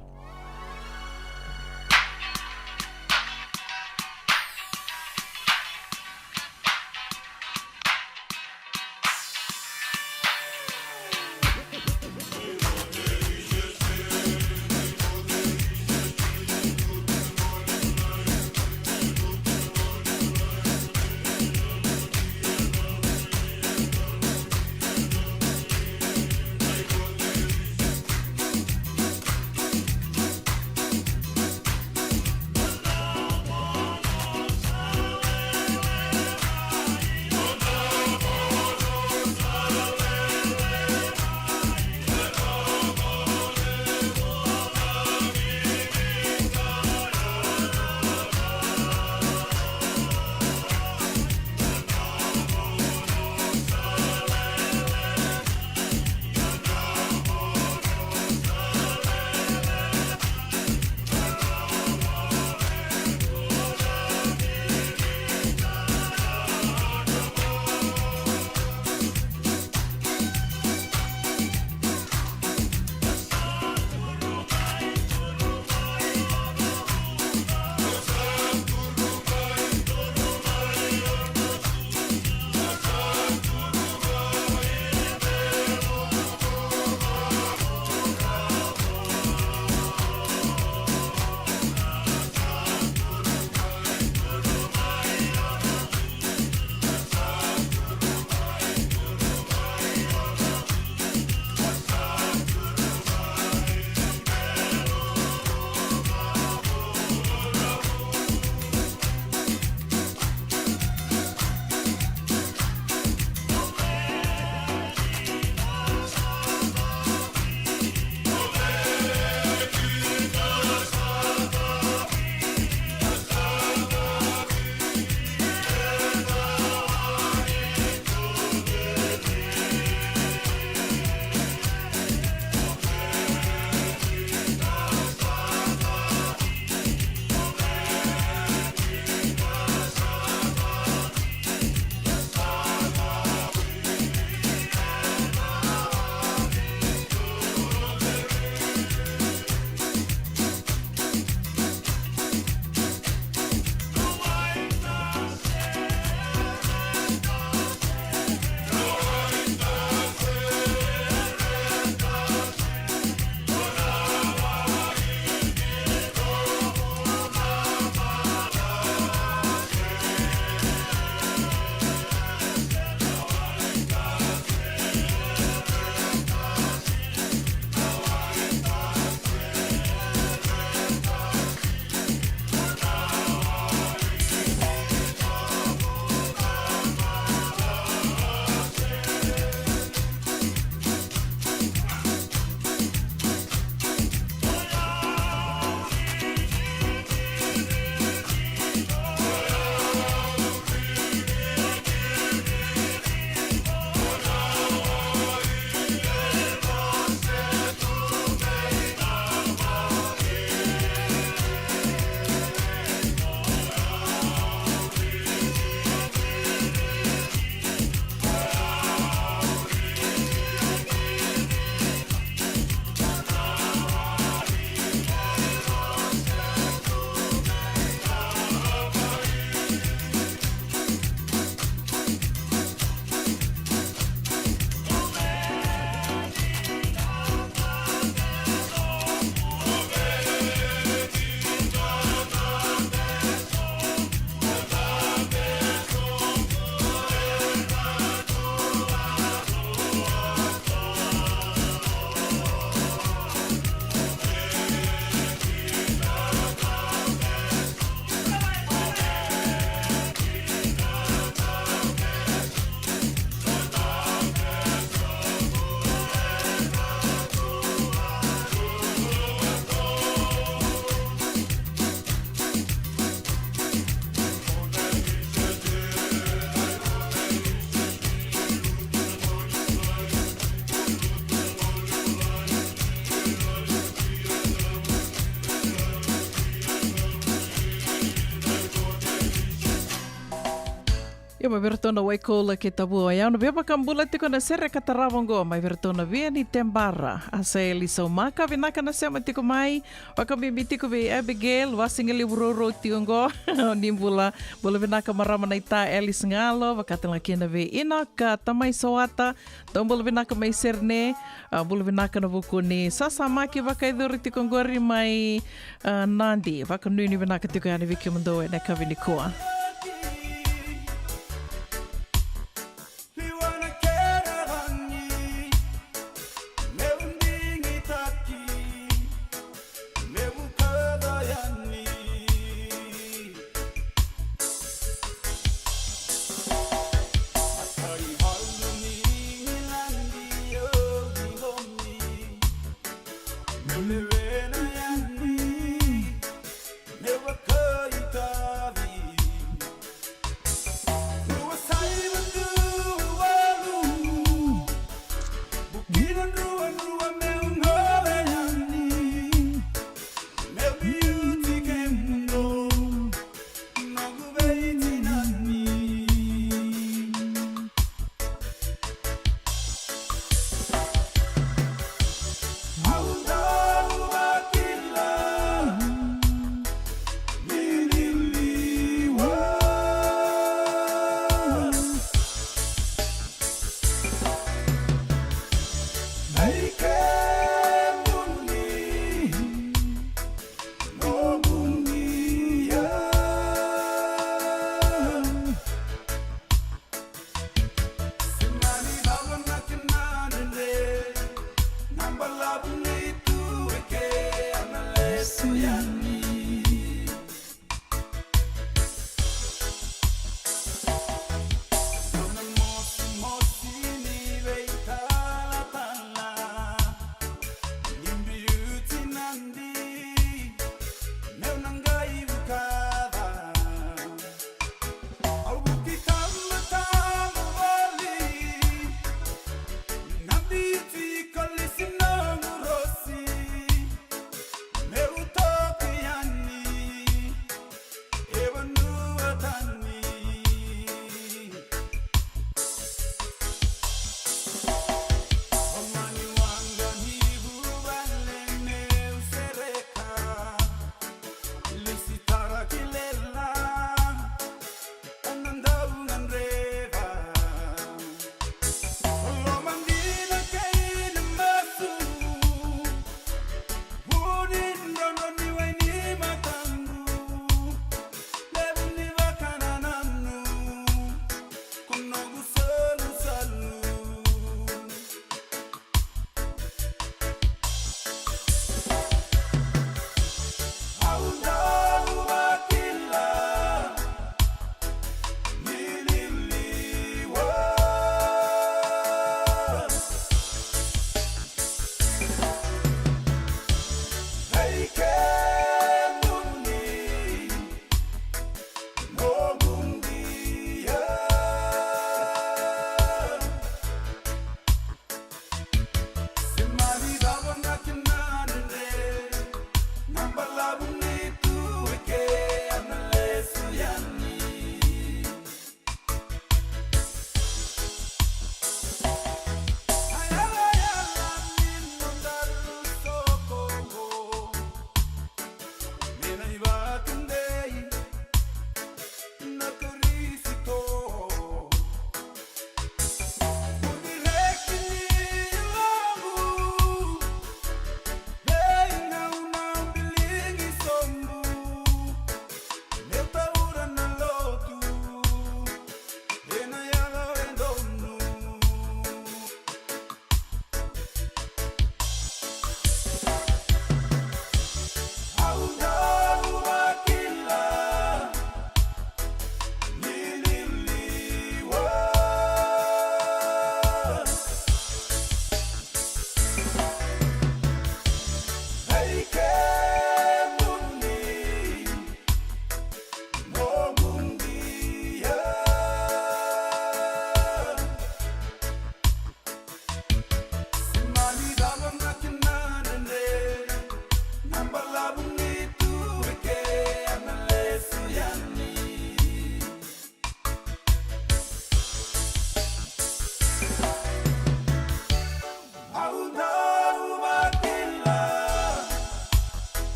Ia mai vei iratou na Waikoula kei Tavua o yau na via vakabula tiko na sere ka tarava oqo mai vei iratou na Via ni Tebara. Asaeli Saumaka, vinaka na sema tiko mai. Vakabibi tiko vei Abigail, vasigalevu rourou tiko oqo. Ni bula, bula vinaka marama na ita Elis Galo, vakatala kina vei Inoka Tamai Sawata. Dou bula vinaka mai Serene. A, bula vinaka na vuku ni sasamaki vakaicuri tiko oqori mai, a, Nadi. Vakanuinui vinaka tiko yani vei kemudou ena yakavi nikua.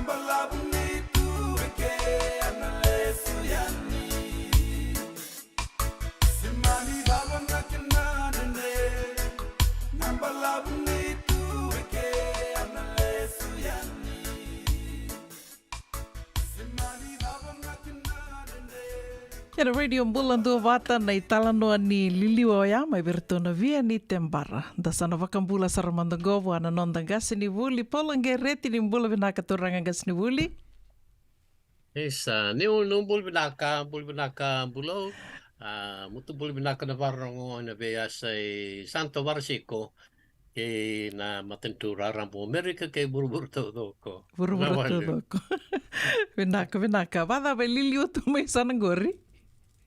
Balavu ni tu e ke ana lesu yani. Simani lava na kena dede. Na balavu ni tu e ke ana lesu yani. Simani lava na kena dede. Kena Radio Bula Duavata na italanoa ni liliwa oya mai vei iratou na Via ni Tebara. Da sa na vakabula sara mada qo vua na noda qasenivuli Paula Qereti. Ni bula vinaka turaga qasenivuli. Isa, ni u-, ni bula vinaka, bula vinaka Bulou. A, mutu bula vinaka na vakarorogo ena veiyasa i Santo Vakarasiko. Kei na matanitu raraba o Amerika kei vuravura taucoko. Vuravura taucoko. Vinaka, vinaka. Vacava e liliwa tu mai sana qori?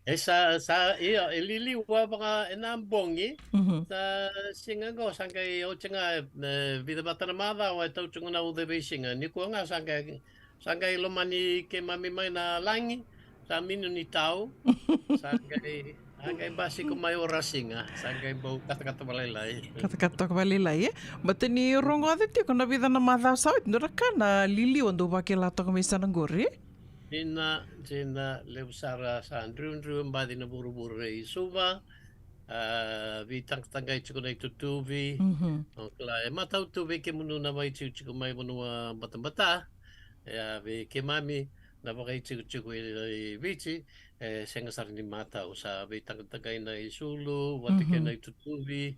E sa, sa, io, e liliwa vaka ena bogi. Mhm. Sa siga qo, sa qai oti ga, e, vica vata na macawa, e tau tu ga na uca e veisiga. Nikua ga, sa qai, sa qai lomani keimami mai na lagi. Sa minu ni tau. Sa qai, sa qai basika mai o rasiga. Sa qai bau katakata valailai. Katakata toka valailai, e? Baleta ni rogoca tiko na vica na macawa sa oti, dua na ka na liliwa dau vakila toka mai sana qori. Dina, dina, levu sara sa drudru, baci na vuravura i Suva. A, veitaqataqai tiko na itutuvi. Mhm. O kila, e matau tu vei kemunu na vakaitikotiko mai vanua batabata. E a vei keimami na vakaitikotiko i, i Viti, e sega sara ni matau, sa veitaqataqai na isulu, vata kei na itutuvi,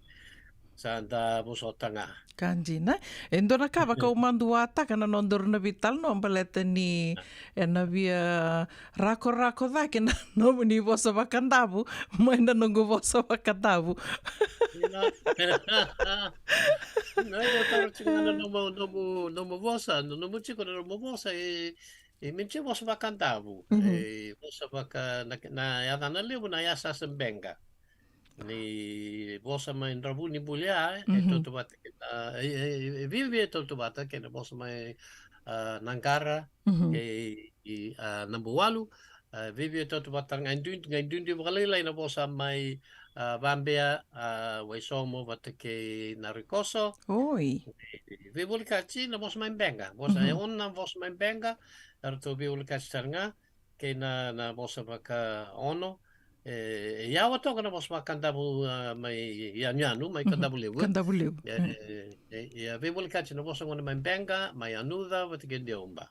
sa da vosota ga. Ka dina. E dua na ka vaka au maduataka na nodaru na veitalanoa baleta ni e na via rakorako cake na nomuni vosa vakadavu mai na noqu vosa vakadavu. Ina. Na, io, taro tiko na nomu, nomu, nomu vosa, na nomu tiko na nomu vosa, e, e mini tiko vosa vakadavu, mhm, e, vosa vaka, na, na yacana levu na yasayasa Beqa. Ni vosa mai Dravuni Bulia, e, mhm, tautauvata kei na, e, e, e, viavia e tautauvata kei na vosa mai, a, Naqara, mhm, kei, i, a, Nabuwalu, a, viavia e tautauvata ga e duidui, ga e duidui vakalailai na vosa mai, a, Vabea, a, Waisomo, vata kei Narikoso. Oi. E, e, veivolikati na vosa mai Beqa, vosa, mhm, e ono na vosa mai Beqa, eratou veivolikati sara ga, kei na, na vosa vaka ono, e, e yawa toka na vosa vakadavu, a, mai yanuyanu, mai, mhm, Kadavulevu, e? Kadavulevu, e, e. E, e, e, a veivolikati na vosa gona mai Beqa, mai Yanuca, vata kei Deuba.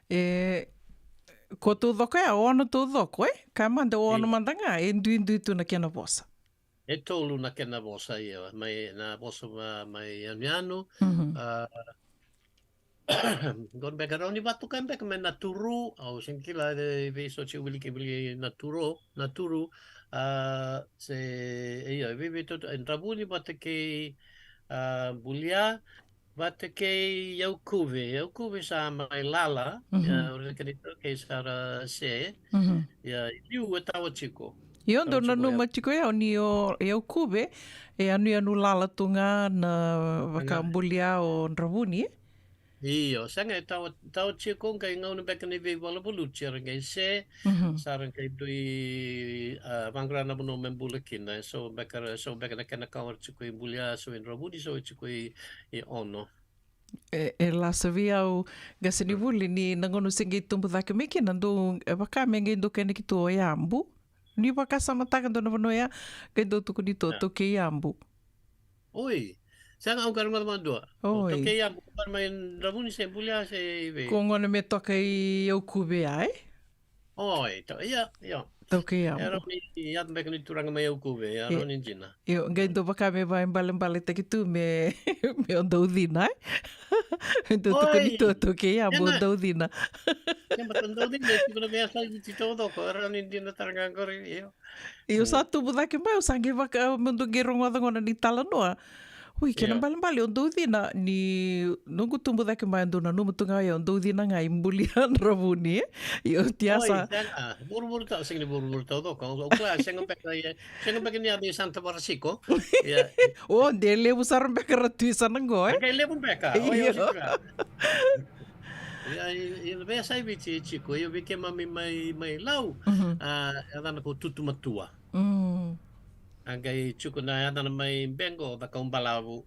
E, ko taucoko ya, ono taucoko, e? Ka mada ono, io, mada ga, e duidui tu na kena vosa. E tolu na kena vosa, ia, mai na vosa ma-, mai yanuyanu, mhm, a, qori beka rawa ni vakatokai beka me Naturu, au sega ni kila e vei so se wiliki, wiliki Naturu, Naturu, a, se, ia, vei, vei toto, e Dravuni vata kei, a, Bulia, vata kei Yaukuve, Yaukuve sa mai Lala, mhm, ia, o ira kei sara se, mhm, ia, i liu e tawa tiko. Io, dau nanuma tiko ya, o ni o Yaukuve, e yanuyanu Lala tu ga na, ga, vaka Bulia o Dravuni, e? Io, sega, e tawa, tawa tiko qai gauna beka ni veivaluvaluti era qai se, mhm, sa ra qai dui, a, vaqara na vanua me bula kina, e so beka, so beka na kena kawa tiko i Bulia, so i Dravuni, so tiko i, i Ono. E, e lasa vei au, qasenivuli, ni na gauna se qai tubu cake mai kina, dou, e vaka me qai dou kena keitou o Yabu. Ni vakasamataka dua na vanua ya, qai dou tukuni tu, a, Taukei Yabu. Oi, sega, au qai rogoca madua. Oi. Taukei Yabu, ko mai Dravuni se Bulia se i vei? Ko gona me toka i Yaukuve ya, e? Oi, ito, ia, ia. Taukei Yabu. E rawa ni yaco beka ni turaga mai Yaukuve, e rawa ni dina. Io, qai dou vaka me vaibalebaletaki tu me, me o Daucina, e? Me dou tukuni tu o Taukei Yabu, o Daucina. Ia, me o Daucina, e tiko na veiyasa i Viti taucoko, e rawa ni dina tara ga qori, io. Io, sa tubu cake mai, au sa qai vaka, me dou qai rogoca gona ni talanoa. Ui, kena balebale, o Daucina, ni noqu tubu cake mai, dou nanuma tu ga, o Daucina ga i Bulia, Dravuni, e? Io, oti ya sa. Oi, sega, vuravura tau, sega ni vuravura taucoko, au, au kila, sega beka, ia, sega beka ni yaco i Santa Vakarasiko. Ia. O, de levu sara beka ra tu i sana qo, e? Qai levu beka, oi, io, sega. Ia, i, i, veiyasa i Viti e tiko, ia, vei keimami mai, mai Lau, mhm, a, yacana ko Tutumatua. Mm. A qai tiko na yacana mai Beqa o Cakaubalavu.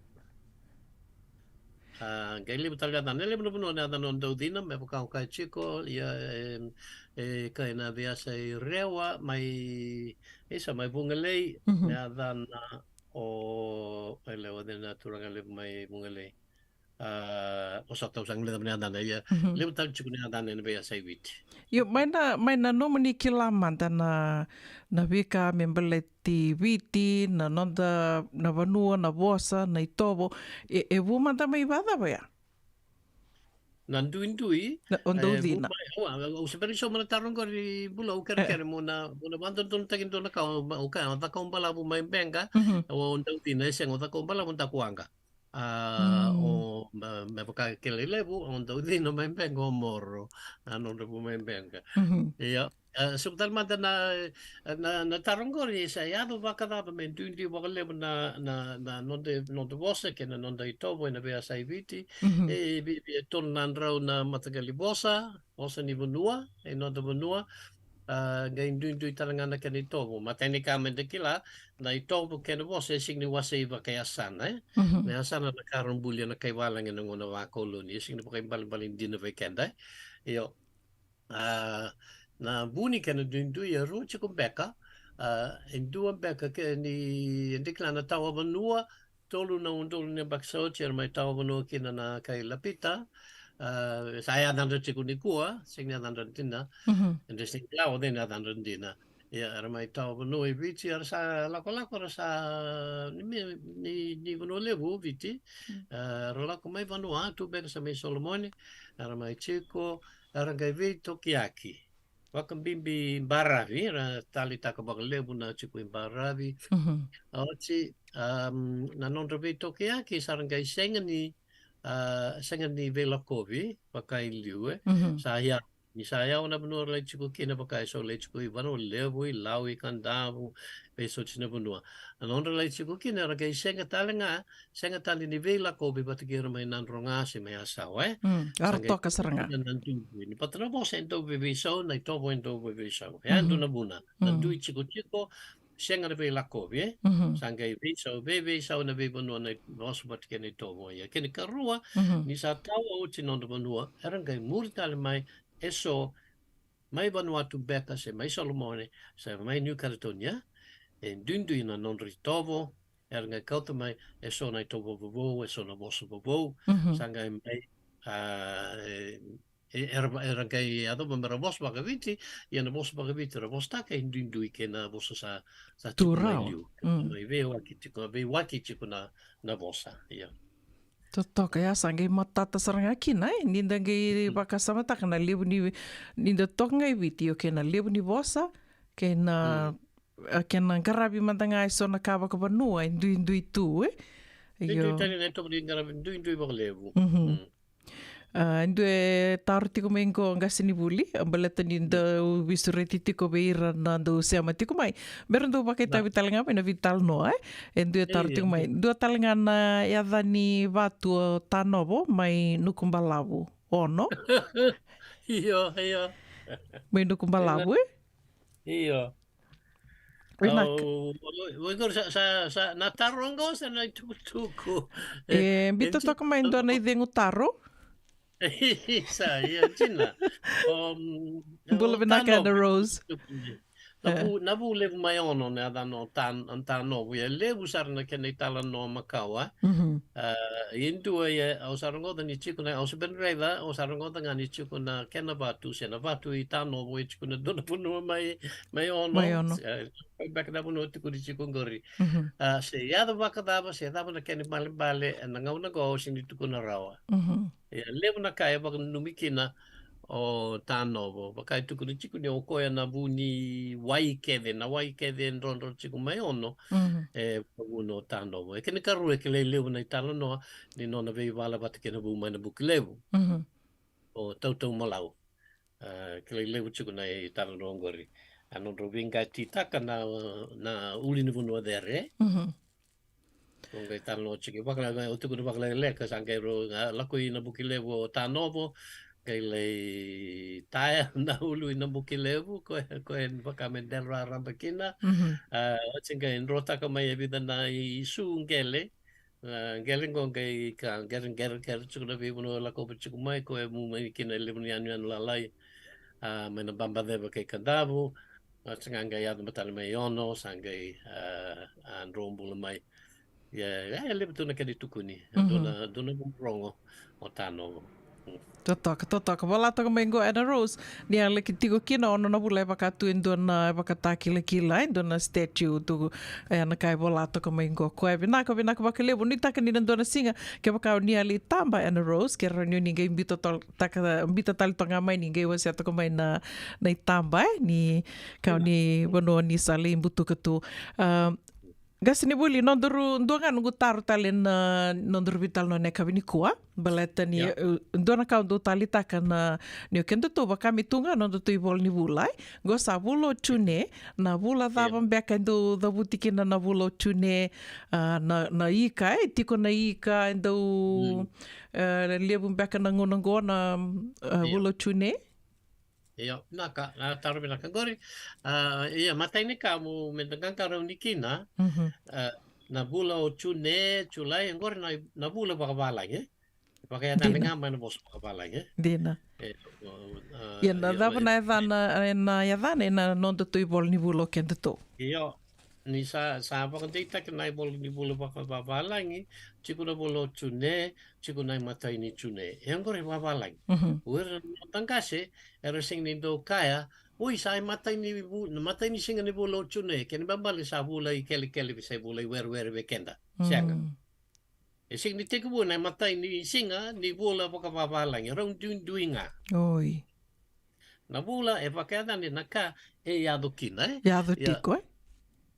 A, qai levu tale na yacana, e levu na vanua na yacana o Daucina, me vaka o kaya tiko, ia, e, e, kaya na veiyasai Rewa, mai, isa, mai Vugalei, na yacana o, e lewa, na turaga levu mai Vugalei. A, o sa tau sa qai levu na yacana, ia, levu tale tiko na yacana ena veiyasai Viti. Io, mai na, mai na nomuni kila mada na, na veika me baleti Viti, na noda, na vanua, na vosa, na itovo, e, e vu mada mai vacava ya? Na duidui, na, o Daucina. Au se bera ni sauma na taro qori, bula, au kerekere mo na, mo na vadodonutaki dua na ka, o kaya, o Cakaubalavu mai Beqa, o Daucina, e sega, o Cakaubalavu Dakuwaqa. A, o, me, me vaka kilai levu, o Daucina mai Beqa, o Moro, a, nodra vu mai Beqa. Ia, a, so tale mada na, na, na taro qori, sa yaco vakacava me duidui vakalevu na, na, na noda, noda vosa kei na noda itovo ena veiyasai Viti. E, vi, vi, e tolu na drau na mataqali vosa, vosa ni vanua, e noda vanua, a, qai duidui tale ga na kena itovo. Matai ni ka me da kila, na itovo kei na vosa e sega ni wasei vakayasana, e? Na yasana na ka ra bulia na kai valagi ena gauna vakoloni, e sega ni vakaibalebale dina vei keda, e? Io. A, na vu ni kena duidui e rua tiko beka, a, e dua beka ke ni, e da kila na tawa vanua, tolu na udolu ni yabaki sa oti era mai tawa vanua kina na kai Lapita, a, sa yacadra tiko nikua, sega ni yacadra dina, e da sega ni kila o cei na yacadra dina. Ia, era mai tawa vanua i Viti, era sa lakolako, era sa, ni, ni, ni Vanua Levu, Viti, a, era lako mai Vanuatu beka se mai Solomone, era mai tiko, era qai veitokiyaki. Vakabibi baravi, era taleitaka vakalevu na tiko i baravi. A, oti, am, na nodra veitokiyaki, sa ra qai sega ni, a, sega ni veilakovi vaka i liu, e. Sa yawa, ni sa yawa na vanua ra lai tiko kina, vaka e so lai tiko i Vanua Levu, i Lau, i Kadavu, vei so oti na vanua. Na nodra lai tiko kina, era qai sega tale ga, sega tale ni veilakovi vata kei ira mai Nadroga se mai Yasawa, e. Sa qai toka sara ga na duidui. Ni vata na vosa e dau veiveisau, na itovo e dau veiveisau. E a dua na vuna, na dui tikotiko, sega na veilakovi, e? Sa qai veisau, veiveisau na veivanua na vosa vata kei na itovo. Ia kena ikarua, ni sa tawa oti na nodra vanua, era qai muri tale mai e so, mai Vanuatu beka se mai Solomone, se mai New Caledonia, e duidui na nodra itovo, era qai kauta mai e so na itovo vovou, e so na vosa vovou, sa qai mai, a, e, e, era, era qai yacova mera vosa vakaviti, ia na vosa vakaviti era vosataka e duidui kei na vosa sa, sa tiko mai liu. Mai veiwaki tiko, veiwaki tiko na, na vosa, ia. Totoka, ia sa qai matata sara ga kina, e, ni da qai vakasamataka na levu ni, ni da toka ga i Viti, o kei na levu ni vosa, kei na, a, kei na qaravi mada ga e so na ka vakavanua, e duidui tu, e. Duidui tale na itovo ni qaravi, duidui vakalevu. A, e dua e taro tiko mai qo, qasenivuli, a, baleta ni dau veisureti tiko vei ira na dau sema tiko mai. Mera dau vakaitavi tale ga mai na veitalanoa, e? E dua e taro tiko mai. Dua tale ga na yaca ni vatu o Tanovo mai Nukubalavu. Ono? Io, io. Mai Nukubalavu, e? Io. Vinaka. Oi, qori sa, sa, sa, na taro qo sa na itukutuku. E, e, bita toka mai dua na icegu taro. Sa, ia, dina. Bula vinaka, Ana Rose. Na vu, na vu levu mai Ono, na yacana o Tan-, Tanovo, ia levu sara na kena italanoa makawa. A, e dua, ia, au sa rogoca ni tiko na, au se bera ni raica, au sa rogoca ga ni tiko na kena vatu, se na vatu i Tanovo, e tiko na dua na vanua mai, mai Ono. Mai Ono. Beka na vanua tukuni tiko qori. A, se yaco vakacava, se cava na kena ibalebale, ena gauna qo au sega ni tukuna rawa. Ia, levu na ka e vakananumi kina o Tanovo, vaka e tukuni tiko ni o koya na vu ni wai kece, na wai kece e drodro tiko mai Ono, e vakavuna o Tanovo. E kena ikarua, e kilai levu na italanoa ni nona veivala vata kei na vu mai Nabukilevu. O Tautau Malau. A, kilai levu tiko na italanoa qori. A, nodrau veiqatitaka na, na ulunivanua cere. Qo qai talanoa tiko, vakala-, o tukuna vakalekaleka, sa qai rau, a, lako i Nabukilevu o Tanovo, qai lai taya na ulu i Nabukilevu, ko, ko e vaka me dela raraba kina. A, oti qai drotaka mai e vica na isu qele, A, qele qo qai ka qereqereqere tiko na veivanua e lakova tiko mai, ko e mu mai kina e levu ni yanuyanu lalai. A, mai na Babaceva kei Kadavu. A, sa ga qai yaco matale mai Ono, sa qai, a, a, dro bula mai. Ia, e levu tu na kena itukuni. Dua na, dua na vuvale rogo o Tanovo. Mm. Totoka, totoka. Vola toka mai qo Anna Rose. Ni a laki tiko kina ono na vula e vaka tu e dua na, e vakatakilakila, e dua na statue tu. E na ka e vola toka mai qo. Koya vinaka, vinaka vakalevu. Nuitaka ni na dua na siga, kevaka o ni a lai taba Anna Rose, ke rawa ni o ni qai bita tol-, taka, bita tale toka ga mai ni qai wasea toka mai na, na itaba, e, ni ka o ni vanua ni sa lai butuka tu. A, Qasenivuli, nodaru dua ga noqu taro tale na nodaru veitalanoa na yakavi nikua. Baleta ni, ia, e, dua na ka au dau taleitaka na, ni o kedatou vaka me tu ga nodatou ivola ni vula, e. Qo sa vula o June, na vula cava beka e dau cavuti kina na vula o June, a, na, na ika, e, tiko na ika, e dau, e, levu beka na gauna qo na, e, ia, vula o June. Io, vinaka, a, taro vinaka qori. A, ia, matai ni ka mo me da qaqarauni kina, a, na vula o June, Julai, qori na, na vula vakavalagi, e? Vakayacani ga mai na vosa vakavalagi, e? Dina. E, o, a, ia, na cava na yacana, e, na yacana, e na nodatou ivola ni vula o kedatou. Io, ni sa, sa vakadeitaki na ivola ni vula vakavalagi, tiko na vula o June, tiko na imatai ni June. E qori vakavalagi. O ira na noda qase, era sega ni dau kaya, oi, sa imatai ni vu-, na imatai ni siga ni vula o June, kena ibalebale sa vula ikelekele vei, sa vula iwerewere vei keda. Sega. E sega ni tekivu na imatai ni siga ni vula vakavavalagi, rau duidui ga. Oi. Na vula e vakayacani na ka e yaco kina, e? Yaco tiko, e?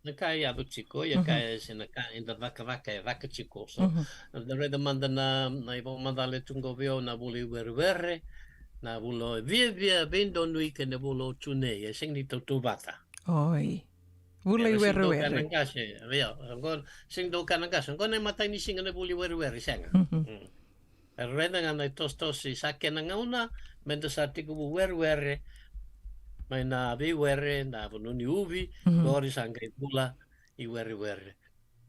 Na ka e yaco tiko, ia ka e se na ka eda cakacaka e caka tiko. So, da raica mada na, na ivakamacala e tu qo vei au na vula iwerewere, na vula e viavia veidonui kei na vula o June, e sega ni tautauvata. Oi. Vula iwerewere. Sega ni dau kaya na qase, ia, qo, sega ni dau kaya na qase, qo na imatai ni siga na vula iwerewere, sega. Era raica ga na itosotoso sa kena gauna, meda sa tekivu werewere, mai na veiwere, na vanua ni uvi, qori sa qai vula iwerewere.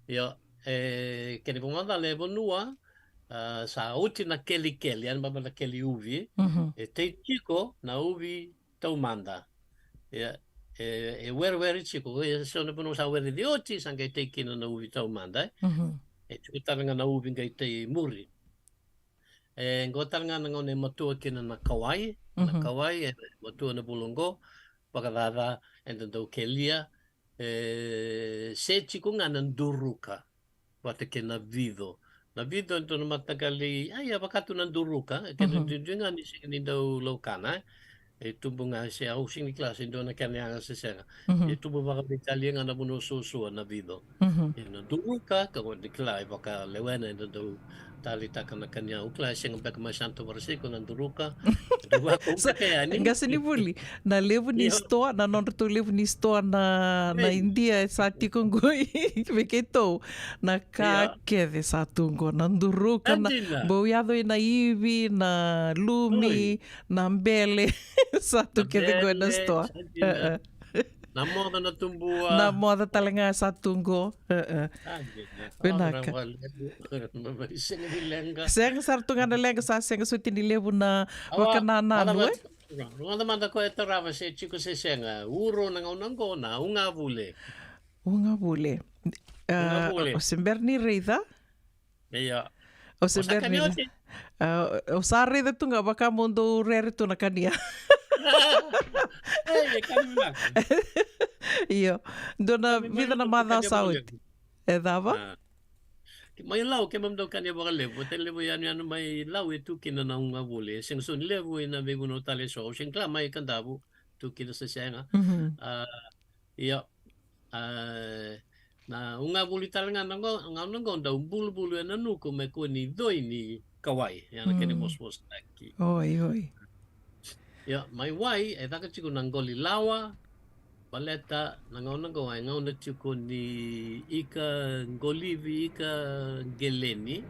Io, e, kena ivakamacala e vanua, a, sa oti na kelikeli, yani baba na keli uvi, e tei tiko na uvi taumada. Ia, e, e werewere tiko, e so na vanua sa wereci oti, sa qai tei kina na uvi taumada, e. E tiko tale ga na uvi qai tei muri. E, qo tale ga na gauna e matua kina na kawai, na kawai, e matua na vula qo, vakacaca, eda dau kelia, e, se tiko ga na duruka. Vata kei na vico. Na vico e dua na mataqali, a ia, vaka tu na duruka, e kena duidui ga ni sega ni dau laukana, e. E tubu ga se, au sega ni kila se dua na kena yaga se sega. E tubu vakaveitalia ga na vanua suasua na vico. E na duruka, ka qo ni kila e vakalewena e dau taleitaka na kania, au kila e sega beka mai Santo Francisco na duruka. Dau vakaukaka yani. Qasenivuli, na levu ni sitoa, na nodratou levu ni sitoa na, na Idia e sa tiko qo i vei keitou. Na ka kece sa tu qo, na duruka, na bau yaco i na ivi, na lumi, na bele, sa tu kece qo e na sitoa. Na moca na tubua. Na moca tale ga sa tu qo. Vinaka. Sega sara tu ga na leqa, sa sega soti ni levu na vakanananu, e? Rogoca mada ko e tarava se tiko se sega. Uro na gauna qo na ugavule. Ugavule. O se bera ni raica? Io. O se bera ni raica? O sa raica tu ga vaka mo dou rere tu na kania. Io. Dua na vica na macawa sa oti. E cava? Mai Lau, keimami dau kania vakalevu. Vata levu yanuyanu mai Lau e tu kina na ugavule. E sega soti ni levu e na veivanua tale e so. Au sega ni kila mai Kadavu tu kina se sega. A, ia, a, na ugavule tale ga na gauna qo dau bulubulu e na nuku me kua ni coi ni kawai. Ia na kena vosavosataki. Oi, oi. Ia, mai wai e caka tiko na qoli lawa. Baleta na gauna qo e gauna tiko ni ika qolivi, ika qeleni,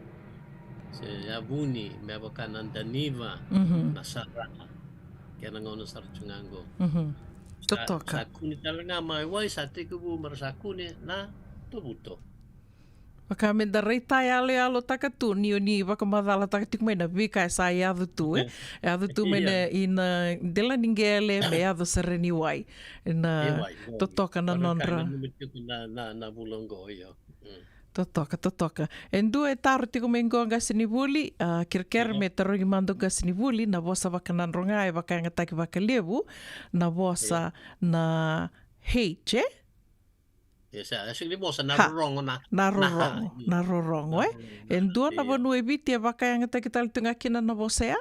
se yavuni, me vaka na daniva, na sara. Kena gauna sara tu ga qo. Sa kune tale ga mai wai, sa tekivu mera sa kune na tovuto. Vaka me da raitayaloyalotaka tu ni o ni vakamacalataka tiko mai na veika e sa yaco tu, e? Yaco tu mai na, ina dela ni qele, me yaco sara ni wai. Na totoka na nodra. Na, na, na vula oqo, io. Totoka, totoka. E dua e taro tiko mai qo, qasenivuli, a, kerekere me tarogi mada o qasenivuli, na vosa vakanadroga e vakayagataki vakalevu na vosa na H, e? Ia, sa, e sega ni vosa, na rorogo na, na rorogo, na rorogo, e? E dua na vanua e Viti e vakayagataki tale tu ga kina na vosa ya?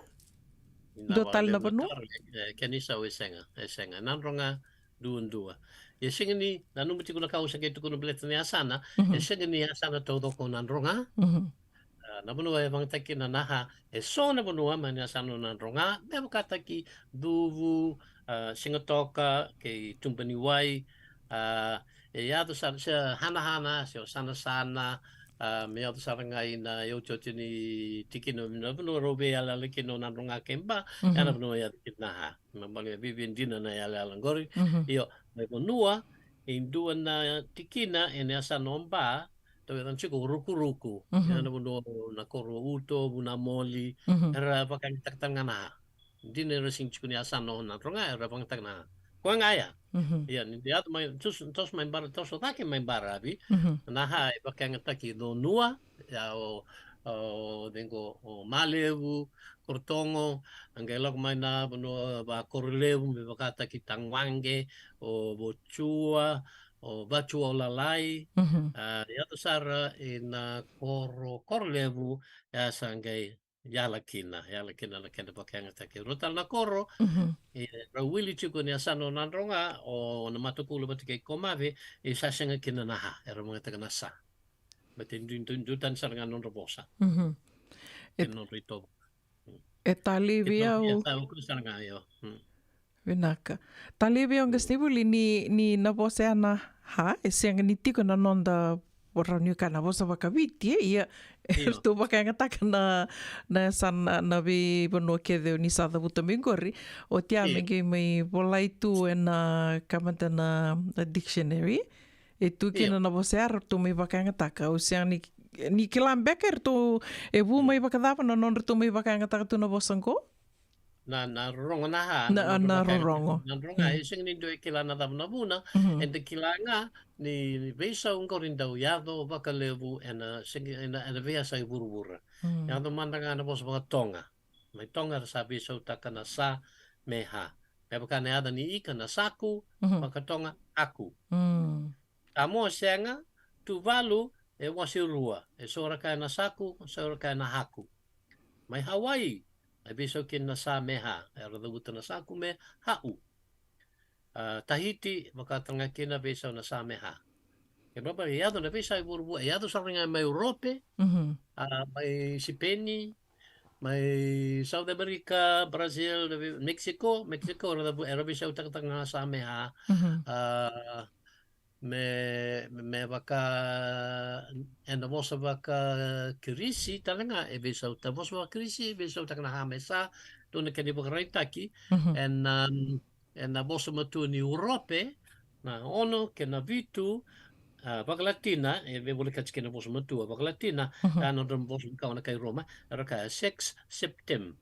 Dua tale na vanua? E, kena isau e sega, e sega. Nadroga duadua. E sega ni, nanuma tiko na ka au sa qai tukuna baleta na yasana, e sega ni yasana taucoko nadroga. A, na vanua e vagataki kina na ha, e so na vanua mai na yasana o Nadroga, me vakataki Cuvu, a, Sigatoka, kei Tubaniwai, a, e yaco sara, se Hanahana, se o Sanasana, a, me yaco sara ga ina iotioti ni tikina, na vanua rau veiyalayala kina o Nadroga kei Ba, e na vanua e yaco kina na ha. Na bale vivi dina na yalayala qori. Io, mai vanua, e dua na tikina, e na yasana o Ba, tau yaca tiko o Rukuruku. Ia na vanua na koro o Uto, Vunamoli, era vakayagataka tale ga na ha. Dina era sega tiko ni yasana o Nadroga, era vakayagataka na ha. Koya ga ya. Ia, ni yaco mai, toso, toso mai Bara, toso cake mai baravi, na ha e vakayagataki Conua, ia o, o, cei qo, o Malevu, Korotogo, a qai lako mai na vanua va Korolevu, me vakataki Taguage, o Votua, o Vatua o Lalai, a, yaco sara i na koro, Korolevu, ia sa qai yala kina, yala kina na kena vakayagataki. Rua tale na koro, e, rau wili tiko ni yasana o Nadroga, o na Matakula vata kei Komave, e sa sega kina na ha, era vakayagataka na sa. Baleta e du, du, du tani sara ga nodra vosa. E nodra itovo. E talei vei au. Vinaka. Talei vei au qasenivuli ni, ni na vosa ya na ha, e sega ni tiko na noda, rawa ni kaya na vosa vakaviti, e, ia, eratou vakayagataka na, na yasana, na veivanua kece o ni sa cavuta mai qori, oti ya me qai mai volai tu e na ka mada na, na dictionary. E tu kina na vosa ya ratou mai vakayagataka, au sega ni, ni kila beka eratou, e vu mai vakacava na nodratou mai vakayagataka tu na vosa qo? Na, na rorogo na ha, na, na rorogo. Na rorogo, e sega ni dua e kila na cava na vuna, eda kila ga ni, ni veisau qori dau yaco vakalevu e na, sega, e na, e na veiyasai vuravura. Yaco mada ga na vosa vakaToga. Mai Toga era sa veisautaka na sa me ha. Me vaka na yaca ni ika na Saku, vakaToga, Aku. Samoa sega, Tuvalu e wase rua, e so era kaya na Saku, so era kaya na Haku. Mai Hawaii, e veisau kina na sa me ha, era cavuta na Saku me Hau. A, Tahiti, vaka tale ga kina veisau na sa me ha. E baba, e yaco na veisau e vuravura, e yaco sara ga mai Urope, a, mai Sipeni, mai South America, Brazil, na vei-, Mexico, Mexico, era, era veisautaka tale ga na sa me ha. A, me, me vaka, e na vosa vakaKirisi tale ga, e veisauta, vosa vakaKirisi, e veisautaka na ha me sa, dua na kena ivakaraitaki, e na, um, e na vosa matua ni Urope, na ono kei na vitu, a, vakaLatina, e veivolekati kei na vosa matua vakaLatina, a, nodra vosa makawa na kai Roma, era kaya sex septem.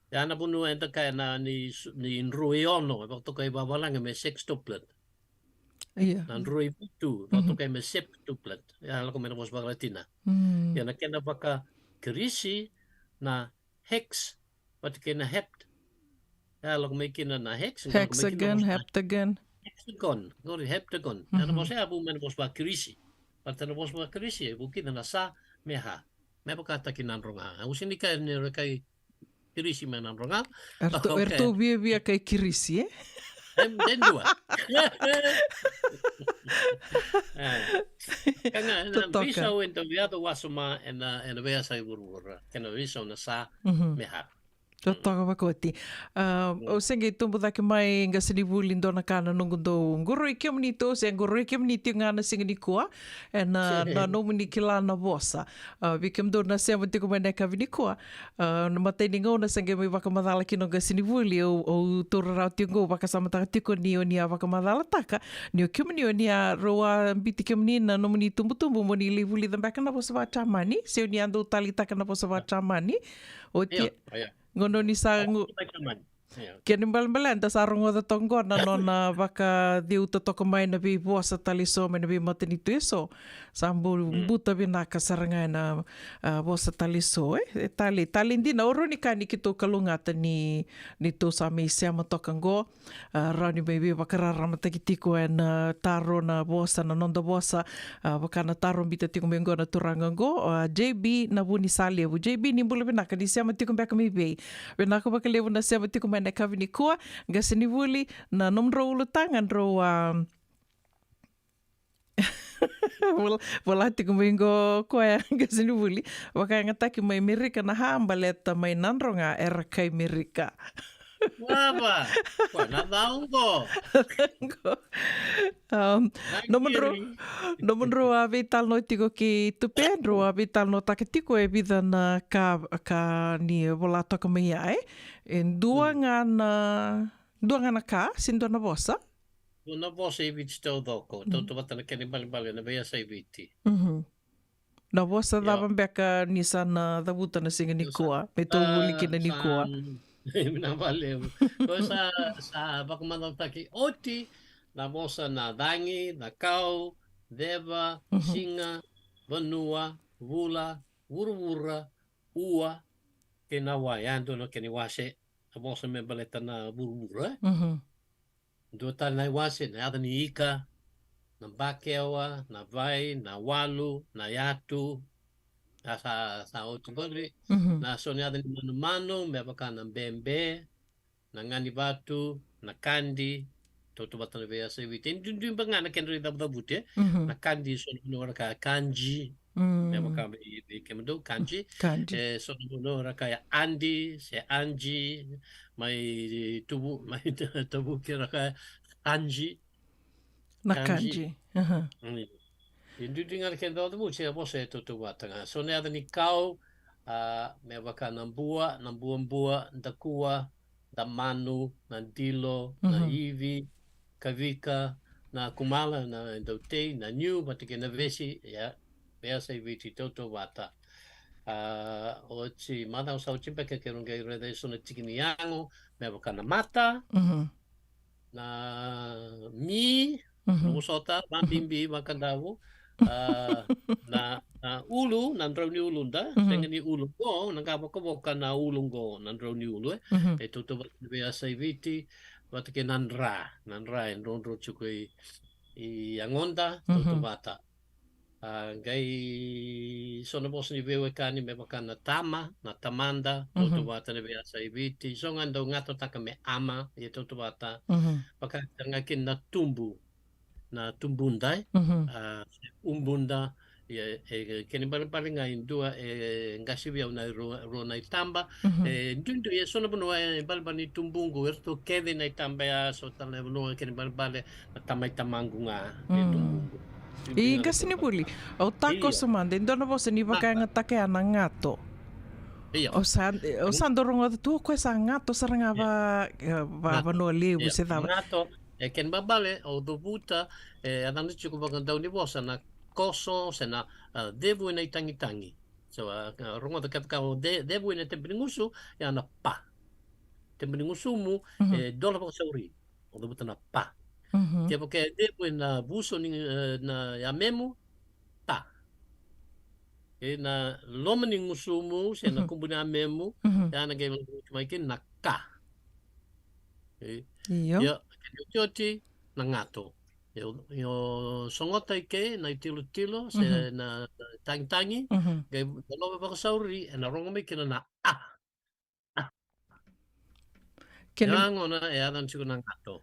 Ia na vanua eda kaya na ni, ni drua e ono, e vakatokai vavalagi me sextuplet. Ia. Na drua e vitu, vakatokai me septuplet. Ia lako mai na vosa vakaLatina. Ia na kena vakaKirisi, na hex, vata kei na hept. Ia lako mai kina na hex, lako mai kina na vosa heptagon. Hexagon, qori heptagon. Ia na vosa ya vu mai na vosa vakaKirisi. Vata na vosa vakaKirisi, e vu kina na sa me ha. Me vakataki Nadroga. Au sega ni kaya ni ra kai Kirisi me Nadroga. Eratou, okay, eratou viavia kai Kirisi, e? Em, de dua. E. Ka ga, na veisau e dau yaco wasoma e na, e na veiyasai vuravura. Kena veisau na sa me ha. Totoka vakaoti. Ah, au se qai tubu cake mai, qasenivuli, dua na ka na noqu dau qoroi kemuni tu, se qoroi kemuni tiko ga na siga nikua, ena, na nomuni kila na vosa. Ah, vei kemudou na sema tiko mai na yakavi nikua, ah, na imatai ni gauna se qai mai vakamacala kina o qasenivuli, au, au taura rawa tiko qo, vakasamataka tiko ni o ni a vakamacalataka ni o kemuni o ni a, rau a biuti kemuni na nomuni tubutubu mo ni lai vulica beka na vosa vakaJamani, se o ni a dau taleitaka na vosa vakaJamani. Oti, qo ni sa qo. Kena ibalebale eda sa rogoca toka qo na nona vakaceuta toka mai na veivosa tale eso mai na veimatanitu eso. Sa bu-, buta vinaka sara ga ena, ah, vosa tale eso, e? E tale, tale dina, au rawa ni kaya ni keitou kalougata ni, ni tou sa mai sema toka qo. Ah, rawa ni mai veivakararamataki tiko ena, ah, taro na vosa, na noda vosa, ah, vaka na taro biuta tiko mai qo na turaga qo, ah, J B Navunisalevu. J B, ni bula vinaka, ni sema tiko beka mai vei? Vinaka vakalevu na sema tiko mai na yakavi nikua, qasenivuli, na nomudrau ulutaga drau, ah, vola, vola tiko mai qo koya, qasenivuli. Vakayagataki mai Merika na ha, baleta mai Nadroga era kai Merika. Vava, koya na cau qo. Qo. Um, nomudrau, nomudrau a veitalanoa tiko kei Tupe, drau a veitalanoataka tiko e vica na ka, ka ni vola toka mai ya, e? E dua ga na, dua ga na ka, se dua na vosa? Dua na vosa i Viti taucoko, tautauvata na kena ibalebale na veiyasa i Viti. Mhm. Na vosa cava beka ni sa na cavuta na siga nikua, me tou vuli kina nikua? Vinaka vakalevu. Ko sa, sa vakamacalataki oti na vosa na cagi, na kau, ceva, siga, vanua, vula, vuravura, ua, kei na wa, ya dua na kena iwase, na vosa me baleta na vuravura, e? Mhm. Dua tale na iwase, na yaca ni ika, na bakewa, na vai, na walu, na yatu, na sa, sa oti qori, mhm, na so na yaca ni manumanu, me vaka na bebe, na ganivatu, na kadi, tautauvata na veiyasa i Viti. E duidui beka ga na kedra icavucavuti, e? Mhm. Na kadi, so na vanua ra kaya kanji, Mm. Me vaka vei, vei kemudou, kanji. Kanji. E so na vanua ra kaya adi, se anji, mai Tuvu, mai Tavuki ra kaya kanji. Na kanji. Kanji. Aha. Mm. E duidui ga na kena icavucavuti, e vosa e tautauvata ga. So na yaca ni kau, a, me vaka na bua, na buabua, dakua, damanu, na dilo, na, mhm, ivi, kavika, na kumala, na dautei, na niu, vata kei na vesi, ia, veiyasa i Viti tautauvata. A, oti, macawa sa oti beka keirau qai raica e so na tiki ni yago, me vaka na mata, mhm, na mi, mhm, na vosota, vabibi, vakadavu, a, na, na ulu, na drau ni uluda, mhm, sega ni ulu qo, na qavokavoka na ulu qo, na drau ni ulu, e. Mhm. E tautauvata na veiyasa i Viti, vata kei na dra, na dra e drodro tiko i, i yagoda, mhm, tautauvata. A, qai so na vosa ni veiwekani me vaka na tama, na tamada, mhm, tautauvata na veiyasa i Viti, so ga dau gatotaka me ama, ia tautauvata, mhm, vaka talega kina na tubu, na tubuda, e? Mhm. A, se ubuda, ia, e, kena ibalebale ga e dua, e qasi vei au na rua, rua na itaba, mhm, e duidui, e so na vanua, e balebale ni tubuqu, eratou kece na itaba ya, so tale na vanua, kena ibalebale, na tamai tamaqu ga, e, mm, tubuqu. I qasenivuli, au takoso mada, e dua na vosa ni vakayagataka ya na gato. Io. Au sa, au sa dau rogoca tu, o koya sa gato sara ga va, e, va, gato, vanua levu, io, se cava. Gato, e kena ibalebale, au cavuta, e, a yacana tiko vakadaunivosa na koso, se na, a, cevu ena itagitagi. So, a, a, rogoca kevaka o ce-, cevu ena tebenigusu, ya na pa. Tebenigusumu, mhm, e dola vakasauri. O cavuta na pa. Mhm. Kevaka e cevu ena vuso ni, e, na yamemu, ta. Ena loma ni gusumu, se na, mhm, kubu ni yamemu, mhm, ya na qai lagoti mai kina na ka. E, io. Ia, kena iotioti, na gato. Io, io, sogota i ke, na itilotilo, se, mhm, na, na tagitagi, mhm, qai dolava vakasauri, ena rogo mai kina na a. Kena, ia gona e yacana tiko na gato.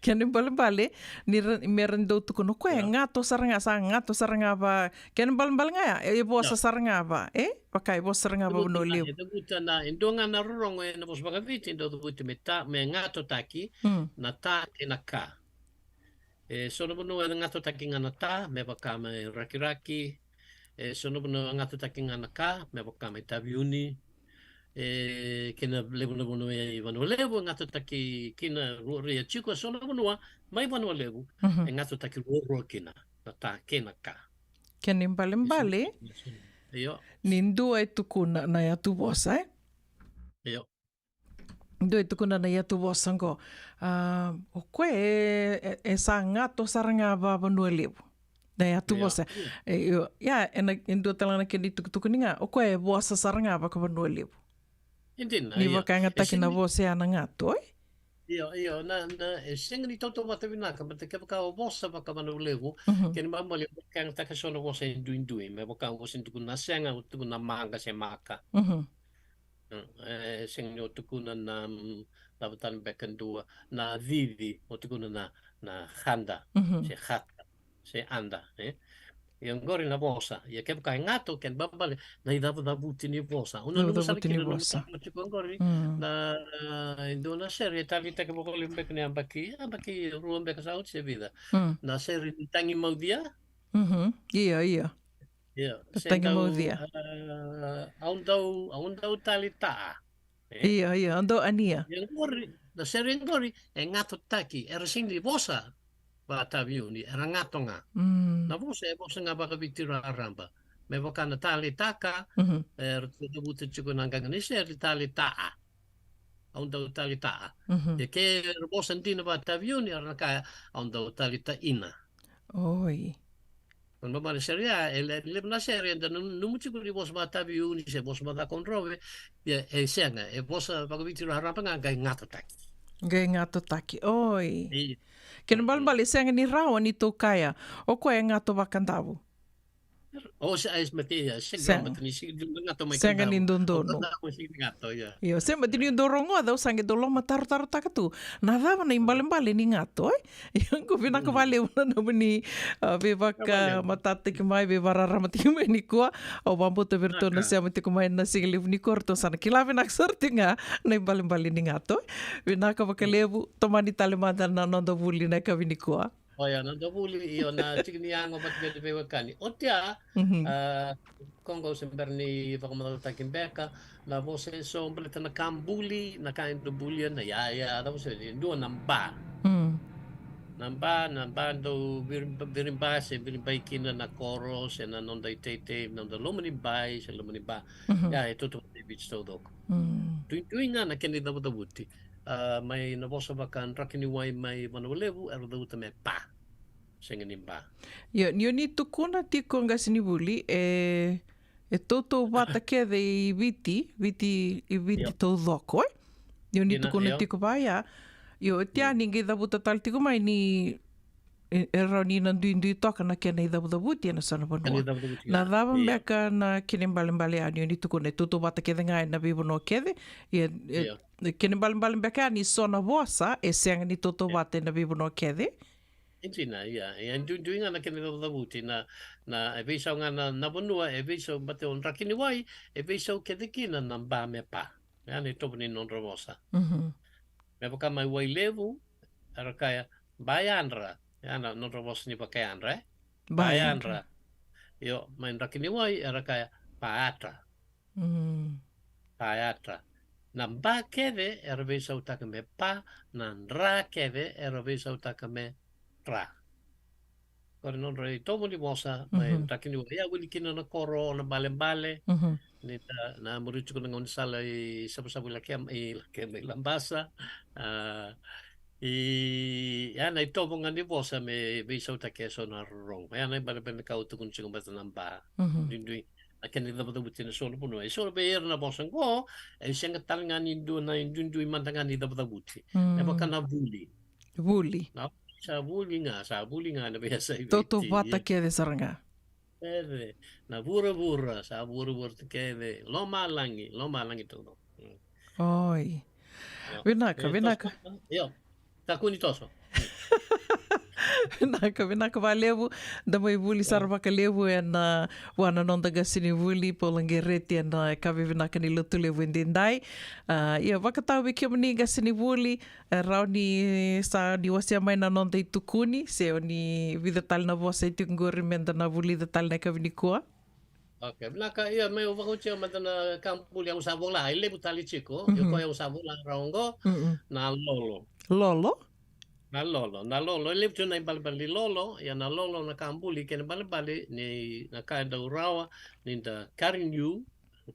Kena ibalebale, ni ra, me ra dau tukuna, o koya e gato sara ga, sa gato sara ga va, kena ibalebale ga ya, e vosa sara ga va, e? Vaka e vosa sara ga va Vanua Levu. E cavuta na, e dua ga na rorogo ena vosa vakaviti, e dau cavuta me ta, me gatotaki, Mm. na ta kei na ka. E so na vanua e gatotaki ga na ta, me vaka mai Rakiraki. E so na vanua e gatotaki ga na ka, me vaka mai Taveuni. E kena levu na vanua e Vanua Levu, e gatotaki kina ruarua, e tiko e so na vanua, mai Vanua Levu, Mhm. e gatotaki ruarua kina, na ta kei na ka. Kena ibalebale, Io. ni dua e tukuna na yatu vosa, e? Io. Dua e tukuna na yatu vosa qo. Ah, o koya e, e, e sa gato sara ga va Vanua Levu. Na yatu Io, vosa. io. E, io, ia, e na, e dua tale ga na kena itukutuku ni ga. O koya e vosa sara ga vaka Vanua Levu. E dina, Ni io. vakayagataki E na sega ni vosa ya na gato, e? Io, io, na, na, e sega ni tautauvata vinaka, baleta kevaka o vosa vaka Vanua Levu, Mhm. kena ibalebale vakayagataka so na vosa e duidui, me vaka o vosa e tukuna na sega, o tukuna na maqa se maka. Mhm. Mm, e sega ni o tukuna na, mm, cava tale beka dua, na cici, o tukuna na, na hada, Mhm. se hata, se ada, e? Ia qori na vosa, ia kevaka e gato, kena ibalebale, na icavucavuti ni vosa. Au nanuma sara Cavucavuti ni kina na vosa. mataka tiko qori, Mm. na, e dua na sere, e taleitaki vakalevu beka ni yabaki, yabaki rua beka sa oti se vica. Mm. Na sere ni Tagi Maucia. Mhm. Io, io. Io, Na se Tagi dau, Maucia. ah, au dau, au dau taleita. E? Io, io, au dau ania. Ia qori, na sere qori, e gatotaki, era sega ni vosa va Taveuni, era gato ga. Mm. Na vosa, e vosa ga vakaviti raraba. Me vaka na taleitaka, Mhm. era cavuta tiko na qaqa ni sere taleita. Au dau taleita. Mhm. Ia ke era vosa dina va Taveuni, era na kaya, au dau taleita ina. Oi. Kena ibalebale sere ya, e le, levu na sere, eda nu, nanuma tiko ni vosa va Taveuni, se vosa va Cakaudrove, ia, e sega, e vosa vakaviti raraba ga, qai gatotaki. Qai gatotaki, oi. Io. Kena ibalebale sega ni rawa ni tou kaya, o koya e gato vakadavu. O se, ai, mate, ia, sega, Sega. mate ni sega ni gato mai Sega ni Kadavu. dodonu. O Kadavu sega ni gato, ia. Io, se mate ni dou rogoca, au sa qai dau lomatarotarotaka tu. Na cava na ibalebale ni gato, e? Ia, qo vinaka Mm. vakalevu na nomuni, ah, veivaka Vinaka vakalevu. matatataki mai, veivakararamataki mai nikua. Au vakabauta vei iratou na Vinaka. sema tiko mai na siga levu nikua, ratou sa na kila vinaka sara tiko ga na ibalebale ni gato, e? Vinaka vakalevu, tomani tale mada na noda vuli na yakavi nikua. Oya, na noda vuli, io, na tiki ni yago vata kei na veiwekani. Oti ya, Mhm. ah, ko qo se bera ni vakamacalataki beka, na vosa e so baleta na ka buli, na ka e dau bulia, na yaya, na vosa e dua na ba. Mm. Na ba, na ba dau viri, viriba, se viribai kina na koro, se na noda iteitei, noda loma ni bai, se loma ni ba. Mhm. Ya, e tautauvata e Viti taucoko. Mm. Duidui ga na kena icavucavuti. Ah, mai na vosa vaka Drakaniwai mai Vanua Levu, era cavuta me pa. Sega ni ba. Io, ni o ni tukuna tiko qasenivuli, e, e tautauvata kece i Viti, Viti, i Viti Io. taucoko, e? Ni o ni Ina, tukuna io. tiko vaya, io, oti ya Mm. ni qai cavuta tale tiko mai ni, e, e rawa ni na duidui toka na kena icavucavuti ena so na Kena vanua. icavucavuti Na ya. cava Io. beka na kena ibalebale ya ni o ni tukuna e tautauvata kece ga ena veivanua kece, ia, e, Io. kena ibalebale beka ya ni so na vosa, e sega ni tautauvata ena veivanua kece. E dina, ia, ia, duidui ga na kena icavucavuti, na, na, e veisau ga na, na vanua, e veisau, baleta o Drakaniwai, e veisau kece kina na ba me pa. Ya na itovo ni nodra vosa. Mhm. Me vaka mai Wailevu, era kaya, ba yadra, ya na nodra vosa ni vakayadra, e? Ba Ba yadra. yadra. Io, mai Drakaniwai, era kaya, pa atra. Mm. Pa atra. Na ba kece era veisautaka me pa, na dra kece era veisautaka me tra. Qori nodra itovo ni vosa, mai Mhm. Drakaniwai, ya wili kina na koro, na balebale, Mhm. ni na, na muri tiko na gaunisala i Savusavu i Lakema, i Lakema i Labasa. Ah, i, ya na itovo ga ni vosa me veisautaki e so na rorogo. Ya na ibalebale ka au tukuna tiko baleta na ba. Mhm. Duidui. Na kena icavucavuti ena so na vanua. E so vei ira na vosa qo, e sega tale ga ni dua na duidui mada ga ni cavucavuti. Mm. E vaka na vuli. Vuli. Na, sa vuli ga, sa vuli ga na veiyasai Viti. Tautauvata kece sara ga. Kece. Na vuravura, sa vuravura tu kece. Lomalagi, lomalagi tu. Mm. Oi. Io. Vinaka, E, vinaka. toso, io. Takuni toso. Vinaka, vinaka vakalevu. Da mai vuli sara vakalevu ena vua na noda qasenivuli Paula Qereti ena yakavi vinaka ni Lotulevu edaidai. A, ia, vakatawa vei kemuni qasenivuli, e rawa ni sa ni wasea mai na noda itukuni, se o ni vica tale na vosa e tiko qori meda na vulica tale na yakavi nikua. Ok, vinaka. Ia, meu vakaotia mada na ka buli au sa vola, e levu tale tiko. Ia, mhm, koya au sa vola rawa oqo, mm-mm, na lolo. Lolo? Na lolo, na lolo. E levu tu na ibalebale ni lolo, ia na lolo na ka buli kei na ibalebale ni na ka e dau rawa ni da kari niu,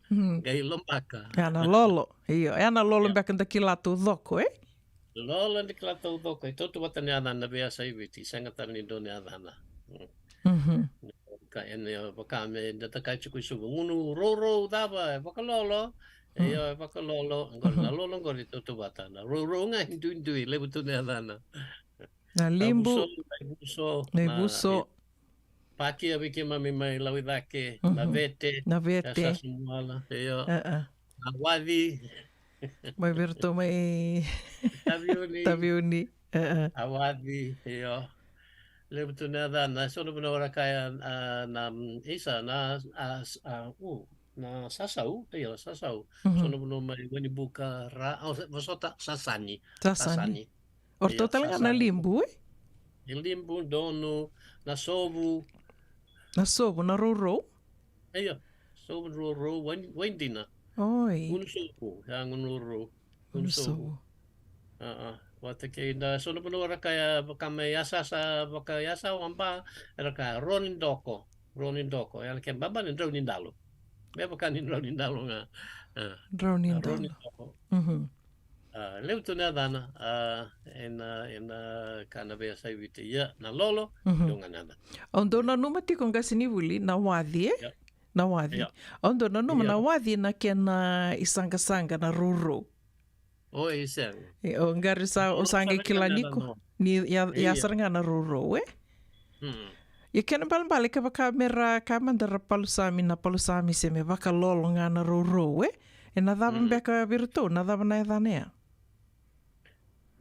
mhm, qai lobaka. Ia na lolo. Io, ia na lolo, ia, beka da kila taucoko, e? Lolo ni kila taucoko, e tautauvata ni yacana vei yasa i Viti, sega tale ni dua ni yacana. Mm. Mhm. Ka ena vaka me da takai tiko i Suva, gunu rourou cava, e vakalolo. Mm. Io, e vakalolo, qori na lolo qori e tautauvata, na rourou ga e duidui, levu tu ni yacana. Na libu. Na ivuso, na ivuso, na, na ivuso. Pakia vei keimami mai Lauicake, na, mhm, vete, na vete. Ia sa sumuala, io. E, e. Na waci. Mai vei iratou mai Taveuni. Taveuni. E, e. A waci, io. Levu tu na yacana, so na vanua ra kaya, a, na, mm, isa, na, a, s-, a, u, na sasau, io, sasau. Mhm. So na vanua mai Wainibuka, ra, o, vosota, sasani. Sasani. Sasani. O ratou tale ga na libu, e? E libu, donu, na sovu. Na sovu, na rourou? Io, sovu, rourou, wai, waidina. Oi. Gunu sovu, ia gunu rourou. Gunu sovu. Gunu sovu. A, a. Vata kei na so na vanua ra kaya vaka mai Yasasa, vaka Yasawa, ba, era kaya ro ni doko. Ro ni doko. Ia na kena ibalebale drau ni dalo. Me vaka ni drau ni dalo ga. A. Drau ni dalo. Ro ni doko. Mhm. A, levu tu na yacana, a, ena, ena ka na veiyasai Viti, ia, na lolo, mhm, dua ga na yacana. Au dau nanuma tiko qasenivuli na waci, e? Ia. Na waci. Ia. Au dau nanuma, ia, na waci na kena isaqasaqa na rourou. O, e sega. E, o qori sa, o sa qai kila tiko ni ya, ya sara ga na rourou, e? Mm. Ia kena ibalebale kevaka me ra kaya mada ra palusami na palusami se me vakalolo ga na rourou, e? E na cava, mm, beka vei iratou, na cava na yacana ya?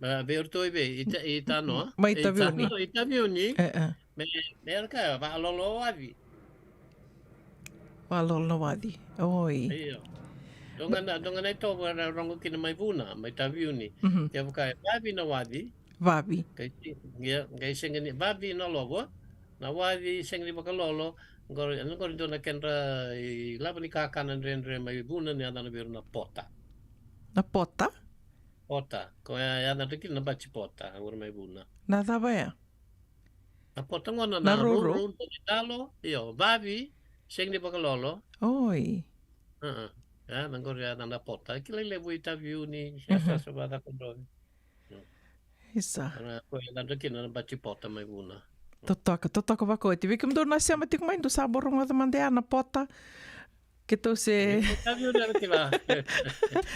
A, vei iratou i vei, i Ta-, i Tanoa? Mai Taveuni. I Tanoa, i Taveuni. E, e. Me, me ra kaya, vakalolo waci. Vakalolo na waci. Oi. Io. Dua ga na, dua ga na itovo era rogo kina mai Vuna, mai Taveuni. Mhm. Kevaka e vavi na waci. Vavi. Qai se-, ia, qai sega ni, vavi na lovo. Na waci sega ni vakalolo. Qori, qori dua na kedra ilavo ni kakana dredre mai Vuna ni yacana vei ira na pota. Na pota? Pota. Koya yacana kina na bati pota, qori mai Vuna. Na cava ya? Na pota gona na, na rourou, rourou, dua ni dalo, io, vavi, sega ni vakalolo. Oi. A, a. Ia, na qori ya na, na pota. Kilai levu i Taveuni, mhm, Yasasa, Vacakodrovi. Mm. Isa. Na koya yacana kina na bati pota mai Vuna. Totoka, totoka vakaoti. Vei kemudou na sema tiko mai, dou sa bau rogoca mada ya na pota. Keitou se, e, mai Taveuni era kila.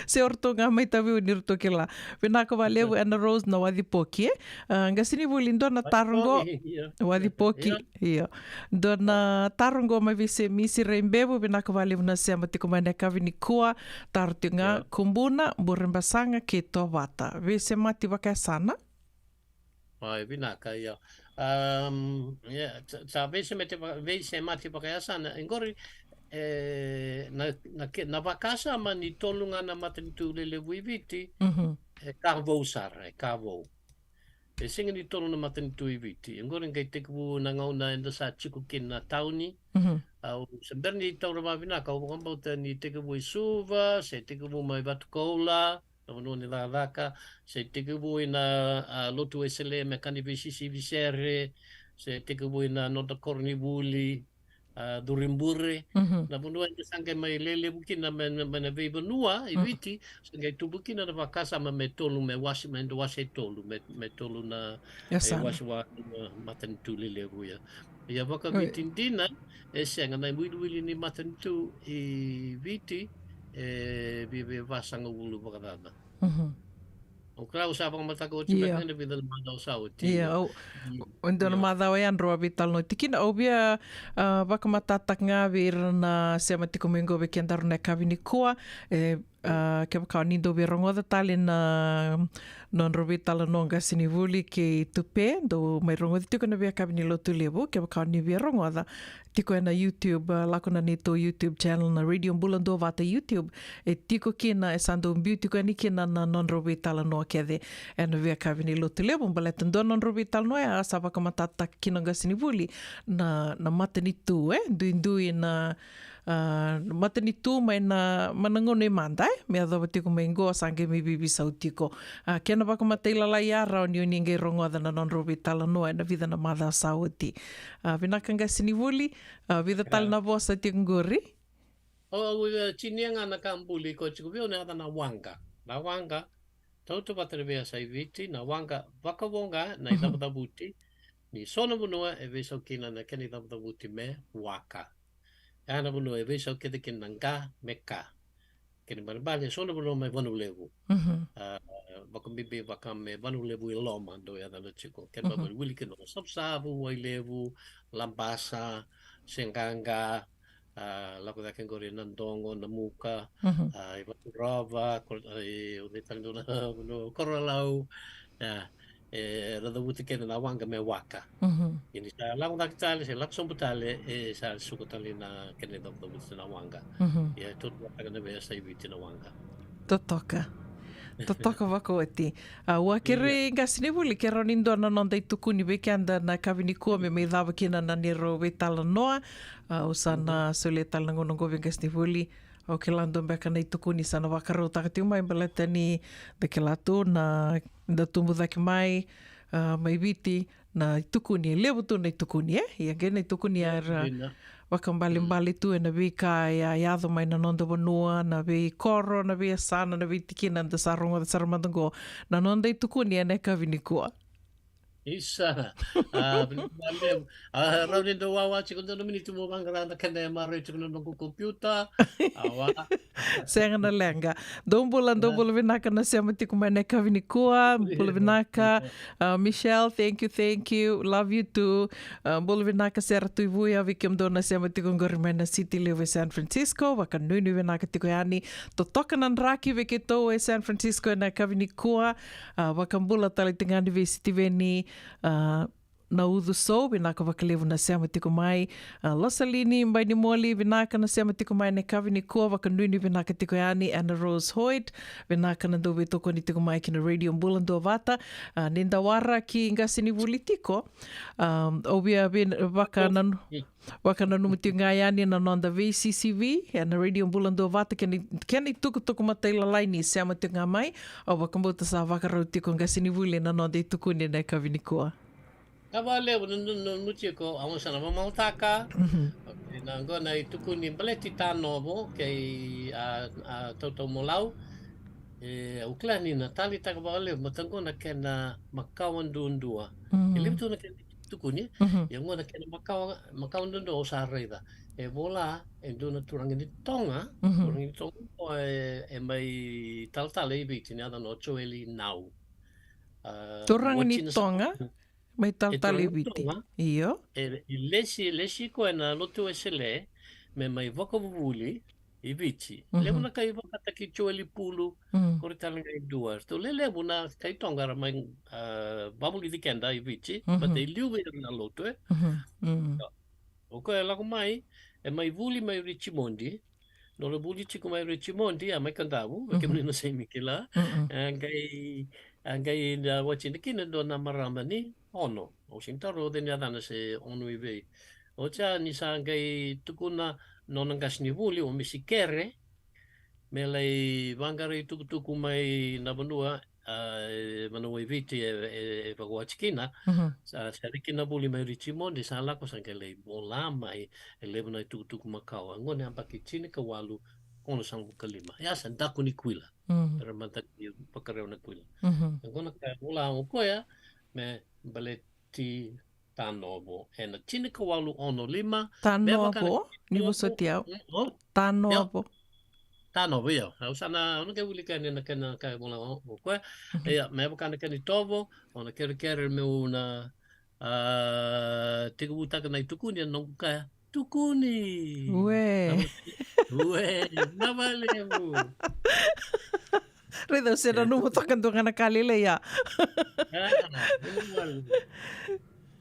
Se o ratou ga mai Taveuni ratou kila. Vinaka vakalevu, Anna Rose, na waci poki, e? A, qasenivuli, dua na taro qo. Waci poki, io. Waci poki, io. Io. Dua na taro qo mai vei Semisi Raibevu, vinaka vakalevu na sema tiko mai na yakavi nikua, taro tiko ga, io, Kubuna, Burebasaga kei Tovata. Veisemati vakayasana? Oi, vinaka, io. Am, ia, sa, sa veisemati vaka-, veisemati vakayasana, e qori, e, na, na ke-, na vakasama ni tolu ga na matanitu lelevu i Viti, mhm, e ka vou sara, e ka vou. E sega ni tolu na matanitu i Viti. E qori qai tekivu na gauna eda sa tiko kina na tauni. Mhm. Au se bera ni taura vakavinaka, au vakabauta ni tekivu i Suva, se tekivu mai Vatukoula, na vanua ni cakacaka, se tekivu ina, a, Lotu Wesele me ka ni veisisivi sere, se tekivu ina noda koronivuli, a, Curibure, mhm, na vanua eda sa qai mai lelevu kina mai, mai, mai na veivanua i, mm, Viti, sa qai tubu kina na vakasama me tolu, me wase, me da wase e tolu, me, me tolu na, e, yasana, wase wa, na matanitu lelevu ya. Ia, oi, vakaViti dina, e sega, na iwiliwili ni matanitu i Viti, e viavia vasagavulu vakacaca. Mhm. Au kila au sa vakamataka oti, io, beka ena vica na macawa sa oti. Io, au, mm, o dua na, io, macawa ya drau a veitalanoa tiko kina, au via, a, vakamatataka ga vei ira na sema tiko mai qo vei kedaru na yakavi nikua, e, A, kevaka o ni dau via rogoca tale na nodrau veitalanoa qasenivuli kei Tupe, dou mai rogoca tiko na veiyakavi ni Lotulevu. Kevaka o ni via rogoca tiko ena YouTube, a, lako na neitou YouTube channel, na Radio Bula Duavata YouTube, e tiko kina, e sa dau biu tiko yani kina na nodrau veitalanoa kece ena veiyakavi ni Lotulevu. Baleta dua na nodrau veitalanoa ya sa vakamatatataka kina o qasenivuli na, na matanitu, e duidui na, a, matanitu mai na, mai na gauna i mada, e, me yacova tiko mai qo, sa qai mai veiveisau tiko. A, kena vakamatailalai ya rawa ni o ni qai rogoca na nodrau veitalanoa ena vica na macawa sa oti. A, vinaka qasenivuli, a, vica tale na vosa tiko qori. O, au, e, tinia ga na ka buli ko tiko vei au na yaca na waqa. Na waqa, tautauvata na veiyasai Viti, na waqa vakavoqa na icavucavuti, ni so na vanua e veisau kina na kena icavucavuti me waka. Ya na vanua e veisau kece kina na qa me ka. Kena ibalebale, e so na vanua mai Vanua Levu. Mhm. A, vakabibi vaka me Vanua Levu i loma, dou yacana tiko. Kena ibalebale wili kina o Savusavu, Wailevu, Labasa, Seaqaqa, a, lako cake qori Nadogo, Namuka, Mhm. a, i Vaturova, Kor-, a, i, o cei tale dua na vanua, Korolau. Ya, e, ra cavuta kece na waqa me waka. Mhm. Ia ni sa lako cake tale, se lako sobu tale, e sa suka tale na kena icavucavuti na waqa. Mhm. Ia e tautauvata na veiyasai Viti na waqa. Totoka. Totoka vakaoti. A, au a kerei qasenivuli, ke rawa ni dua na noda itukuni vei keda na yakavi nikua me mai cava kina na neirau veitalanoa. A, au sa na solia tale na gauna qo vei qasenivuli. Au kila dua beka na itukuni sa na vakarautaka tiko mai, baleta ni da kila tu na, da tubu cake mai, a, mai Viti, na itukuni, e levu tu na itukuni, e? Ia qai na itukuni era vakaibalebale tu ena veika e a yaco mai na noda vanua, na veikoro, na veiyasana, na veitikina da sa rogoca sara mada qo na noda itukuni ena yakavi nikua. Isa, a, vinaka vakalevu. A, rawa ni dau wawa tiko dua na miniti mo vaqara na kena e maroroi tiko na noqu kompiuta. Awa. Sega na leqa. Dou bula, dou bula vinaka na sema tiko mai na yakavi nikua. Bula vinaka. A, Michelle, thank you, thank you. Love you too. A, bula vinaka Sera Tuivui, a, vei kemudou na sema tiko qori mai na city levu e San Francisco. Vakanuinui vinaka tiko yani. Totoka na draki vei keitou e San Francisco ena yakavi nikua. A, vakabula tale tiko yani vei Sitiveni, a, na Ucu Sou, vinaka vakalevu na sema tiko mai. A, Losalini Bainimoli, vinaka na sema tiko mai na yakavi nikua, vakanuinui vinaka tiko yani. Anna Rose Hoyt, vinaka na dau veitokoni tiko mai ki na Radio Bula Duavata. A, ni da waraki qasenivuli tiko. A, au via vin-, vakananu-, vakananuma tiko ga yani na noda veisisivi ena Radio Bula Duavata, kena, kena itukutuku matailalai ni sema tiko ga mai. Au vakabauta sa vakarau tiko qasenivuli na noda itukuni ena yakavi nikua. Ka vakalevu na, na, na, nanuma tiko, au sa na vamamautaka. Mhm. Okay, na qo na itukuni baleti Tanovo kei, a, a, Tautaumaulau. E, au kila ni na taleitaka vakalevu, baleta qo na kena makawa duadua. Mhm. E levu tu na kena tukuni, Mhm. ia qo na kena makawa, makawa duadua au sa raica. E vola e dua na turaga ni Toga, Mhm. turaga ni Toga, o e, e mai talatala i Viti, na yacana o Joeli Nau. A, Turaga ni Toga, mai talatala i Viti. Io. E, e lesi, lesi koya na Lotu Wesele, me mai vakavuvuli i Viti. Mhm. Levu na kai vakataki Joeli Pulu, Mm. kori tale ga e dua. Ratou lelevu na kai Toga era mai, a, vavulici keda i Viti, Mhm. baleta e liu vei ira na lotu, e. Mhm. Mm. Io. O koya e lako mai, e mai vuli mai Richmond, nona vuli tiko mai Richmond, a mai Kadavu, vei kemuni na sega ni kila. Mm-mm. A qai, a qai na watchina kina e dua na marama ni Ono. Au sega ni taroga o cei na yacana se Ono i vei. Oti ya ni sa qai tukuna nona qasenivuli, o Misi Kere, me lai vaqara itukutuku mai na vanua, a, e, vanua i Viti e, e, e vakawati kina. Mhm. Sa, sa riki na vuli mai Richmond, sa lako sa qai lai vola mai, e levu na itukutuku makawa. Qo na yabaki tinikawalu onosagavulu ka lima. Ia sa daku ni kuila. Mhm. Era mada ni vakarau na kuila. Mhm. Qo na ka e vola o koya, me baleti Tanovo. Ena tinikawalu ono lima. Tanovo, ni vosoti au. Mm, o? Tanovo. Io. Tanovo, io. Au sa na, au na qai wilika yani na kena ka e vola o, o koya. Mhm. Ia, me vaka na kena itovo, o na kerekere meu na, a, tekivutaka na itukuni, ena noqu kaya, tukuni. Ue. Au Ue, na valevu. Raica, au se nanuma toka dua ga na ka lailai ya.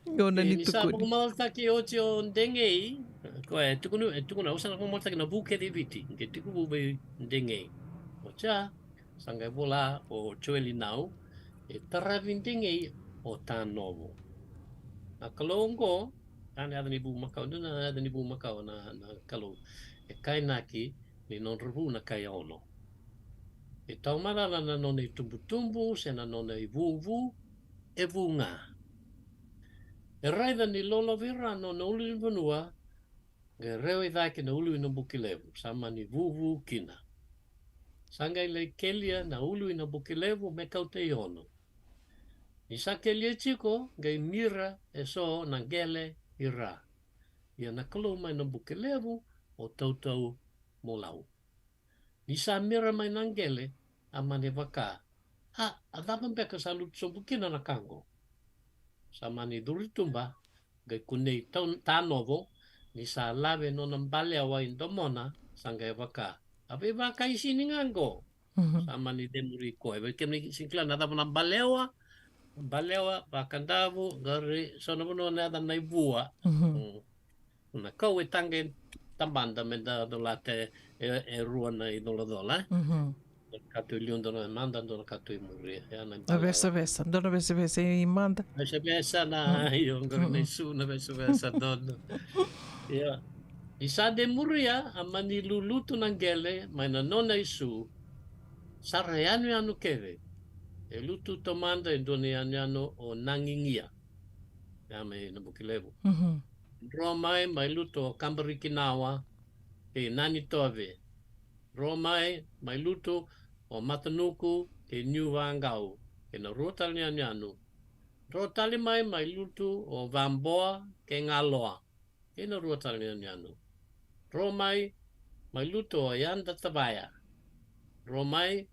Gauna ni tukuni. Ni sa vakamacataki oti o Degei. Koya e tukuna, e tukuna, au sa na vakamacataki na vu kece i Viti. Ke tiko vu vei Degei. Oti ya, sa qai vola o Joeli Nau, e taravi Degei o Tanovo. Na kalou oqo, a na yaca ni vu makawa, dua na yaca ni vu makawa na, na kalou. E kainaki ni nodra vu na kai ono. E taumacala na nona itubutubu se na nona ivuvu, e vu ga. E raica ni lolovi ira nona ulunivanua, qai rewa i cake na ulu i na buki levu, sa mani vuvu kina. Sa qai lai kelia na ulu i na buki levu me kauta i ono. Ni sa kelia tiko, qai mira e so na qele i ra. Ia na kalou mai na buki levu, o Tautau Molau. Ni sa mira mai na qele, a mani vaka, a, a cava beka sa lutu sobu kina na ka qo? Sa mani curi tuba, qai kunei tau-, Tanovo, ni sa lave nona balewa i domona, sa qai vaka, a veivakaisini ga qo. Sa mani cemuri koya. Vei kemuni sega ni kila na cava na balewa, balewa, vakadavu, qori, so na vanua na yaca na ivua. Na kau e taqe tabada me da colata e, e rua na icolacola. Dua na kato i liu, dua na mada, dua na kato i muri. Ia na ivalewa. Vesavesa, dua na vesavesa i mada. Vesavesa na, io, qori na isu na vesavesa, dua na. Ia. Ni sa de muria, a mani lulutu na qele mai na nona isu. Sa ra yanuyanu kece. E lutu tomada e dua na yanuyanu o Nagigia. Ia mai na buki levu. Dro mai, mai lutu o Kabarikinawa kei Nanitove. Dro mai, mai lutu o Matanuku kei Niuvaqau kei na rua tale ni yanuyanu. Dro tale mai, mai lutu o Vaboa kei Galoa kei na rua tale ni yanuyanu. Dro mai, mai lutu o Yada Tavaya. Dro mai,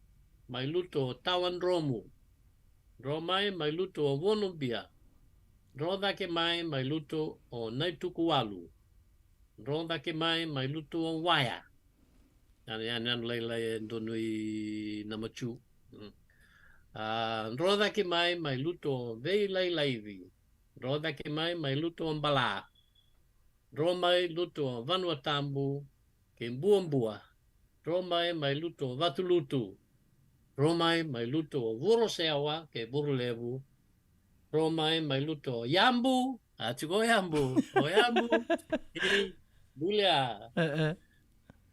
mai lutu o Tawadromu. Dro mai, mai lutu o Vonobia. Dro cake mai, mai lutu o Naitukuwalu. Dro cake mai, mai lutu o Waya. Ia na yanuyanu lailai e donu i Namatiu. A, dro cake mai, mai lutu o Veilailaivi. Dro cake mai, mai lutu o Bala. Dro mai, lutu o Vanuatabu kei Buabua. Dro mai, mai lutu o Vatulutu. Dro mai, mai lutu o Vurosewa kei Vurolevu. Dro mai, mai lutu o Yabu. A tiko o Yabu. O Yabu. Kei Bulia.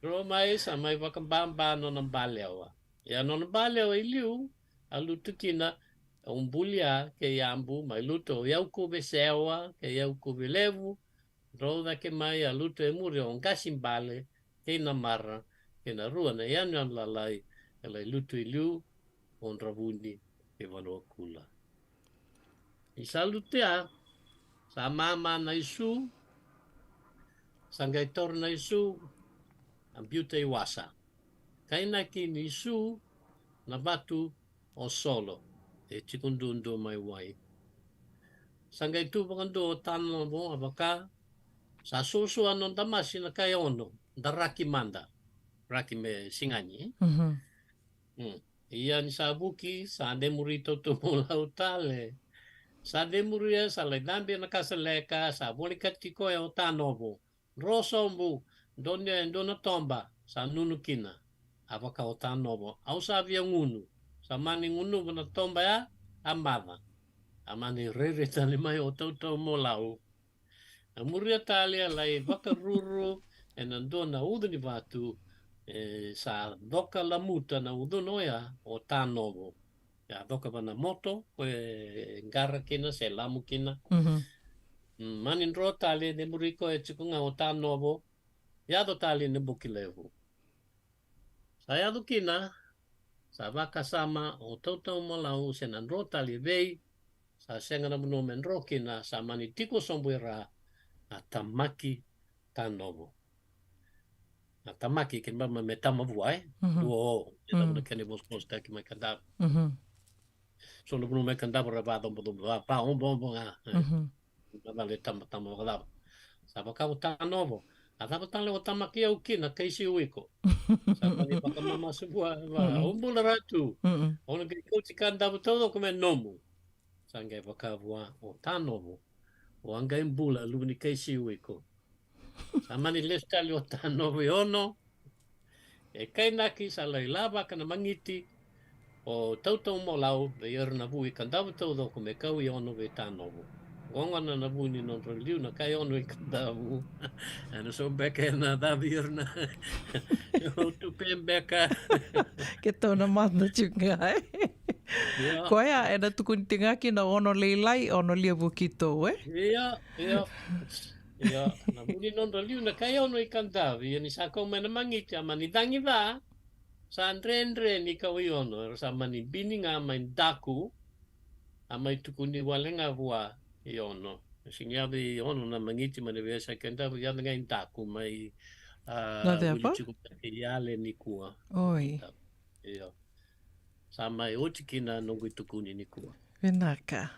Dro mai, sa mai vakababa nona balewa. Ia nona balewa i liu, a lutu kina o Bulia kei Yabu, mai lutu o Yaukuvesewa kei Yaukuve Levu. Dro cake mai, a lutu e muri o Qasibale kei Namara, kei na rua na yanuyanu lalai, e lai lutu i liu o Dravuni kei Vanuakula. Ni sa lutu ya, sa mama na isu, sa qai taura na isu, a biuta i wasa. Kainaki ni isu na vatu o Solo, e tiko duadua mai wai. Sa qai tu vakadua o Tanovo, a vaka, sa suasua noda masi na kai ono, da raki mada. Raki me sigani. Ia ni sa vuki, sa de muri Tautau Molau tale. Sa de muria, sa lai cabe na kasaleka, sa volekati koya o Tanovo. Dro sobu, donuya e dua na toba, sa nunu kina. A vaka o Tanovo, au sa via gunu. Sa mani gunuva na toba ya, a baca. A mani rairai tale mai o Tautau Molau. A muria tale a lai vakaruru ena dua na ucu ni vatu, e, sa coka lamuta na ucuna oya o Tanovo. Ia coka va na moto, ko e qara kina se lamu kina. Mani dro tale, de muri koya e tiko ga o Tanovo, yaco tale na buki levu. Sa yaco kina, sa vakasama o Tautau Molau se na dro tale vei, sa sega na vanua me dro kina, sa mani tiko sobu i ra na tamaki Tanovo. Na tamaki, kena ibalebale me tamavua, e? Dua o, e na vuna kena ivosivositaki mai Kadavu. So na vanua mai Kadavu ra vacobocobo, va, vaobobo ga, e. Na vale tama, tama vakacava. Sa vaka o Tanovo, A cava tale o tamaki au kina kai siu iko? Sa mani vakamamasu vua, va, o bula Ratu. Au na qai kauti Kadavu taucoko me nomu. Sa qai vaka vua o Tanovu, o a qai bula luve ni kai siu iko. Sa mani lesu tale o Tanovu e ono. E kainaki sa lai lavaka na magiti o Tautau Molau vei ira na vu i Kadavu taucoko me kau i ono vei Tanovu. Gogona na vu ni nodra liu na kai ono i Kadavu. Ena so beka ena cavi ira na o Tupe beka. Keitou na mada tiko ga, e? Ia. Koya ena tukuni tiko ga kina ono lailai, ono levu keitou, e? Ia, ia. Ia, na vu ni nodra liu na kai ono i Kadavu, ia ni sa kau mai na magiti, a mani cagi ca. Sa dredre ni kau i ono, era sa mani bini ga mai daku, a mai tukuni wale ga vua i ono. Sigi yaco i ono na magiti mai na veiyasai Kadavu, yaco ga i daku mai, a, na ceva? Vuli tiko i Yale nikua. Oi. Io. Sa mai oti kina noqu itukuni nikua. Vinaka.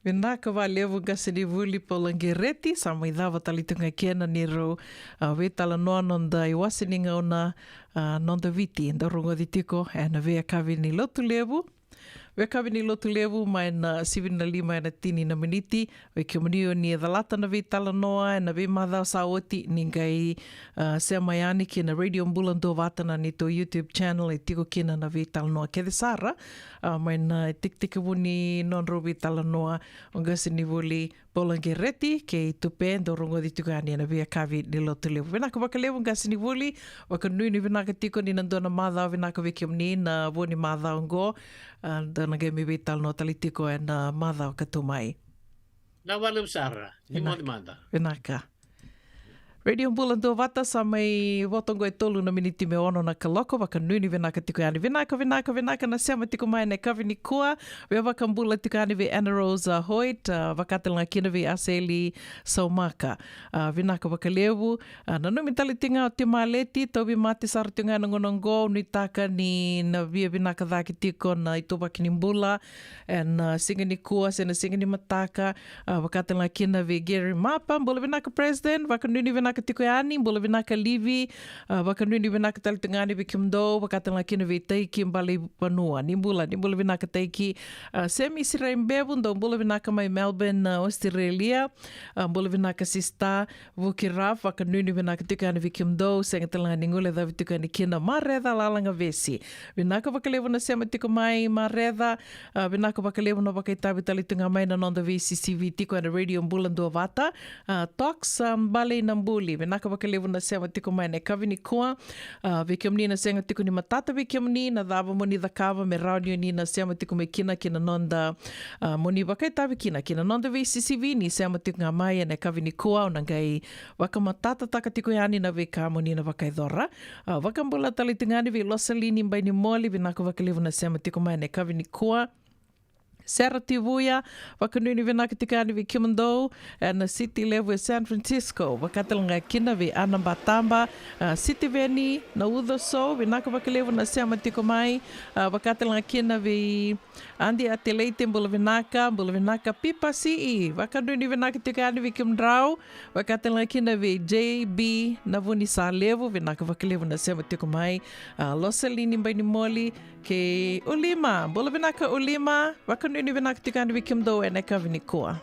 Vinaka vakalevu qasenivuli Paula Qereti, sa mai cava tale tu ga kina neirau, a, veitalanoa noda iwase ni gauna, a, noda Viti, da rogoci tiko ena veiyakavi ni Lotulevu. Veiyakavi ni Lotulevu mai na sivi na lima ena tini na miniti. Vei kemuni o ni calata na veitalanoa ena veimacawa sa oti, ni qai, a, sema yani ki na Radio Bula Duavata na neitou YouTube channel, e tiko kina na veitalanoa kece sara, a, mai na tekitekivu ni nodrau veitalanoa o qasenivuli Paula Qereti kei Tupe, dau rogoci tiko yani ena veiyakavi ni Lotulevu. Vinaka vakalevu qasenivuli, vakanuinui vinaka tiko ni na dua na macawa vinaka vei kemuni na vo ni macawa oqo, a, da na qai mai veitalanoa tale tiko ena macawa ka tu mai. Na vakalevu sara, ni moce mada. Vinaka. Radio Bula Duavata, sa mai vo toka e tolu na miniti me ono na kaloko, vakanuinui vinaka tiko yani. Vinaka, vinaka, vinaka na sema tiko mai ena yakavi nikua. Via vakabula tiko yani vei Anna Rose, a, Hoyt, a, vaka tale ga kina vei Aseli Saumaka. A, vinaka vakalevu. A, nanumi tale tiko ga o Timaleti, tauvimate sara tiko ga ena gauna oqo, nuitaka ni na via vinaka cake tiko na ituvaki ni bula ena, a, siga nikua se na siga ni mataka. A, vaka tale ga kina vei Gary Mapa, bula vinaka President, vakanuinui vinaka tiko yani, bula vinaka Livi, a, vakanuinui vinaka tale tiko yani vei kemudou, vaka tale ga kina vei Taiki Balaivanua, ni bula, ni bula vinaka Taiki, a, Semi Siraibevu, dou bula vinaka mai Melbourne, a, Australia, a, bula vinaka sister, Vuki Raf, vakanuinui vinaka tiko yani vei kemudou, sega tale ga ni guilecavi tiko yani kina Mareca Lalagavesi. Vinaka vakalevu na sema tiko mai Mareca, a, vinaka vakalevu na vakaitavi tale tu ga mai na noda veisisivi tiko ena Radio Bula Duavata. A, Tox, a, Balei na Buli, vinaka vakalevu na sema tiko mai ena yakavi nikua. A, vei kemuni na sega tiko ni matata vei kemuni na cava mo ni cakava me rawa ni o ni na sema tiko mai kina ki na noda, a, mo ni vakaitavi kina ki na noda veisisivi, ni sema tiko ga mai ena yakavi nikua, au na qai vakamatatataka tiko yani na veika mo ni na vakayacora. A, vakabula tale tiko ga yani vei Losalini Bainimoli, vinaka vakalevu na sema tiko mai ena yakavi nikua. Sera Tivuya, vakanuinui vinaka tiko yani vei kemudou ena city levu e San Francisco, vaka tale ga kina vei Ana Bataba, a, Sitiveni na Ucosou, vinaka vakalevu na sema tiko mai, a, vaka tale ga kina vei Adi Ateleite, bula vinaka, bula vinaka Pipa C E, vakanuinui vinaka tiko yani vei kemudrau, vaka tale ga kina vei J B na Vunisalevu, vinaka vakalevu na sema tiko mai, a, Losalini Bainimoli, kei Ulima, bula vinaka Ulima, vakanuinui vinaka tiko yani vei kemudou ena yakavi nikua.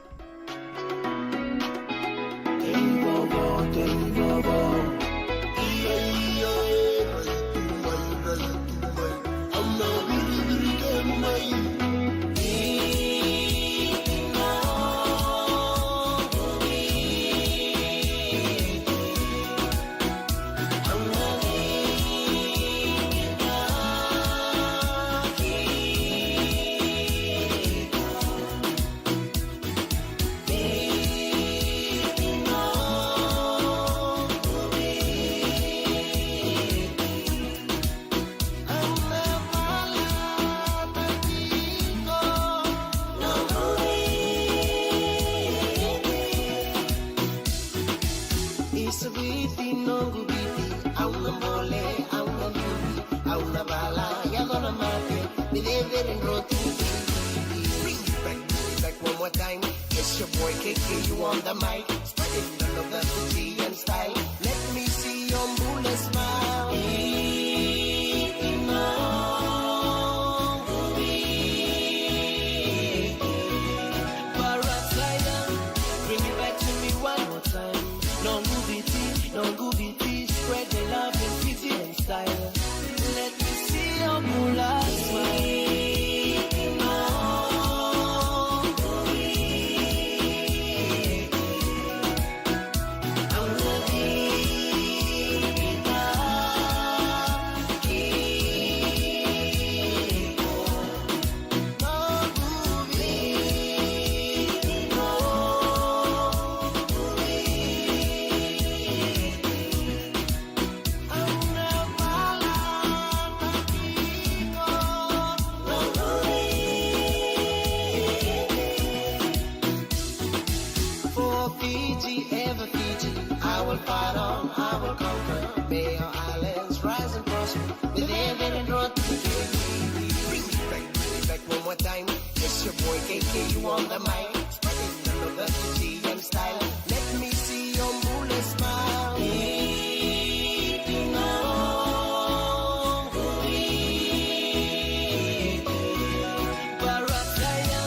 Isa Viti noqu Viti, au na bole, au na lumi, au na vala, yaco na mate, ni cecere drotu. Bring it back, bring it back one more time. It's your boy K K, you on the mic. Spreading the love, the beauty and style. It's your boy K K, you on the mic. Spreading the love of the T M style. Let me see your moonlit smile. Eating on the weekend. Barataya,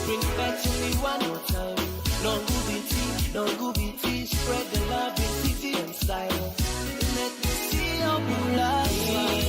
bring it back to me one more time. Noqu Viti, noqu Viti, spread the love in T T M style. Let me see your moonlight smile.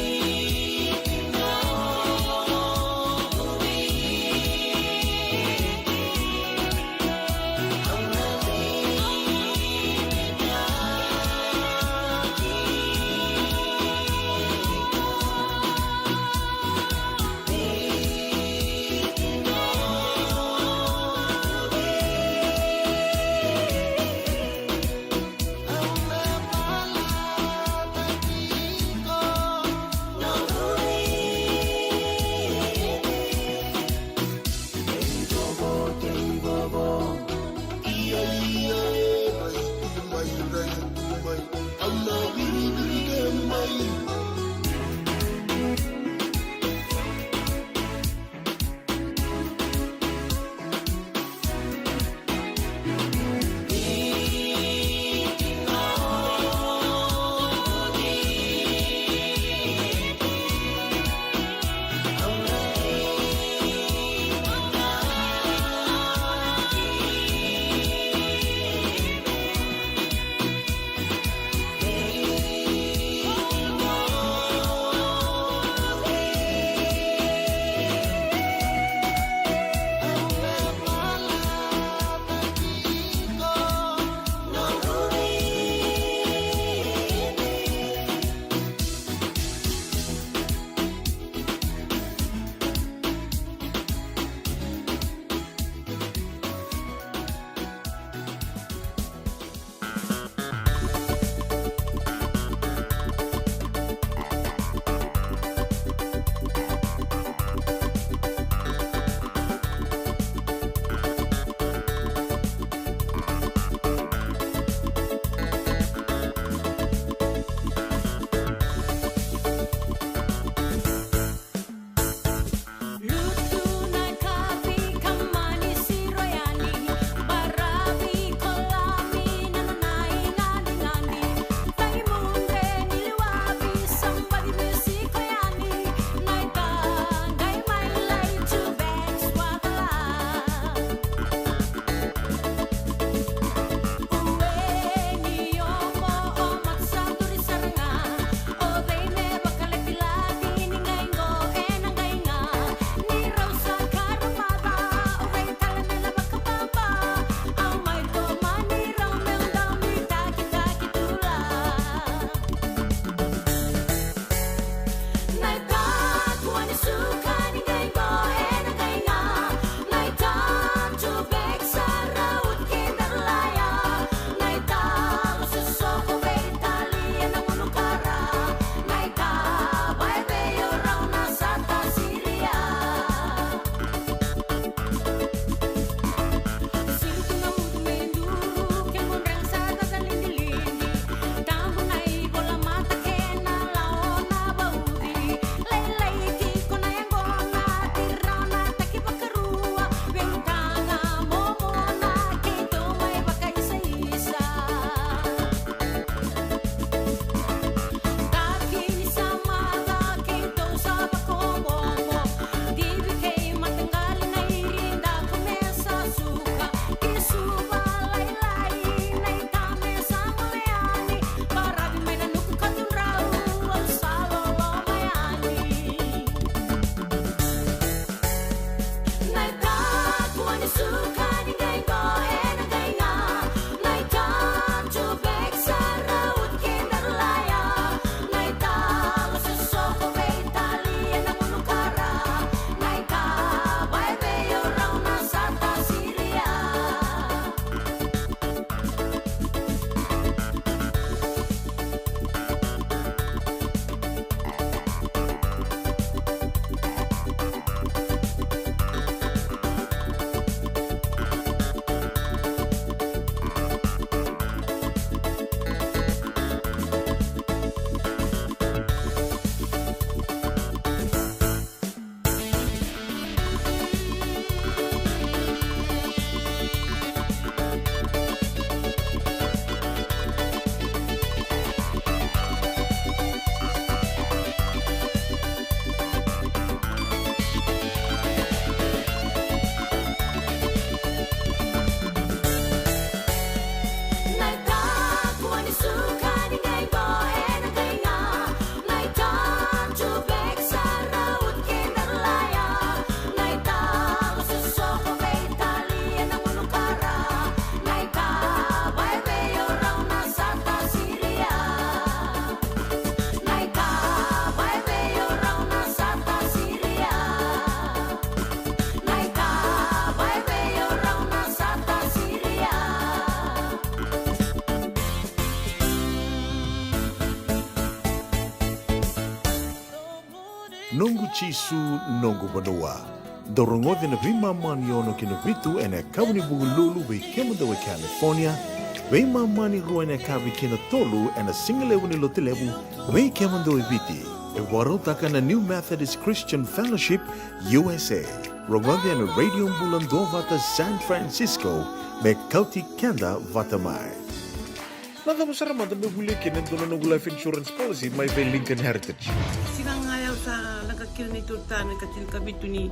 Noqu Jisu, noqu vanua. Dou rogoci na veimama ni ono ki na vitu ena yakavi ni Vukelulu vei kemudou e California, veimama ni rua ena yakavi ki na tolu ena sigalevu ni Lotulevu vei kemudou e Viti. E vakarautaka na New Methodist Christian Fellowship U S A. Rogoci ena Radio Bula Duavata San Francisco, me kauti keda vata mai. Na cava sara mada me volia kina e dua na noqu life insurance policy mai vei Lincoln Heritage? Siga ga ya au sa leqa kina ni tolu na ka tinikavitu ni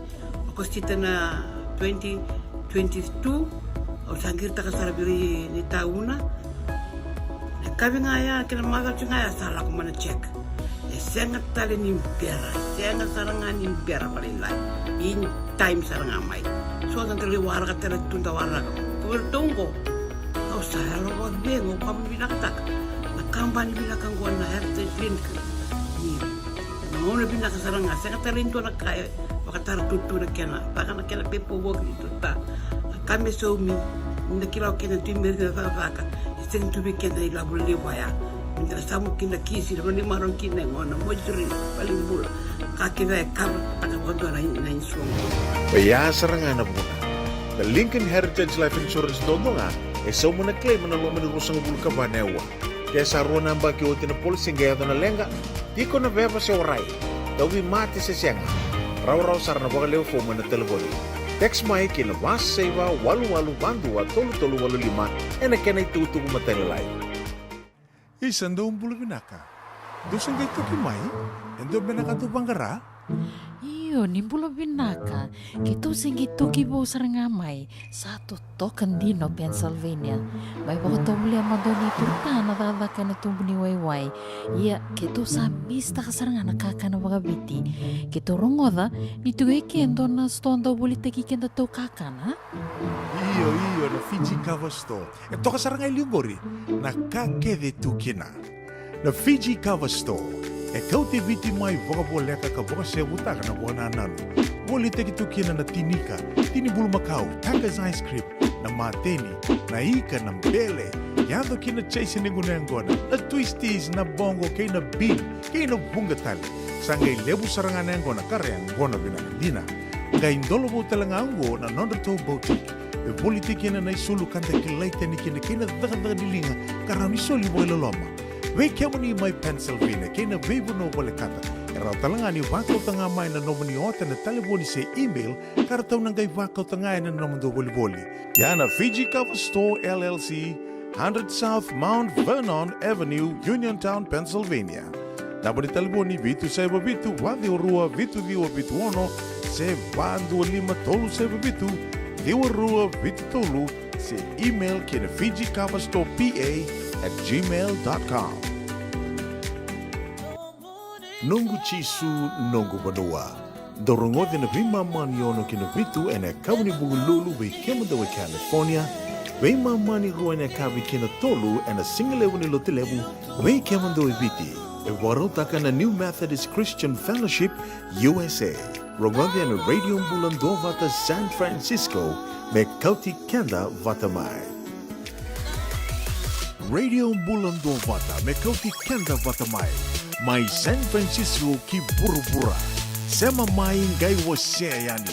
Okosita na twenty twenty-two. Au sa qiritaka sara vei ira ni tauna. Na kavi ga ya kei na macawa ga ya sa lako mai na check. E sega tale ni bera, sega sara ga ni bera vakalailai. In time sara ga mai. So sa qai lai waraka tale tu da waraka. Ko vei ratou oqo. Au sa yalo vakacegu, au vakavinavinakataka na kabani vinaka oqo na Heritage Link. Ni na gauna vinaka sara ga, sega tale ni dua na ka e vakatara tutu na kena, vaka na kena pepa voki ni tuta. Na ka me saumi, ni na kila o kena tu i meri na cakacaka, e sega ni tu vei keda na ilavo lelevu vaya. Ni da na samu kina kisi, na vanimaro kina e gona, moituri, valenibula. Ka kece e kava taka vakadua na, na insurance. Oya sara ga na vuna. Na Lincoln Heritage Life Insurance dodonu ga e sauma na claim ena loma ni ruasagavulu ka va na aua. Ke sa rua na yabaki oti na policy qai yaco na leqa, tiko na veva se warai, tauvimate se sega, rawarawa sara na vakalewe fomu ena talevoni. Text mai ki na va saiva walu walu va dua tolu tolu walu lima ena kena itukutuku matailalai. Isa, dou bula vinaka. Dou se qai toki mai? E dua beka na ka dou vaqara? Io, ni bula vinaka. Keitou se qai toki vou sara ga mai. Sa totoka dina o Pennsylvania. Mai vakatovolea mada o ni tuta na cakacaka ena tubu ni waiwai. Ia, keitou sa misitaka sara ga na kakana vakaviti. Keitou rogoca ni tu e ke e dua na sitoa dau volitaki kedatou kakana. Io, io, na Fiji Cover Store. E toka sara ga e liu qori na ka kece e tu kina. Na Fiji Cover Store e kauti Viti mai vakavoleka ka vakasevutaka na vakanananu. Volitaki tu kina na tinika, tini bulumakau, Tiger's ice cream, na mateni, na ika, na bele, yaco kina chase ni gunu yaqona, na twisties, na bongo kei na bean, kei na vuqa tale. Sa qai levu sara ga na yaqona ka ra yaqona vinaka dina. Qai dola vou tale ga oqo na nodratou boutique. E volitaki kina na isulu ka da kilai tani kina kei na cakacaka ni liga ka rawa ni soli vakailoloma. Vei kemuni mai Pennsylvania kei na veivanua volekata, e rawa tale ga ni vakauta ga mai na nomuni ota ena talevoni se email ka ratou na qai vakauta ga ena nomudou volivoli. Ia na Fiji Cover Store L L C, hundred South Mount Vernon Avenue, Uniontown, Pennsylvania. Naba ni talevoni vitu saiva vitu, va ciwa rua, vitu ciwa vitu ono, se va dua lima tolu saiva vitu, ciwa rua vitu tolu, se email ki na Fiji Cover Store P A at gmail dot com. Noqu Jisu, noqu vanua. Dou rogoci na veimama ni ono ki na vitu ena yakavi ni Vukelulu vei kemudou e California, veimama ni rua ena yakavi ki na tolu ena sigalevu ni Lotulevu vei kemudou e Viti. E vakarautaka na New Methodist Christian Fellowship U S A. Rogoci ena Radio Bula Duavata San Francisco, me kauti keda vata mai. Radio Bula Duavata, me kauti keda vata mai. Mai San Francisco ki vuravura. Sema mai qai wasea yani.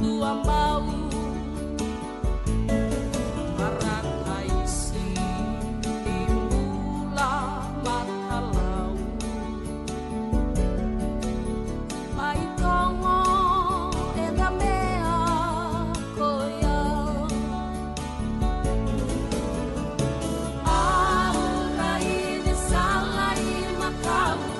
Tua bau, parataisi ni bula matalau. Mai togo e da mea koya. Au raici sala i makau.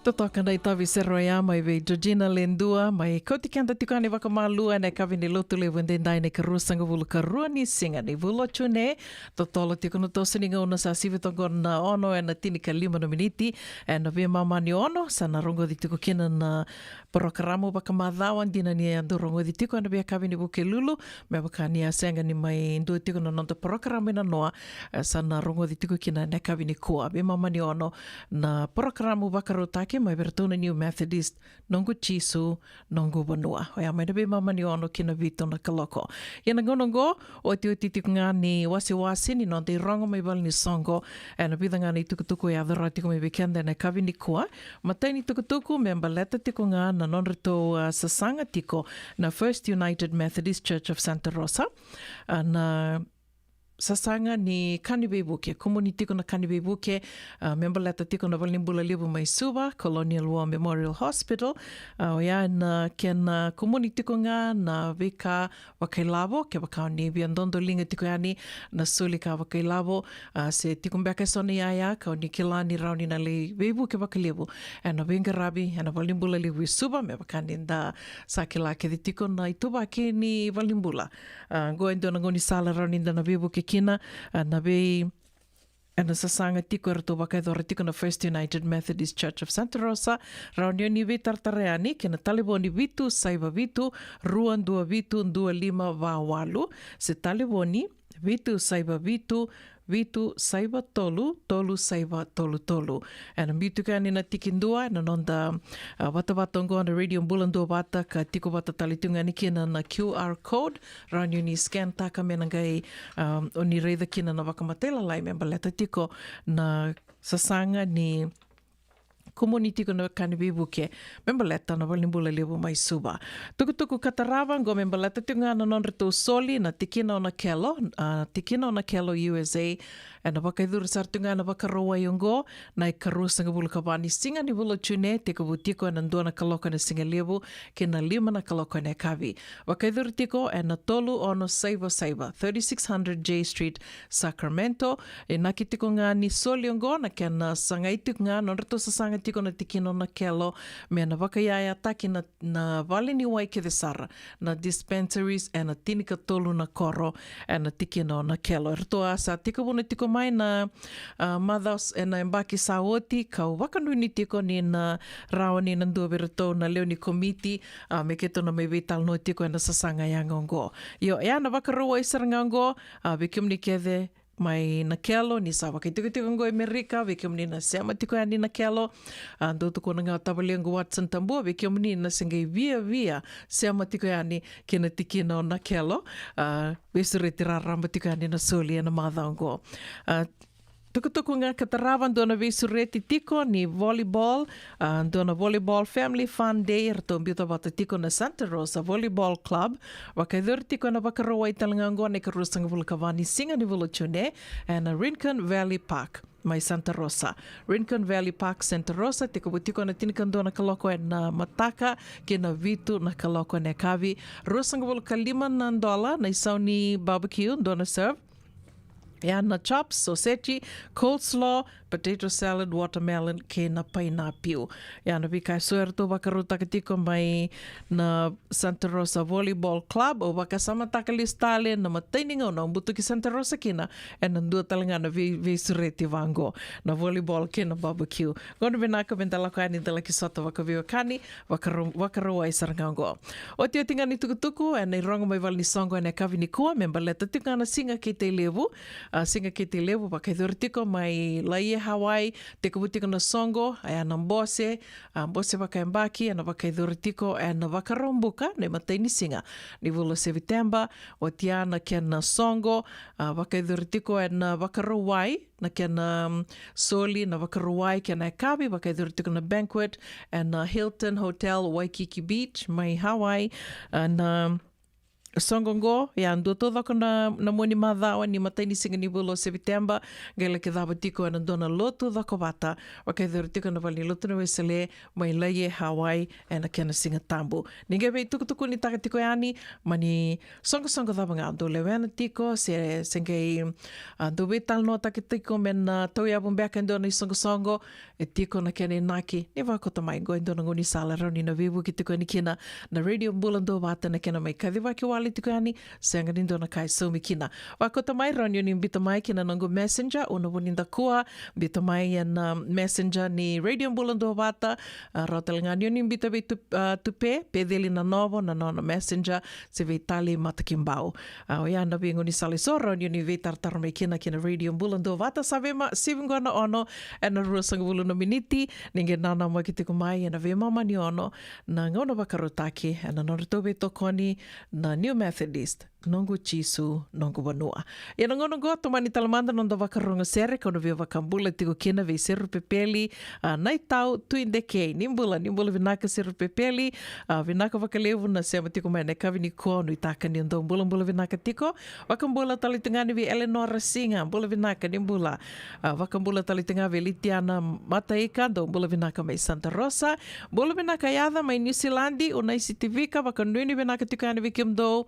Totoka na itavi sere oya mai vei Georgina Ledua, mai kauti keda tiko yani vakamalua ena yakavi ni Lotulevu edaidai, na ikaruasagavulu ka rua ni siga ni vula o June. Totolo tiko na toso ni gauna, sa sivi toka na ono ena tinikalima na miniti ena veimama ni ono. Sa na rogoci tiko kina na parokaramu vakamacawa, dina ni a dau rogoci tiko ena veiyakavi ni Vukelulu, me vaka ni a sega ni mai dua tiko na noda parokaramu ena noa, e, sa na rogoci tiko kina ena yakavi nikua. Veimama ni ono na parokaramu vakarautaki mai vei iratou na New Methodist, Noqu Jisu, Noqu Vanua. Oya mai na veimama ni ono ki na vitu na kaloko. Ia na gauna oqo, otioti tiko ga ni wasewase ni noda irogo mai vale ni soqo ena vica ga na itukutuku e yaco rawa tiko mai vei keda ena yakavi nikua. Matai ni tukutuku me baleta tiko ga na nodratou, a, sasaga tiko na First United Methodist Church of Santa Rosa. A, na sasaga ni ka ni veivuke, kumuni tiko na ka ni veivuke, a, me baleta tiko na valenibula levu mai Suva, Colonial War Memorial Hospital. A, oya na kena kumuni tiko ga na veika vakailavo, kevaka o ni via dodoliga tiko yani na soli ka vakailavo, a, se tiko beka eso na iyaya ka o ni kila ni rawa ni na lai veivuke vakalevu ena veiqaravi ena valenibula levu i Suva, me vaka ni da sa kila kece tiko na ituvaki ni valenibula. A, oqo e dua na gaunisala rawa ni da na veivuke kina, a, na vei, ena sasaga tiko eratou vakayacora tiko na First United Methodist Church of Santa Rosa. Rawa ni o ni veitaratara yani ki na talevoni vitu saiva vitu, rua dua vitu, dua lima va walu, se talevoni vitu saiva vitu, vitu saiva tolu, tolu saiva tolu tolu. Ena biu tiko yani na tikidua ena noda, a, vatavata oqo na Radio Bula Duavata, ka tiko vata tale tu ga yani kina na Q R code, rawa ni o ni scan taka me na qai, um, o ni raica kina na vakamatailalai me baleta tiko na sasaga ni kumuni tiko na ka ni veivuke me baleta na valenibula levu mai Suva. Tukutuku ka tarava oqo me baleta tiko ga na nodratou soli na tikina o Nakelo, a, tikina o Nakelo U S A, ena vakayacori sara tiko ga na Vakarauwai oqo, na ikaruasagavulu ka va ni siga ni vula o June, tekivu tiko ena dua na kaloko ena sigalevu ki na lima na kaloko ena yakavi. Vakayacori tiko ena tolu ono saiva saiva, thirty-six hundred J Street, Sacramento. Inaki tiko ga ni soli oqo na kena sagai tiko ga nodratou sasaga tiko na tikina o Nakelo me na vakayayataki na, na vale ni wai kece sara, na dispensaries ena tinikatolu na koro ena tikina o Nakelo. Eratou a sa tekivuna tiko mai na, a, macawa s-, ena yabaki sa oti, kau vakanuinui tiko ni na rawa ni na dua vei iratou na lewe ni komiti, a, me keitou na mai veitalanoa tiko ena sasaga yaga oqo. Io, oya na Vakarauwai sara ga oqo, a, vei kemuni kece mai Nakelo, ni sa vakaitikotiko oqo i Amerika, vei kemuni na sema tiko yani Nakelo, a, dou tukuna ga o tavalequ Watson Tabua, vei kemuni na se qai viavia sema tiko yani ki na tikina o Nakelo, a, veisureti raraba tiko yani na soli ena macawa oqo. A, tukutuku ga ka tarava, dua na veisureti tiko ni volleyball, a, dua na volleyball family fun day eratou biuta vata tiko na Santa Rosa Volleyball Club. Vakayacori tiko ena Vakarauwai tale ga oqo na ikaruasagavulu ka va ni siga ni vula o June, ena Rincon Valley Park mai Santa Rosa. Rincon Valley Park, Santa Rosa, tekivu tiko ena tinikadua na kaloko ena mataka ki na vitu na kaloko ena yakavi. Ruasagavulu ka lima na dola na isau ni barbecue, dua na serve. Ia na chops, soseji, coleslaw, potato salad, watermelon kei na painapiu. Ia na veika eso eratou vakarautaka tiko mai na Santa Rosa Volleyball Club. Au vakasamataka lesu tale na imatai ni gauna au butuki Santa Rosa kina, ena dua tale ga na vei, veisureti vaqo, na volleyball kei na barbecue. Gauna vinaka meda lako yani da laki sota vakaveiwekani, vakaro-, vakarauwai sara ga oqo. Otioti ga ni tukutuku ena irogo mai vale ni soqo ena yakavi nikua me baleta tiko ga na Siga Keitei Levu. A, Siga Keitei Levu vakayacori tiko mai Laie, Hawaii. Tekivu tiko na soqo, ena bose, a, bose vakayabaki, ena vakayacori tiko ena Vakaraubuka na imatai ni siga ni vula o Seviteba. Oti ya na kena soqo, a, vakayacori tiko ena Vakarauwai, na kena, mm, soli na Vakarauwai kei na yakavi, vakayacori tiko na banquet ena Hilton Hotel Waikiki Beach mai Hawaii. A, na soqo oqo, ia dua taucoko na, na mua ni macawa ni imatai ni siga ni vula o Seviteba, qai laki cava tiko ena dua na lotu cokovata, vakayacori tiko na vale ni lotu na Wesele mai Laie, Hawaii, ena kena Siga Tabu. Ni qai veitukutukunitaka tiko yani, mani soqosoqo cava ga dou lewena tiko, se, se qai, a, dou veitalanoataki tiko me na tauyavu beka e dua na isoqosoqo, e tiko na kena inaki ni vakauta mai qo e dua na gaunisala rawa ni na veivuke tiko yani kina na Radio Bula Duavata, na kena mai kacivaki wale tiko yani, sega ni dua na ka e saumi kina. Vakauta mai, rawa ni o ni biuta mai kina noqu Messenger, Una Vunidakua, biuta mai ena Messenger ni Radio Bula Duavata. A, rawa tale ga ni o ni biuta vei Tu-, a, Tupe, Peceli Nanovo, na nona Messenger, se vei Tali Matakibau. A, oya na veigaunisala eso rawa ni o ni veitaratara mai kina ki na Radio Bula Duavata. Sa veima-, sivi qo na ono ena ruasagavulu na miniti, ni qai nanamaki tiko mai ena veimama ni ono na gauna vakarautaki ena nodratou veitokoni na New Methodist, Noqu Jisu, Noqu Vanua. Ia na gauna oqo, tomani tale mada na noda vakarogo sere, kau na via vakabula tiko kina vei Serupepeli, a, Naitau Tuidekei. Ni bula, ni bula vinaka Serupepeli. A, vinaka vakalevu na sema tiko mai ena yakavi nikua, nuitaka ni o dau bulabula vinaka tiko. Vakabula tale tu ga yani vei Eleanor Siga, bula vinaka, ni bula. A, vakabula tale tu ga vei Litiana Mataika, dau bula vinaka mai Santa Rosa. Bula vinaka Yaca mai Niusiladi, Unaisi Tivika, vakanuinui vinaka tiko yani vei kemudou.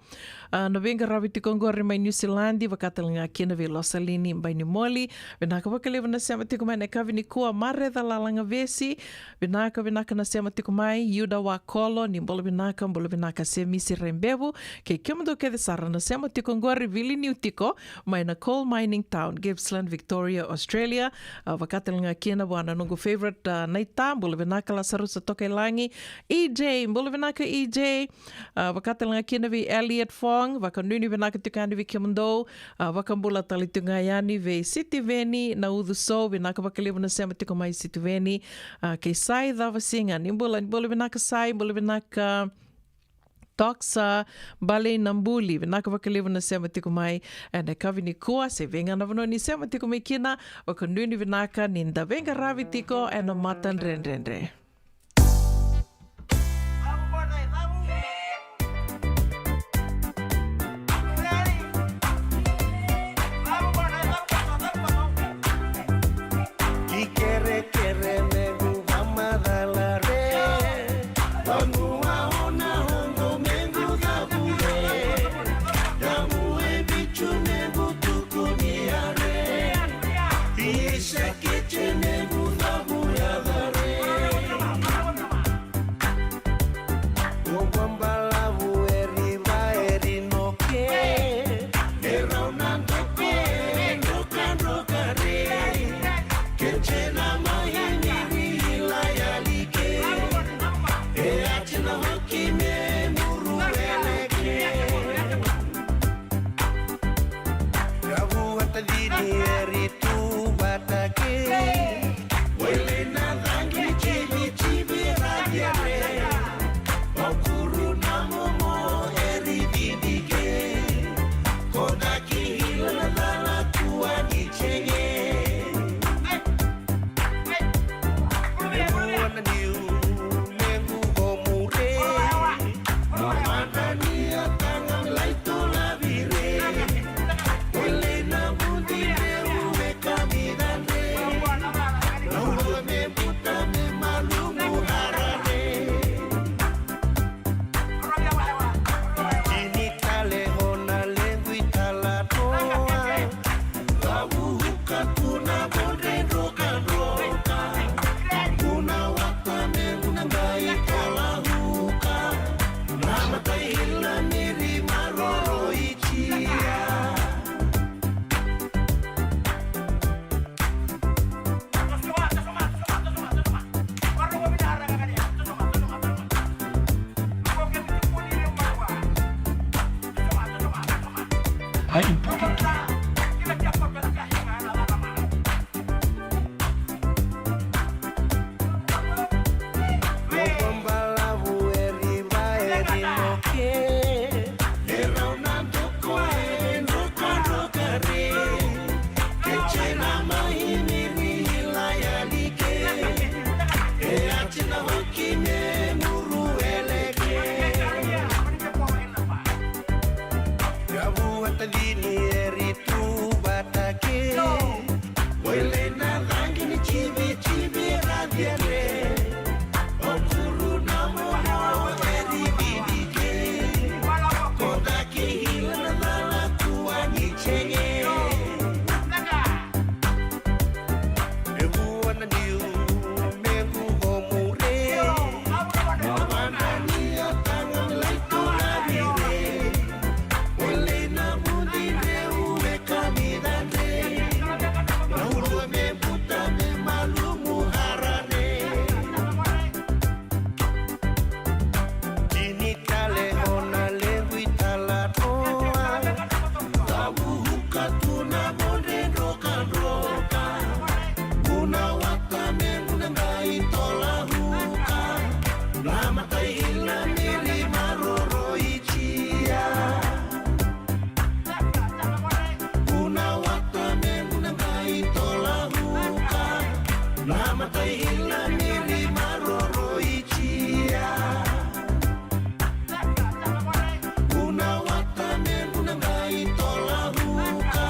A, na veiqaravi tiko oqori mai Niusiladi, vaka tale ga kina vei Losalini Bainimoli. Vinaka vakalevu na sema tiko mai ena yakavi nikua, Mareca Lalagavesi. Vinaka, vinaka na sema tiko mai, Iuda Wakolo, ni bula vinaka, bula vinaka Semisi Rebevu. Kei kemudou kece sara na sema tiko oqori, vili niu tiko mai na coal mining town, Gippsland, Victoria, Australia. A, vaka tale ga kina vua na noqu favorite, a, Naita, bula vinaka Lasarusa Tokailagi. E J, bula vinaka E J. A, vaka tale ga kina vei Elliot Fong, vakanuinui vinaka tiko yani vei kemudou. A, vakabula tale tiko ga yani vei Sitiveni Naucusou, vinaka vakalevu na sema tiko mai Sitiveni. A, kei Sai Cavasiga, ni bula, ni bula vinaka Sai, bula vinaka Toksa Balei Nabuli, vinaka vakalevu na sema tiko mai ena yakavi nikua, se vei ga na vanua ni sema tiko mai kina, vakanuinui vinaka ni da veiqaravi tiko ena matadredredre. Ki kerekere mequ vamacala re, vanua o na hodo mequ cavu re, damu e vicu mequ tukunia re, i sekece mequ cavu yaca re. A important. Ko balavu e riva e rinoke. E rau na doko e drokadroka re. Ke jai na maimiri ila yali ke. E ati na hoki me muru eleke. Ka vua tacini e ritu vata ke. Wele na cagi ni civicivi ra ciare. O kuru na momo e rividi ke. Ko daki hila na cala tua ni cege. E vua na niu me gugo mure. Na vana ni a taga me lai tu na vire. O lei na vudi dreu e kamida dre. Na ulua me buta me malumu harare. Tini tale o na levu i tala toa. Tavuka tu na vodre drokadroka. Kuna wata me guna qai tola huka. Na matai ila miri maroro i tia. Kuna wata me guna qai tola huka. Na matai ila miri maroro i tia. Kuna wata me guna qai tola huka.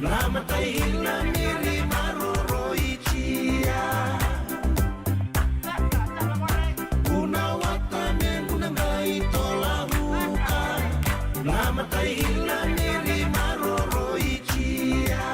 Na matai ila miri maroro i tia. Kuna wata me guna qai tola huka. Na matai ila miri maroro i tia.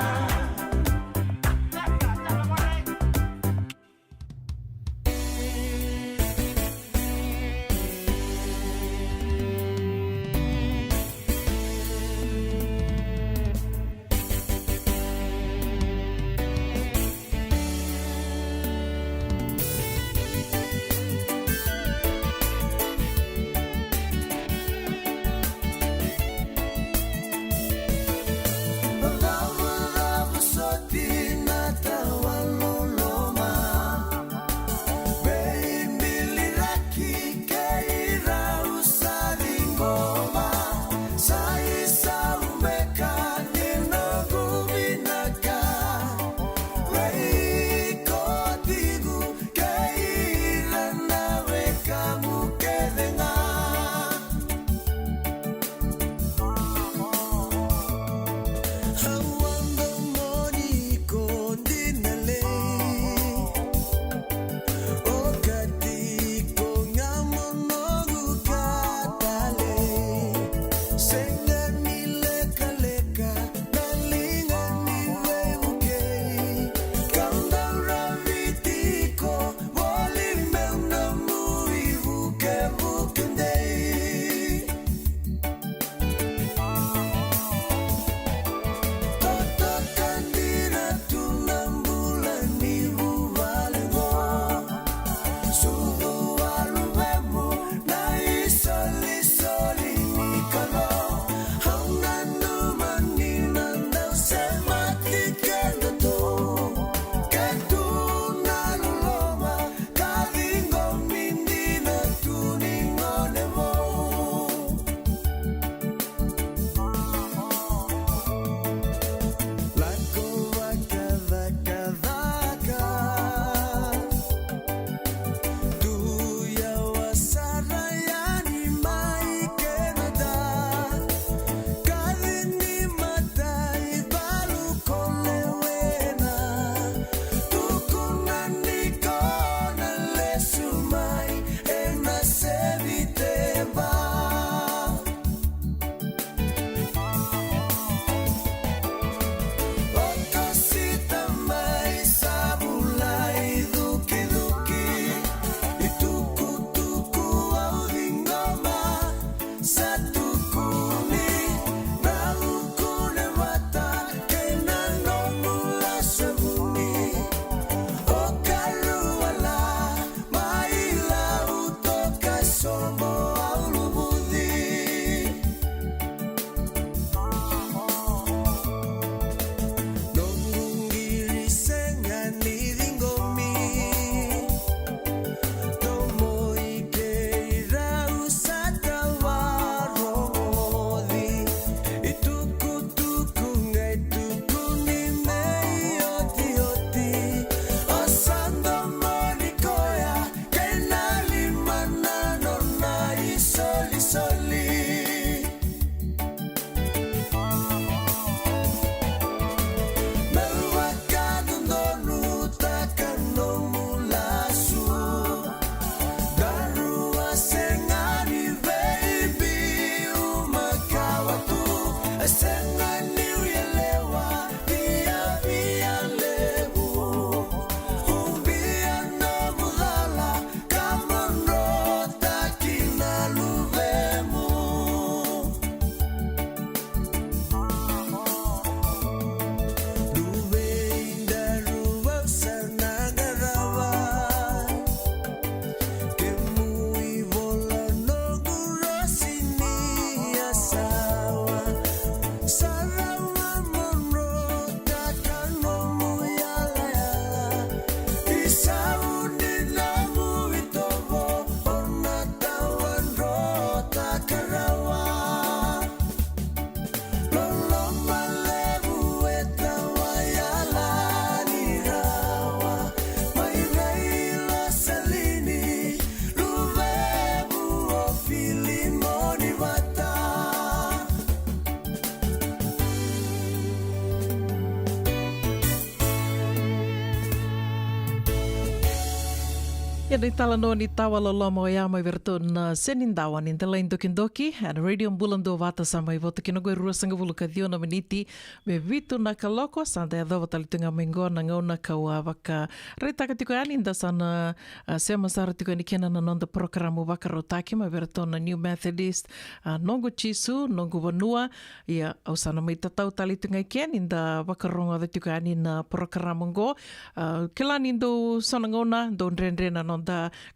Ia na italanoa ni tawa loloma oya mai vei iratou na Senidawa ni Delai Dokidoki ena Radio Bula Duavata. Sa mai vota kina oqo e ruasagavulu ka ciwa na miniti me vitu na kaloko. Sa da yacova tale tu ga mai oqo na gauna kau a vakaraitaka tiko yani da sa na, a, sema sara tiko yani kina na noda porokaramu vakarautaki mai vei iratou na New Methodist, a, Noqu Jisu, Noqu Vanua. Ia, au sa na mai tatau tale tu ga i ke ni da vakarogoca tiko yani na porokaramu oqo. A, kila ni dou so na gauna dou dredre na noda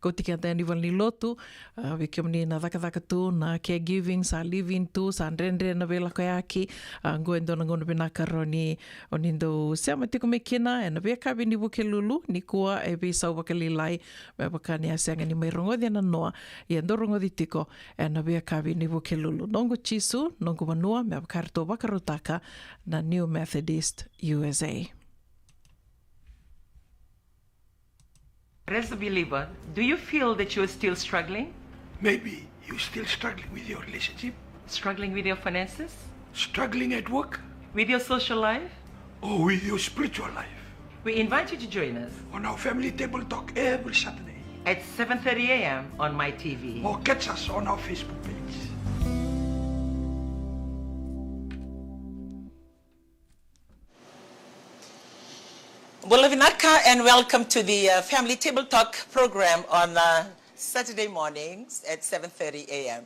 kauti keda yani valenilotu. A, vei kemuni na cakacaka tu na caregiving, sa living tu, sa dredre na veilakoyaki. A, oqo e dua na gauna vinaka rawa ni o ni dou sema tiko mai kina ena veiyakavi ni Vukelulu nikua e veisau vakalailai. Me vaka ni a sega ni mai rogoci ena noa, ia dou rogoci tiko ena veiyakavi ni Vukelulu. Noqu Jisu, Noqu Vanua, me vaka eratou vakarautaka na New Methodist U S A. As a believer, do you feel that you are still struggling? Maybe you're still struggling with your relationship. Struggling with your finances? Struggling at work? With your social life? Or with your spiritual life? We invite you to join us on our Family Table Talk every Saturday at seven thirty a m on My T V. Or catch us on our Facebook page. Bula vinaka and welcome to the, uh, Family Table Talk program on, uh, Saturday mornings at seven thirty a m.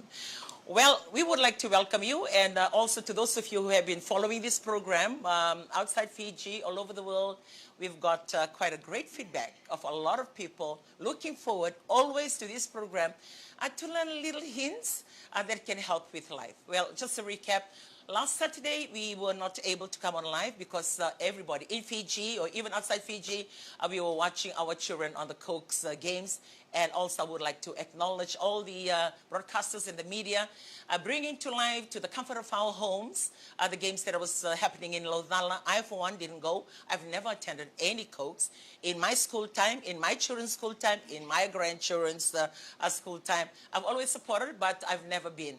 Well, we would like to welcome you and, uh, also to those of you who have been following this program, um, outside Fiji, all over the world. We've got, uh, quite a great feedback of a lot of people looking forward always to this program, uh, to learn little hints, uh, that can help with life. Well, just a recap, last Saturday we were not able to come on live because, uh, everybody in Fiji or even outside Fiji, uh, we were watching our children on the Cokes, uh, games. And also I would like to acknowledge all the, uh, broadcasters and the media, uh, bringing to life to the comfort of our homes, uh, the games that was, uh, happening in Laucala. I, for one, didn't go. I've never attended any Cokes in my school time, in my children's school time, in my grandchildren's, uh, uh, school time. I've always supported, but I've never been.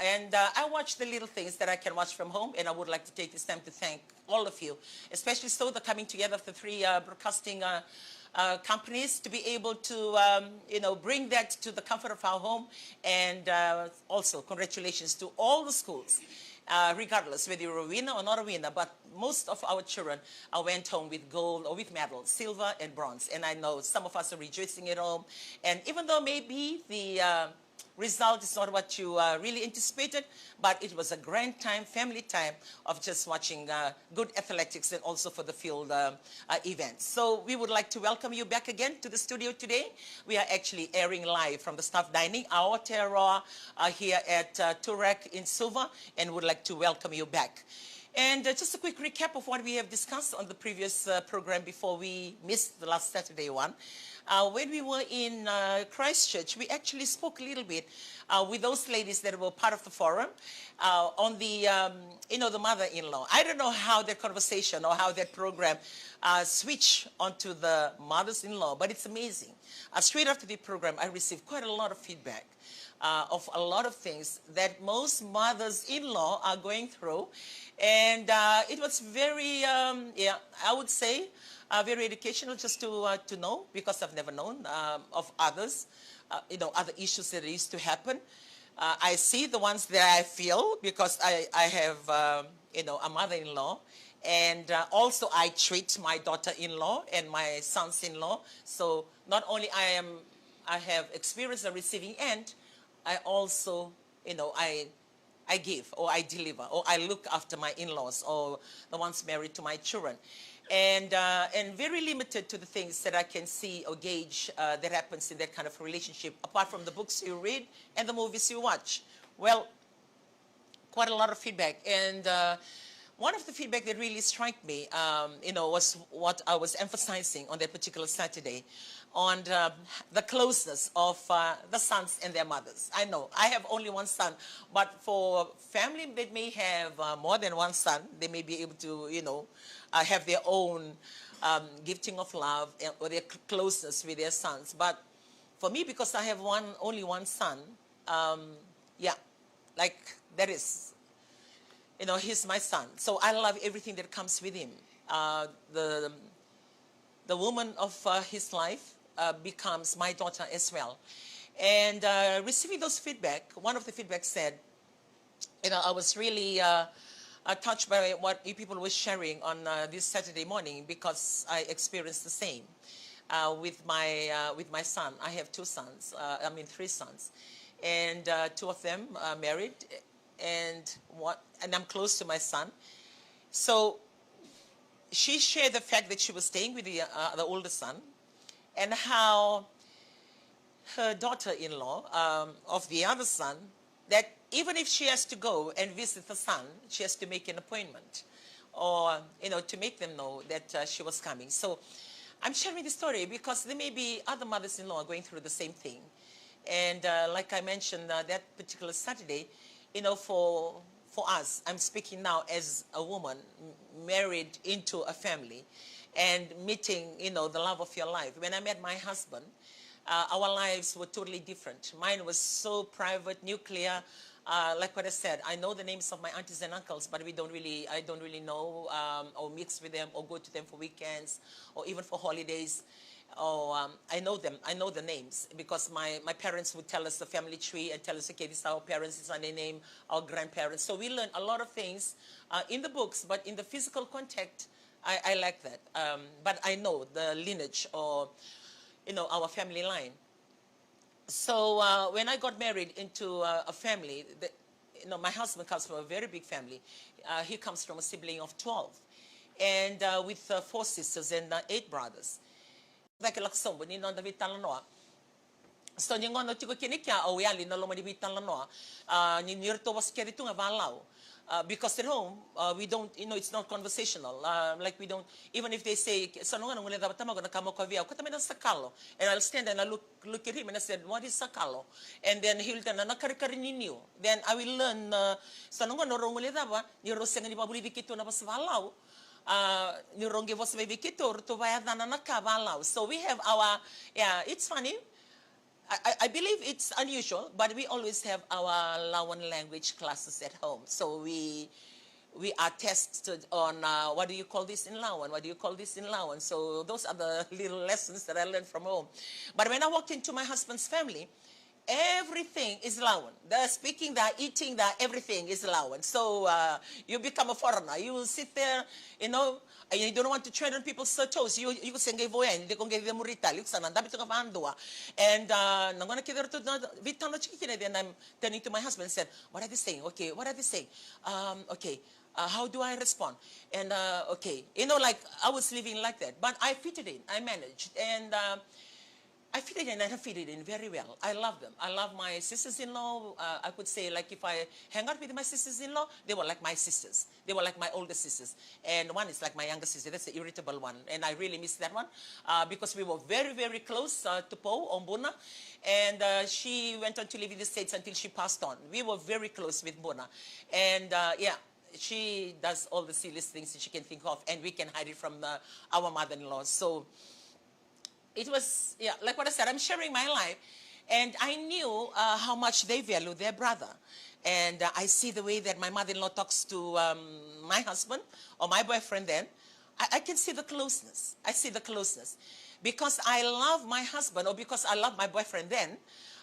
And, uh, I watch the little things that I can watch from home, and I would like to take this time to thank all of you, especially so the coming together of the three, uh, broadcasting, uh, uh, companies to be able to, um, you know, bring that to the comfort of our home. And, uh, also, congratulations to all the schools, uh, regardless whether you're a winner or not a winner. But most of our children, uh, went home with gold or with medals, silver and bronze. And I know some of us are rejoicing at home. And even though maybe the, uh, result is not what you, uh, really anticipated, but it was a grand time, family time of just watching, uh, good athletics and also for the field, uh, uh, events. So we would like to welcome you back again to the studio today. We are actually airing live from the staff dining, Aotearoa, uh, here at, uh, Toorak in Suva, and would like to welcome you back. And, uh, just a quick recap of what we have discussed on the previous, uh, program before we missed the last Saturday one. Uh, when we were in, uh, Christchurch, we actually spoke a little bit, uh, with those ladies that were part of the forum, uh, on the, um, you know, the mother-in-law. I don't know how that conversation or how that program, uh, switched onto the mothers-in-law, but it's amazing. Uh, straight after the program, I received quite a lot of feedback, uh, of a lot of things that most mothers-in-law are going through. And, uh, it was very, um, yeah, I would say, uh, very educational just to, uh, to know, because I've never known, um, of others, uh, you know, other issues that used to happen. Uh, I see the ones that I feel because I, I have, um, you know, a mother-in-law. And, uh, also I treat my daughter-in-law and my sons-in-law. So not only I am, I have experienced the receiving end, I also, you know, I, I give or I deliver or I look after my in-laws or the ones married to my children. And, uh, and very limited to the things that I can see or gauge, uh, that happens in that kind of relationship, apart from the books you read and the movies you watch. Well, quite a lot of feedback. And, uh, one of the feedback that really struck me, um, you know, was what I was emphasizing on that particular Saturday, on, uh, the closeness of, uh, the sons and their mothers. I know I have only one son, but for family that may have, uh, more than one son, they may be able to, you know, uh, have their own, um, gifting of love, eh, or their cl-, closeness with their sons. But for me, because I have one, only one son, um, yeah, like, that is, you know, he's my son. So I love everything that comes with him. Uh, the, the woman of, uh, his life, uh, becomes my daughter as well. And uh, receiving those feedback, one of the feedback said, you know, I was really uh, uh, touched by what you people were sharing on uh, this Saturday morning, because I experienced the same uh, with my uh, with my son. I have two sons. Uh, I mean, three sons, and uh, two of them are married, and what and I'm close to my son. So she shared the fact that she was staying with the, uh, the older son, and how her daughter-in-law, um, of the other son, that even if she has to go and visit the son, she has to make an appointment or, you know, to make them know that uh, she was coming. So I'm sharing this story because there may be other mothers-in-law going through the same thing. And uh, like I mentioned uh, that particular Saturday, you know, for for us, I'm speaking now as a woman married into a family and meeting, you know, the love of your life. When I met my husband, uh, our lives were totally different. Mine was so private, nuclear. Uh, like what I said, I know the names of my aunties and uncles, but we don't really, I don't really know um, or mix with them or go to them for weekends or even for holidays. Oh, um, I know them. I know the names because my, my parents would tell us the family tree and tell us, okay, this is our parents, this is our name, our grandparents. So we learn a lot of things uh, in the books, but in the physical contact, I, I lack that. Um, but I know the lineage or, you know, our family line. So uh, when I got married into uh, a family, the, you know, my husband comes from a very big family. Uh, he comes from a sibling of twelve and uh, with uh, four sisters and uh, eight brothers. Cake lako sobu ni noda veitalanoa. So ni gauna au tiko kina i kea au yali na loma ni veitalanoa. Uh, ni, ni ratou vosa kece tu ga valau. Uh, because at home, uh, we don't, you know, it's not conversational. Uh, like we don't, even if they say, sa no gana gule cava tamaqu na ka mo ka via, ko tamai na sakalo. And I'll stand and I look, look at him and I said, what is sakalo? And then he'll tell na karikari ni niu. Then I will learn, uh, sa no gana rau gule cava, ni rau sega ni vavulici keitou na vosa valau. Uh, ni rau qai vosa mai vei keitou, ratou vayacana na ka valau. So we have our, yeah, it's funny. I, I believe it's unusual, but we always have our Lawan language classes at home. So we we are tested on uh, what do you call this in Lawan? What do you call this in Lawan? So those are the little lessons that I learned from home. But when I walked into my husband's family, everything is Lawan. They're speaking, they're eating, they're everything is Lawan. So uh, you become a foreigner. You will sit there, you know, and you don't want to tread on people's uh, toes. You you say qai vo yani, de ko qai via muri tale, you sana dabe toka vadua. And uh, na gona kece ratou na vitana tiki kina, then I'm turning to my husband and said, what are they saying? Okay, what are they saying? Um, okay, uh, how do I respond? And uh, okay, you know, like I was living like that, but I fitted in, I managed, and uh, I fitted in and I fitted in very well. I love them. I love my sisters-in-law. Uh, I could say, like, if I hang out with my sisters-in-law, they were like my sisters. They were like my older sisters. And one is like my younger sister. That's the irritable one. And I really miss that one uh, because we were very, very close uh, to Po Ombuna. And uh, she went on to live in the States until she passed on. We were very close with Buna. And uh, yeah, she does all the silliest things that she can think of, and we can hide it from the, our mother-in-law. So it was, yeah, like what I said, I'm sharing my life. And I knew uh, how much they value their brother. And uh, I see the way that my mother-in-law talks to um, my husband or my boyfriend then. I, I can see the closeness. I see the closeness. Because I love my husband or because I love my boyfriend then,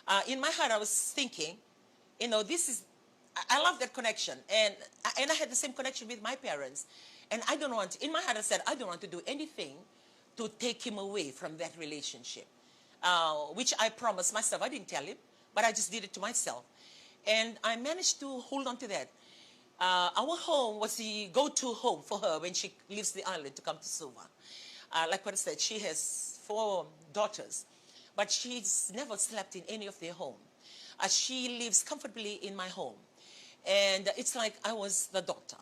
uh, in my heart I was thinking, you know, this is I love that connection, and and I had the same connection with my parents, and I don't want. In my heart, I said I don't want to do anything to take him away from that relationship, uh, which I promised myself. I didn't tell him, but I just did it to myself, and I managed to hold on to that. Uh, our home was the go-to home for her when she leaves the island to come to Suva. Uh, like what I said, she has four daughters, but she's never slept in any of their home. Uh, she lives comfortably in my home. And it's like I was the daughter.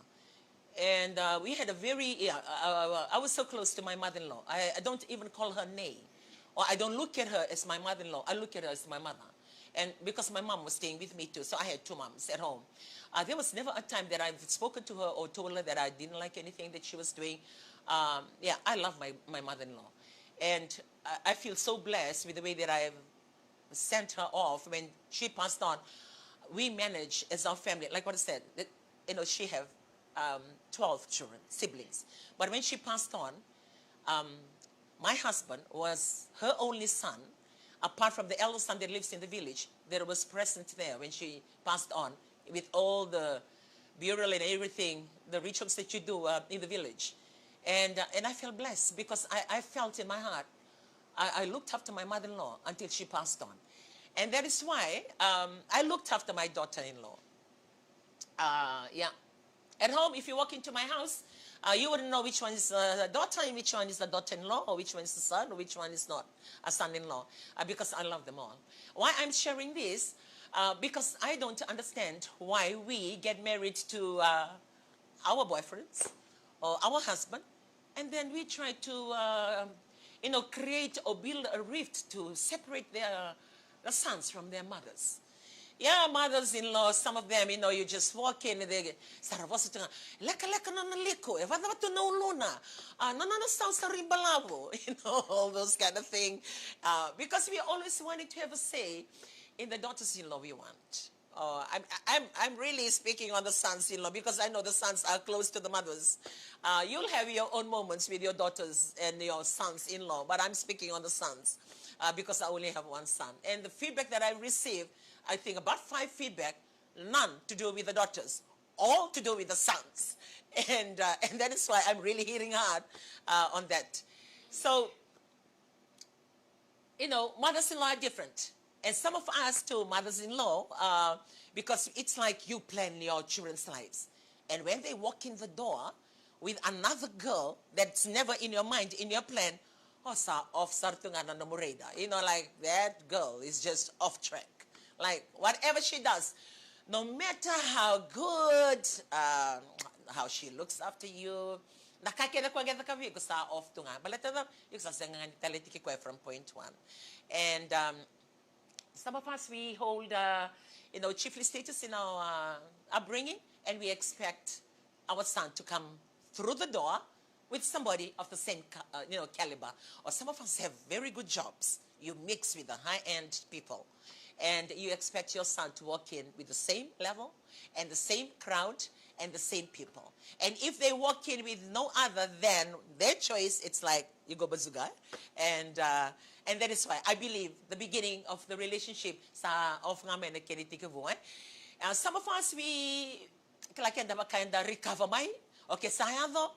And uh, we had a very, yeah, uh, uh, I was so close to my mother-in-law. I, I don't even call her Nay. Or I don't look at her as my mother-in-law. I look at her as my mother. And because my mom was staying with me too, so I had two moms at home. Uh, there was never a time that I've spoken to her or told her that I didn't like anything that she was doing. Um, yeah, I love my, my mother-in-law. And I, I feel so blessed with the way that I've sent her off when she passed on. We manage as our family, like what I said, that, you know, she have um, twelve children, siblings. But when she passed on, um, My husband was her only son, apart from the elder son that lives in the village, that was present there when she passed on, with all the burial and everything, the rituals that you do, uh, in the village. And, uh, and I felt blessed because I, I felt in my heart, I, I looked after my mother-in-law until she passed on. And that is why, um, I looked after my daughter-in-law. Uh, yeah. At home, if you walk into my house, uh, you wouldn't know which one is a daughter and which one is a daughter-in-law, or which one is a son, or which one is not a son-in-law, uh, because I love them all. Why I'm sharing this? Uh, because I don't understand why we get married to, uh, our boyfriends or our husband, and then we try to, uh, you know, create or build a rift to separate their, the sons from their mothers. Yeah, mothers-in-law, some of them, you know, you just walk in, they sa ra vosa tu ga, "Lekaleka nona liku, e vacava tu na uluna, a, na nona sau sa ribalavu," you know, all those kind of thing. Uh, because we always wanted to have a say in the daughters-in-law we want. Oh, I'm, I'm, I'm really speaking on the sons-in-law because I know the sons are close to the mothers. Uh, you'll have your own moments with your daughters and your sons-in-law, but I'm speaking on the sons, uh, because I only have one son. And the feedback that I receive, I think about five feedback, none to do with the daughters, all to do with the sons. And, uh, and that is why I'm really hitting hard, uh, on that. So, you know, mothers-in-law are different. And some of us too, mothers-in-law, uh, because it's like you plan your children's lives. And when they walk in the door with another girl that's never in your mind, in your plan, o sa off sara tu ga na nomu radar. You know, like, that girl is just off track. Like, whatever she does, no matter how good, uh, how she looks after you, na ka kece koya qai cakava vei iko sa off tu ga. Baleta na, iko sa sega ga ni taleitaki koya from point one. And, um, some of us, we hold, uh, you know, chiefly status in our, uh, upbringing, and we expect our son to come through the door with somebody of the same ca-, uh, you know, caliber. Or some of us have very good jobs. You mix with the high-end people, and you expect your son to walk in with the same level and the same crowd and the same people. And if they walk in with no other than their choice, it's like, you go bazooka. And, uh, and that is why I believe the beginning of the relationship sa off ga mai na kena itekivu, eh? Uh, some of us, we, kila, keda vaka eda recover mai. Okay, sa yaco,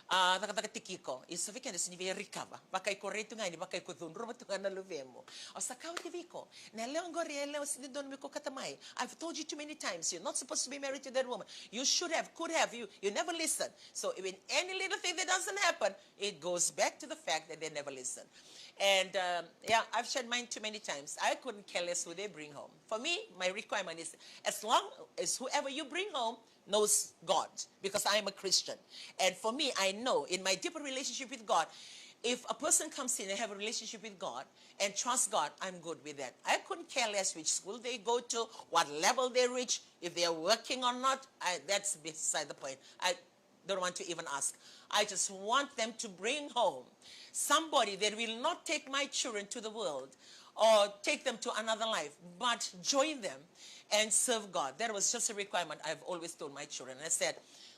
a, cakacaka tiko. Isa vei keda sega ni via recover. Vaka iko rai tu ga ni vaka iko cudruva tu ga na luvemu. O sa kaya oti vei iko, na yalewa qori e yalewa sega ni dodonu me kokota mai. I've told you too many times, you're not supposed to be married to that woman. You should have, could have, you, you never listen. So when any little thing that doesn't happen, it goes back to the fact that they never listen. And, um, yeah, I've shared mine too many times. I couldn't care less who they bring home. For me, my requirement is, as long as whoever you bring home knows God, because I am a Christian. And for me, I know in my deeper relationship with God, if a person comes in and have a relationship with God and trust God, I'm good with that. I couldn't care less which school they go to, what level they reach, if they are working or not, I, that's beside the point. I don't want to even ask. I just want them to bring home somebody that will not take my children to the world or take them to another life, but join them and serve God. That was just a requirement I've always told my children. I said,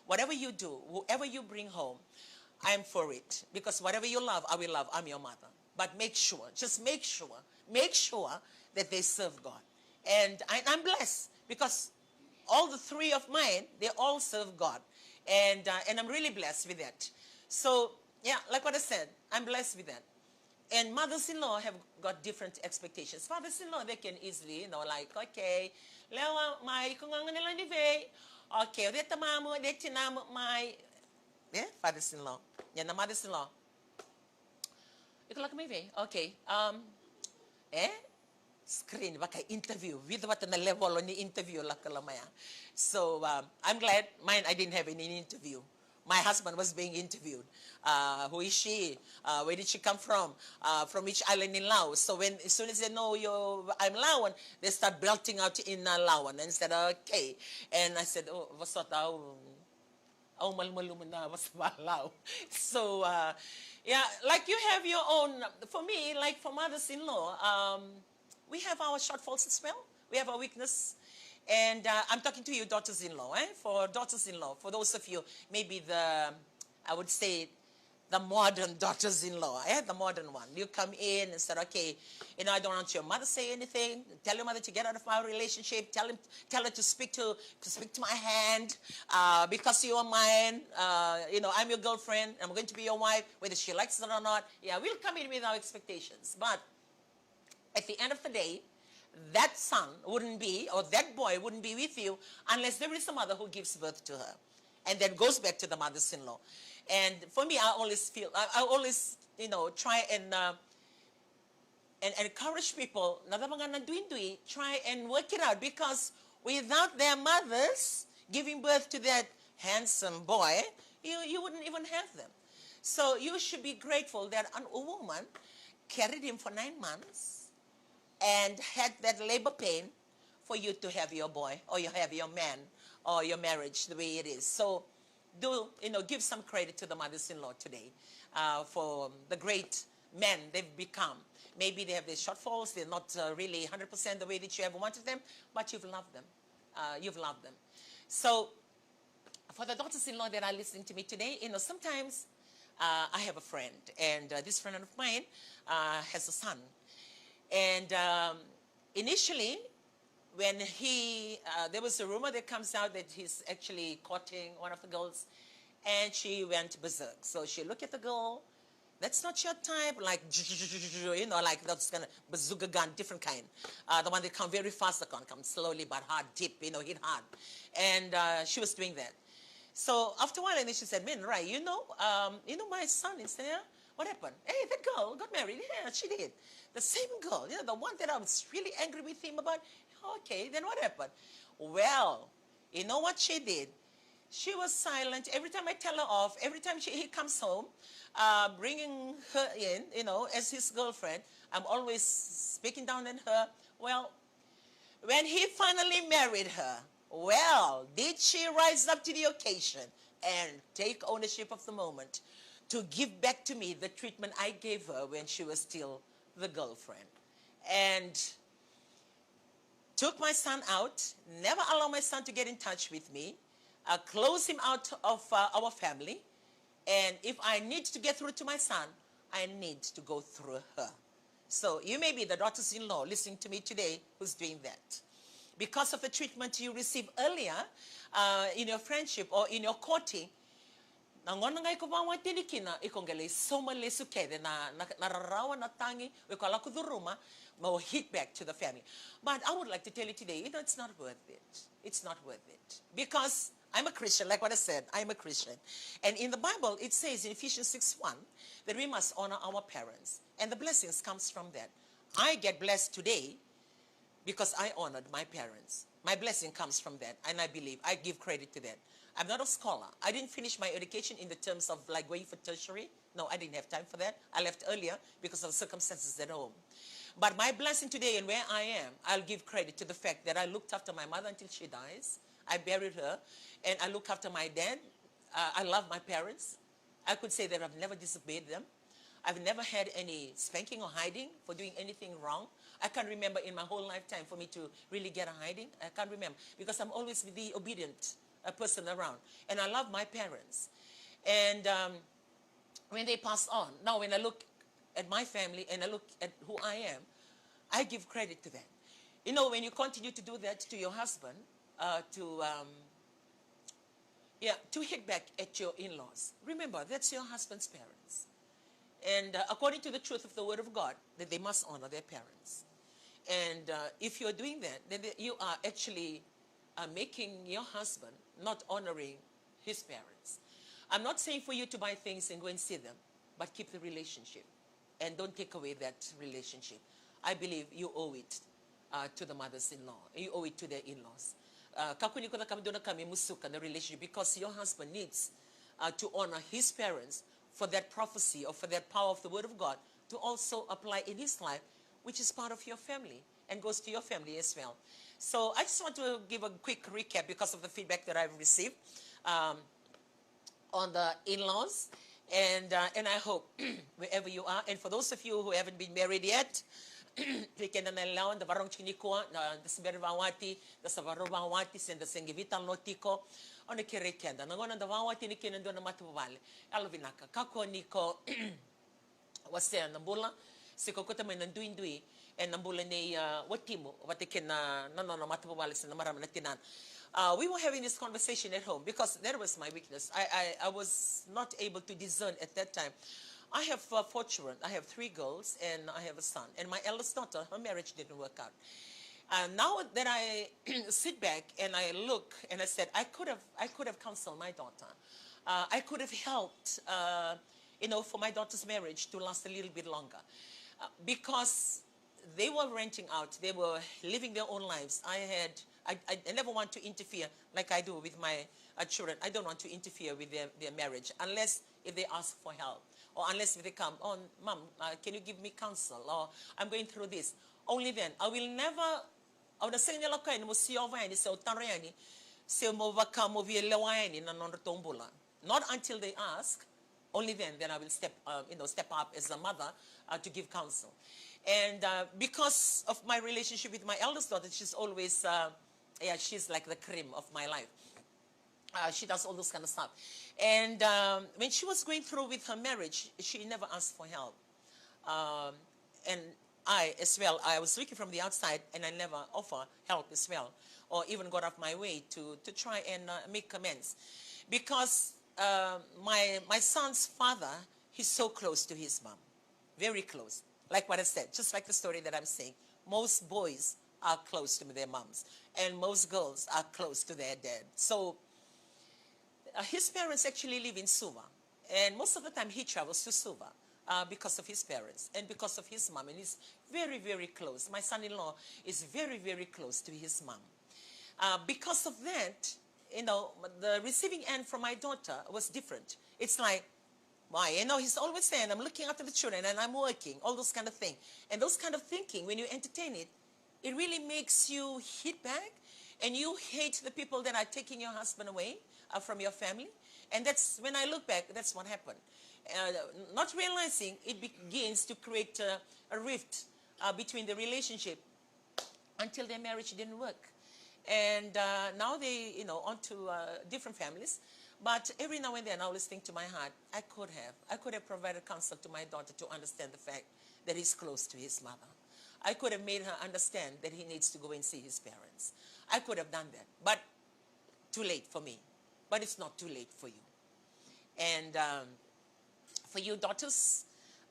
"Whatever you do, whoever you bring home, I'm for it. Because whatever you love, I will love. I'm your mother. But make sure, just make sure, make sure that they serve God." And I, I'm blessed because all the three of mine, they all serve God. And, uh, and I'm really blessed with that. So, yeah, like what I said, I'm blessed with that. And mothers-in-law have got different expectations. Fathers-in-law, they can easily, you know, like, "Okay, lewa mai, iko ga ni lewa ni vei? Okay, o cei tamamu, o cei tinamu mai?" Yeah, fathers-in-law. Yeah, na mothers-in-law, iko lako mai vei? Okay. Um, eh? Screen, vaka interview. Vica vata na level ni interview lako la mai ya. So, um, I'm glad mine, I didn't have any interview. My husband was being interviewed. Uh, who is she? Uh, where did she come from? Uh, from which island in Laos? So when, as soon as they know you, I'm Laoan, they start belting out in, uh, Laoan. And I said, "Okay." And I said, "Oh, vosota, oh, au malumalumu na vosa valau." So, uh, yeah, like, you have your own, for me, like, for mothers-in-law, um, we have our shortfalls as well. We have our weakness. And, uh, I'm talking to you, daughters-in-law, eh? For daughters-in-law, for those of you, maybe the, I would say, the modern daughters-in-law, eh, the modern one. You come in and said, "Okay, you know, I don't want your mother to say anything. Tell your mother to get out of our relationship. Tell him, tell her to speak to, to speak to my hand, uh, because you are mine. Uh, you know, I'm your girlfriend. I'm going to be your wife, whether she likes it or not." Yeah, we'll come in with our expectations, but at the end of the day, that son wouldn't be, or that boy wouldn't be with you unless there is a mother who gives birth to her and then goes back to the mothers-in-law. And for me, I always feel, I, I always, you know, try and, uh, and encourage people, na cava ga na duidui, try and work it out, because without their mothers giving birth to that handsome boy, you, you wouldn't even have them. So you should be grateful that an, a woman carried him for nine months and had that labor pain for you to have your boy or you have your man or your marriage the way it is. So do, you know, give some credit to the mothers-in-law today, uh, for the great men they've become. Maybe they have their shortfalls, they're not, uh, really hundred percent the way that you ever wanted them, but you've loved them. Uh, you've loved them. So for the daughters-in-law that are listening to me today, you know, sometimes, uh, I have a friend, and, uh, this friend of mine, uh, has a son. And, um, initially, when he, uh, there was a rumor that comes out that he's actually courting one of the girls, and she went berserk. So she looked at the girl, "That's not your type," like, you know, like that's gonna bazooka gun, different kind. Uh, the one that come very fast, the one come slowly but hard, deep, you know, hit hard. And, uh, she was doing that. So after a while, and then she said, "Man, right, you know, um, you know, my son is there. What happened? Hey, that girl got married." "Yeah, she did." The same girl, you know, the one that I was really angry with him about. "Okay, then what happened?" "Well, you know what she did? She was silent. Every time I tell her off, every time she, he comes home, uh, bringing her in, you know, as his girlfriend, I'm always speaking down on her." Well, when he finally married her, well, did she rise up to the occasion and take ownership of the moment to give back to me the treatment I gave her when she was still the girlfriend? And took my son out, never allow my son to get in touch with me, uh, close him out of, uh, our family. And if I need to get through to my son, I need to go through her. So you may be the daughters-in-law listening to me today who's doing that. Because of the treatment you received earlier, uh, in your friendship or in your courting, na gauna ga iko vakawati yani kina, iko qai lai sauma lesu kece na, na, na rarawa, na tagi, o iko a lako curuma, mo hit back to the family. But I would like to tell you today, you know, it's not worth it. It's not worth it. Because I'm a Christian, like what I said, I'm a Christian. And in the Bible, it says in Ephesians six one that we must honor our parents. And the blessings comes from that. I get blessed today because I honored my parents. My blessing comes from that, and I believe I give credit to that. I'm not a scholar. I didn't finish my education in the terms of, like, going for tertiary. No, I didn't have time for that. I left earlier because of circumstances at home. But my blessing today and where I am, I'll give credit to the fact that I looked after my mother until she dies. I buried her, and I look after my dad. Uh, I love my parents. I could say that I've never disobeyed them. I've never had any spanking or hiding for doing anything wrong. I can't remember in my whole lifetime for me to really get a hiding. I can't remember because I'm always the obedient, uh, person around. And I love my parents. And, um, when they passed on, now when I look at my family and I look at who I am, I give credit to them. You know, when you continue to do that to your husband, uh, to, um, yeah, to hit back at your in-laws. Remember, that's your husband's parents. And, uh, according to the truth of the Word of God, that they must honor their parents. And, uh, if you're doing that, then they, you are actually, uh, making your husband not honoring his parents. I'm not saying for you to buy things and go and see them, but keep the relationship. And don't take away that relationship. I believe you owe it, uh, to the mothers-in-law. You owe it to their in-laws. Uh, kakua ni ko cakava e dua na ka me musuka na relationship, because your husband needs, uh, to honor his parents for that prophecy or for that power of the Word of God to also apply in his life, which is part of your family and goes to your family as well. So I just want to give a quick recap because of the feedback that I've received, um, on the in-laws. And, uh, and I hope wherever you are, and for those of you who haven't been married yet, vei keda na yalewa da vakarorogo tiko nikua, na, da se bera ni vakawati, da sa vakarau vakawati, se da se qai veitalanoa tiko. Au na kerei keda na gauna da vakawati ni kina dua na matavuvale. Yalo vinaka, kakua ni ko wasea na bula se ko kauta mai na duidui ena bula nei a watimu vata kei na nona matavuvale se na marama na tinana. Uh, we were having this conversation at home because that was my weakness. I, I, I was not able to discern at that time. I have uh, four children. I have three girls and I have a son. And my eldest daughter, her marriage didn't work out. Uh, now that I sit back and I look and I said, I could have, I could have counseled my daughter. Uh, I could have helped, uh, you know, for my daughter's marriage to last a little bit longer. Uh, because they were renting out, they were living their own lives. I had, I, I never want to interfere like I do with my uh, children. I don't want to interfere with their, their marriage unless if they ask for help or unless if they come, oh, mom, uh, can you give me counsel? Or I'm going through this. Only then. I will never, au na sega ni lako yani mo siova yani se o taro yani se mo vaka mo via lewa yani na nodratou bula. Not until they ask, only then, then I will step, uh, you know, step up as a mother uh, to give counsel. And uh, because of my relationship with my eldest daughter, she's always, uh, yeah, she's like the cream of my life. Uh, she does all those kind of stuff. And um, when she was going through with her marriage, she never asked for help. Um, and I, as well, I was looking from the outside and I never offer help as well, or even got off my way to, to try and uh, make amends. Because uh, my, my son's father, he's so close to his mom, very close. Like what I said, just like the story that I'm saying, most boys are close to their moms, and most girls are close to their dad. So uh, his parents actually live in Suva, and most of the time he travels to Suva uh, because of his parents and because of his mom, and he's very, very close. My son-in-law is very, very close to his mom. Uh, because of that, you know, the receiving end from my daughter was different. It's like, why? You know, he's always saying, I'm looking after the children and I'm working, all those kind of things. And those kind of thinking, when you entertain it, it really makes you hit back and you hate the people that are taking your husband away uh, from your family. And that's when I look back, that's what happened. Uh, not realizing it begins to create uh, a rift uh, between the relationship until their marriage didn't work. And uh, now they, you know, onto uh, different families. But every now and then I always think to my heart, I could have, I could have provided counsel to my daughter to understand the fact that he's close to his mother. I could have made her understand that he needs to go and see his parents. I could have done that, but too late for me. But it's not too late for you. And um, for you daughters,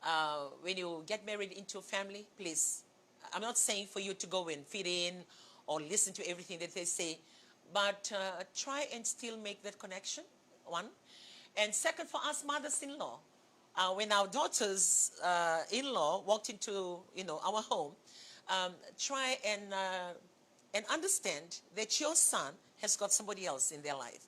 uh, when you get married into a family, please, I'm not saying for you to go and fit in or listen to everything that they say, but uh, try and still make that connection, one. And second, for us mothers-in-law, uh, when our daughters uh, in-law walked into, you know, our home, um, try and uh, and understand that your son has got somebody else in their life.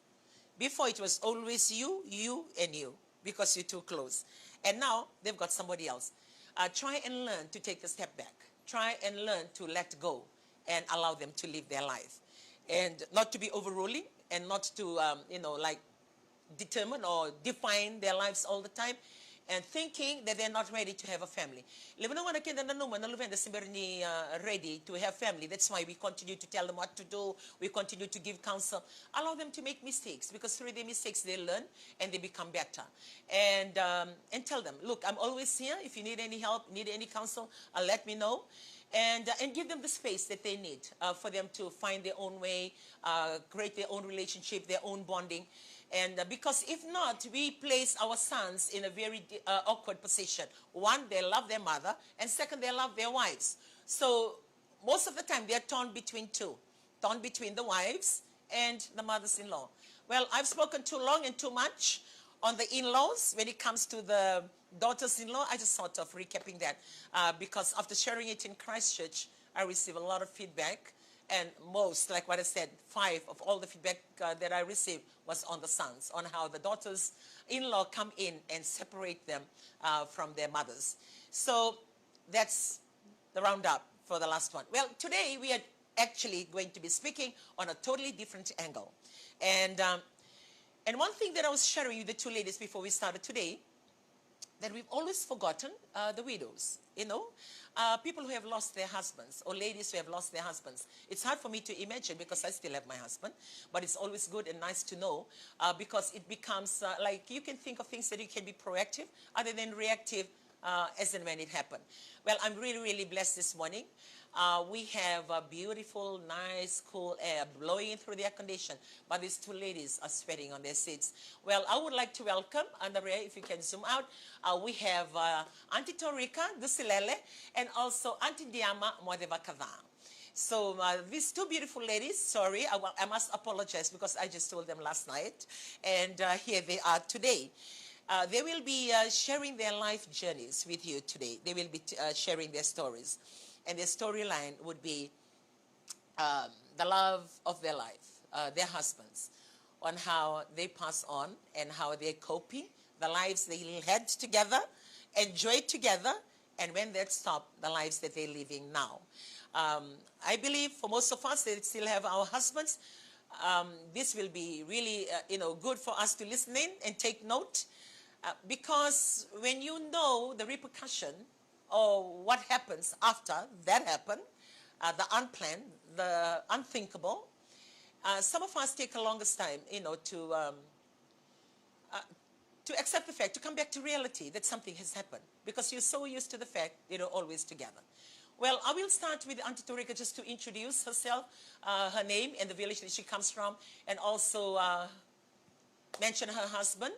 Before, it was always you, you, and you, because you're too close. And now they've got somebody else. Uh, try and learn to take a step back. Try and learn to let go and allow them to live their life. And not to be overruling and not to, um, you know, like, determine or define their lives all the time and thinking that they're not ready to have a family. Levu na gauna keda nanuma na luveda se bera ni uh, ready to have family. That's why we continue to tell them what to do. We continue to give counsel. Allow them to make mistakes, because through their mistakes they learn and they become better. And um, and tell them, look, I'm always here. If you need any help, need any counsel, uh, let me know. And uh, and give them the space that they need uh, for them to find their own way, uh, create their own relationship, their own bonding. And uh, because if not, we place our sons in a very uh, awkward position. One, they love their mother, and second, they love their wives. So most of the time, they are torn between two, torn between the wives and the mothers-in-law. Well, I've spoken too long and too much on the in-laws when it comes to the daughters-in-law. I just sort of recapping that uh, because after sharing it in Christchurch, I receive a lot of feedback. And most, like what I said, five of all the feedback uh, that I received was on the sons, on how the daughters-in-law come in and separate them uh, from their mothers. So that's the roundup for the last one. Well, today we are actually going to be speaking on a totally different angle. And, um, and one thing that I was sharing with the two ladies before we started today, that we've always forgotten uh, the widows, you know, uh, people who have lost their husbands or ladies who have lost their husbands. It's hard for me to imagine because I still have my husband, but it's always good and nice to know uh, because it becomes uh, like you can think of things that you can be proactive other than reactive uh, as and when it happened. Well, I'm really, really blessed this morning. Uh, we have a beautiful, nice, cool air blowing through the air condition, but these two ladies are sweating on their seats. Well, I would like to welcome, Andrea, if you can zoom out. Uh, we have uh, Auntie Torika Dusilele and also Auntie Diama Modevakava. So uh, these two beautiful ladies, sorry, I, wa- I must apologize because I just told them last night, and uh, here they are today. Uh, they will be uh, sharing their life journeys with you today. They will be t- uh, sharing their stories. And their storyline would be um, the love of their life, uh, their husbands, on how they pass on and how they're coping, the lives they had together, enjoyed together, and when that stopped, the lives that they're living now. Um, I believe for most of us that still have our husbands, um, this will be really uh, you know good for us to listen in and take note uh, because when you know the repercussion or what happens after that happened, uh, the unplanned, the unthinkable, uh, some of us take a longest time, you know, to um, uh, to accept the fact, to come back to reality that something has happened because you're so used to the fact that you're always together. Well, I will start with Auntie Torika just to introduce herself, uh, her name and the village that she comes from, and also uh, mention her husband,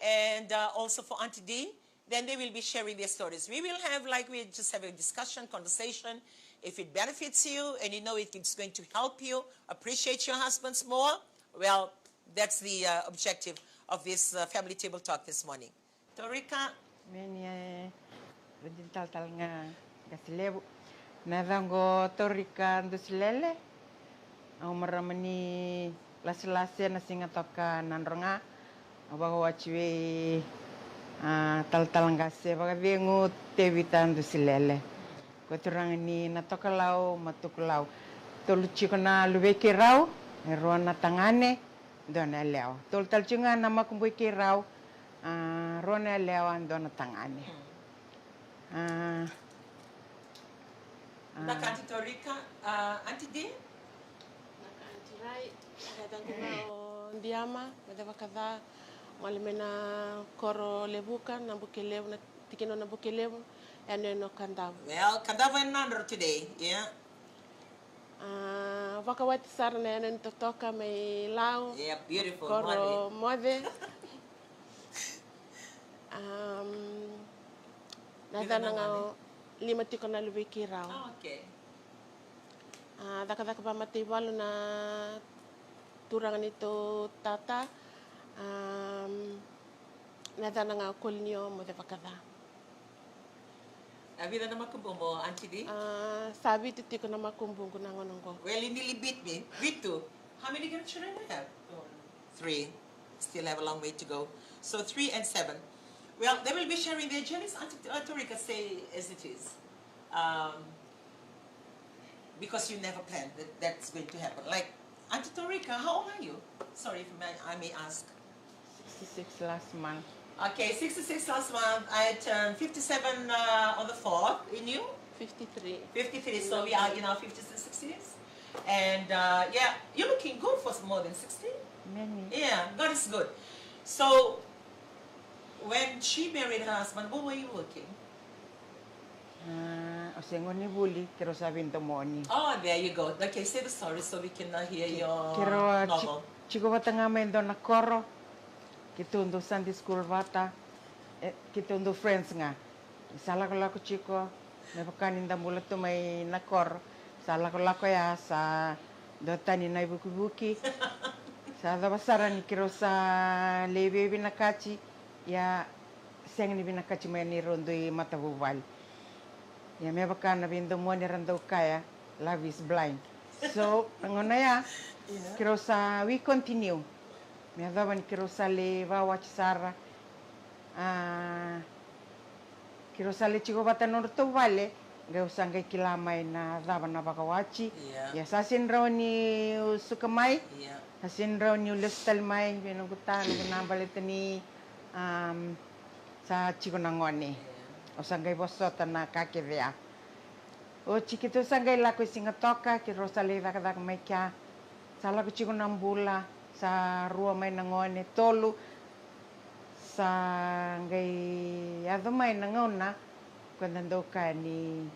and uh, also for Auntie D. Then they will be sharing their stories. We will have like we just have a discussion, conversation. If it benefits you and you know it, it's going to help you appreciate your husbands more, well, that's the uh, objective of this uh, family table talk this morning. Torika. Meni e redi talatala ga qase levu. Na yacaqu o Torika Dusilele. Au marama ni Lasilasi na siga toka Nadroga. Au vakawati vei a talatala qase vakacegu Tevita Dusilele. Ko turaga ni na Tokalau ma Tukulau. Tolu tiko na luvei keirau, e rua na tagane, dua na yalewa. Tolu tale tiko ga na makubui keirau, a rua na yalewa, dua na tagane. A, Na ka Auntie Torika, uh, Auntie D. Na ka Auntie Rai, e yacaqu ga o Diama Modevakaca, gole mai na koro Levuka, na Bukelevu, na tikina o na Bukelevu, e yanoyano o Kadavu. Well, Kadavu and Nadro today, yeah. A, vakawati sara na yanoyano totoka mai Lau, Yeah, beautiful. koro Moce. Moce. Um, na Vica na yacana ga gone? O lima tiko na luvei keirau. Oh, okay. A, cakacaka vamataivalu na turaga neitou tata. Um, na yacana ga o Kolinio Modevakaca. A vica na makubumu, Auntie D? A, sa vitu tiko na makubuqu na gauna oqo. Well, you nearly beat me. Vitu. How many grandchildren do you have? Three. Still have a long way to go. So three and seven. Well, they will be sharing their journeys. Auntie uh, Torika, say as it is. Um, because you never planned that that's going to happen. Like, Auntie Torika, how old are you? Sorry if may, I may ask. Sixty-six last month. Okay, sixty-six last month. I turned fifty-seven uh, on the fourth. And you? Fifty-three. fifty-three, so we are in our fifties and sixties. And uh, yeah, you're looking good for more than sixty. Meni. Yeah, God is good. So, when she married her husband, what were you working? A, o se gone ni vuli, keirau sa veidomoni. Oh, there you go. Okay, say the story so we can uh, hear your Keirau a novel. Tiko vata ga mai dua na koro. Keitou dau Sunday school vata. E, keitou dau friends ga. Sa lakolako tiko me vaka ni da bula tu mai na koro. Sa lakolako ya sa dua tani na ivukivuki. Sa cava sara ni keirau sa lei veivinakati. Ia sega ni vinakati mai ni rau dui matavuvale. Ia me vaka na veidomoni era dau kaya, love is blind. So na gauna ya keirau sa we continue. Me yacova ni keirau sa lei vakawati sara. A, keirau sa lei tiko vata na nodratou vale. Qai au sa qai kila mai na cava na vakawati. Ia sa sega ni rawa niu suka mai. Sa sega ni rawa niu lesu tale mai vei noqu ta, noqu na baleta ni a, Sa tiko na gone. Au sa qai vosota na ka kece ya. Oti keitou sa qai lako i Sigatoka, keirau sa lai cakacaka mai kea. Sa lako tiko na bula, sa rua mai na gone, tolu. Sa qai yaco mai na gauna ko da dau kaya ni,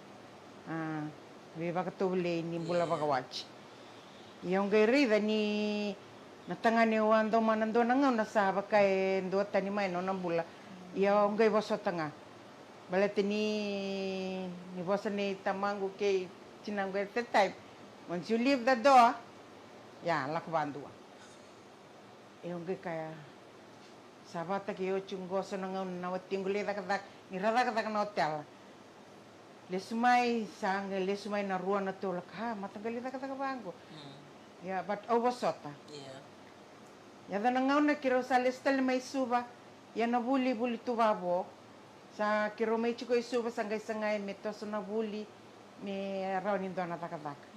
a, veivakatovolei ni bula vakawati. Ia au qai raica ni na tagane au a domona dua na gauna sa vaka e dua tani mai na nona bula. Ia au qai vosota ga. Baleta ni, ni vosa nei tamaqu kei tinaqu at that time. Once you leave the door, ia, lako vadua. Ia au qai kaya, sa vata kei oti qo so na gauna na watiqu lai cakacaka, ni ra cakacaka na otela. Lesu mai, sa qai lesu mai na rua na tolu, ka, a, mata qai lai cakacaka vaqo. Ia, but au vosota. Ia. Ia na gauna keirau sa lesu tale mai Suva, ia na vuli, vuli tu vavo. Sa keirau mai tiko i Suva, sa qai sagai me toso na vuli, me rawa ni dua na cakacaka.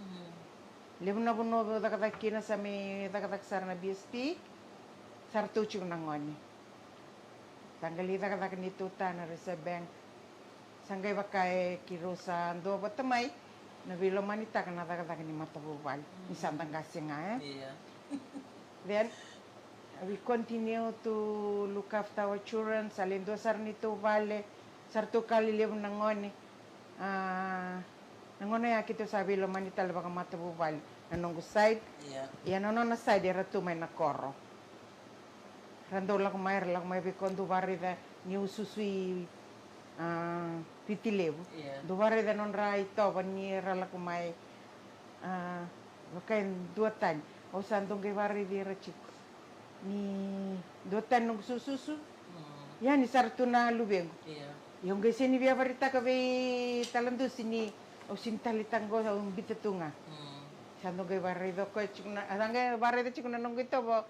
Levu na vanua au cakacaka kina sa mai cakacaka sara na B S P, sa ratou tiko na gone. Sa qai lai cakacaka neitou ta na Reserve Bank. Sa qai vaka e keirau sa dua vata mai, na veilomanitaka na cakacaka ni matavuvale. Ni sa da qase ga, e? Then, we continue to look after our children, sa lai dua sara neitou vale, sa ratou ka lelevu na gone. A, na gauna ya keitou sa veilomani tale vakamatavuvale. Na noqu side, ia na nona side era tu mai na koro. Ra dau lako mai, ra lako mai vei koya, dau vakaraica niu susu i, a, Viti Levu. Dau vakaraica nodra itovo ni ra lako mai, a, vaka e dua tani. Au sa dau qai vakaraici ira tiko. Ni dua tani noqu sususu. Ia ni sa ra tu na luvequ. Ia au qai sega ni via vakaraitaka vei Taladusi ni au sega ni taleitaka qo, au biuta tu ga. Sa dau qai vakaraica o koya tiko na, a, sa qai vakaraica tiko na noqu itovo.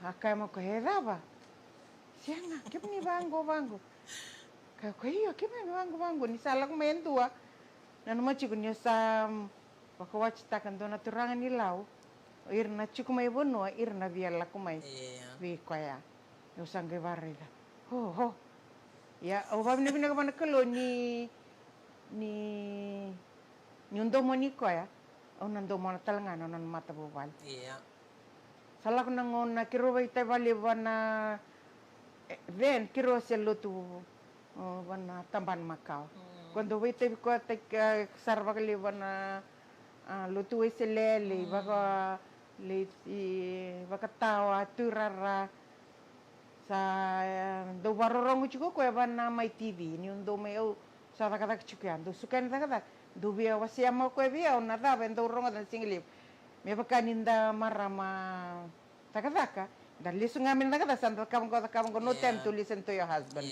A kaya mai o koya, e cava? Sega, kemuni vaqo, vaqo. Kaya o koya, io, kemuni vaqo, vaqo. Ni sa lako mai e dua. Nanuma tiko ni o sa, mm, vakawatitaka dua na turaga ni Lau, ira na tiko mai vanua, ira na via lako mai vei koya. Au sa qai vakaraica. Ho, ho. Ia, au vakavinavinaka vua na Kalou ni, ni, niu domoni koya, au na domona tale ga na nona matavuvale. Sa lako na gauna keirau vakaitavi vakalevu vua na, e, then keirau se lotu, o, vua na tabana makawa. Ko dau vakaitavi koya, e, sara vakalevu vua na, a, lotu Wesele, lai vaka, lai, i, vakatawa, tuirara. Sa, e, dau vakarorogo tiko koya vua na Mai T V, niu dau mai au sa cakacaka tiko ya, dau suka yani cakacaka. Dau via wasea mai o koya vei au na cava e dau rogoca na sigalevu. Me vaka ni da marama cakacaka, da lesu ga mai na cakacaka, sa da cakava qo, cakava qo, no time to listen to your husband.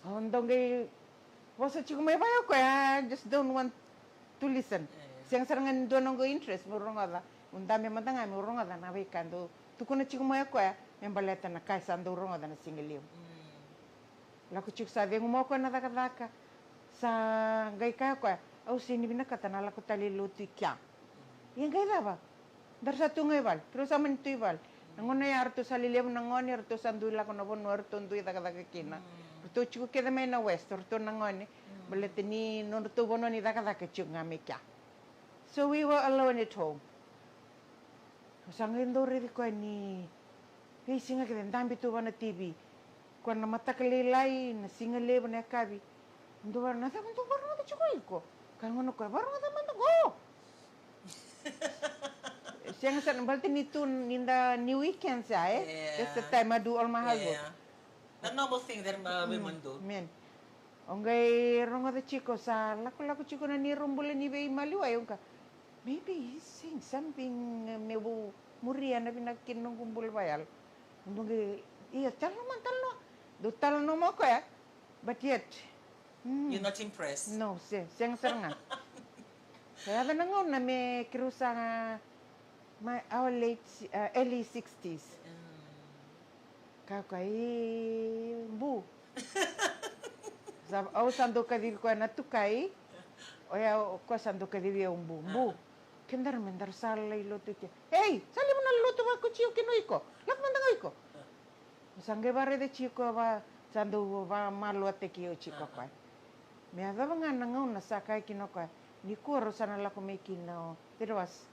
Au dau qai vosa tiko mai vaya o koya, I just don't want to listen. Sega sara ga ni dua noqu interest meu rogoca. Au dabe mada ga meu rogoca na veika dau tukuna tiko mai o koya me baleta na ka e sa dau rogoca na sigalevu. Lako tiko, sa cegu mai o koya na cakacaka. Sa qai kaya o koya, au sega ni vinakata na lako tale i lotu i kea. Ia qai cava? Daru sa tu ga i vale, keirau sa mani tu i vale. Na gauna ya ratou sa lelevu na gone, ratou sa dui lako na vanua ratou dui cakacaka kina. Ratou tiko kece mai na West, ratou na gone. Baleta ni nodratou vanua ni cakacaka e tiko ga mai kea. So we were alone at home. Au sa qai dau raici koya ni veisiga kece dabe tu vua na T V. Koya na mataka lailai, na siga levu, na yakavi. Dau vaka, na cava dau vakarogoca tiko iko? Kaya gona o koya, vakarogoca mada qo. Sega sara, baleta ni tu ni da new weekends ya, e? That's the time I do all my housework. The normal thing that, uh, women do. Au qai rogoca tiko, sa lakolako tiko na neirau bula ni veimaliwai, au kaya, maybe he's saying something, uh, meu muria na vinaka kina noqu bula vakayalo. Au qai, ia, talanoa, talanoa. Dau talanoa mai o koya, but yet, mm, you're not impressed. No, se, sega sara ga. Sa yaco na gauna me keirau sa my, our late, uh, early sixties. Ka koya, i Bu. Sa, au sa dau kacivi koya na tukai. Oya o koya sa dau kacivi au, Bu. Bu. Kedaru me daru sa lai lotu i ke. Ei, sa levu na lotu vakoti au kina o iko. Lako mada ga o iko. Sa qai vakaraica tiko va, sa dau vakamalua teki au tiko koya. Me yacova ga na gauna sa kaya kina o koya, nikua rau sa na lako mai kina o Tedavas.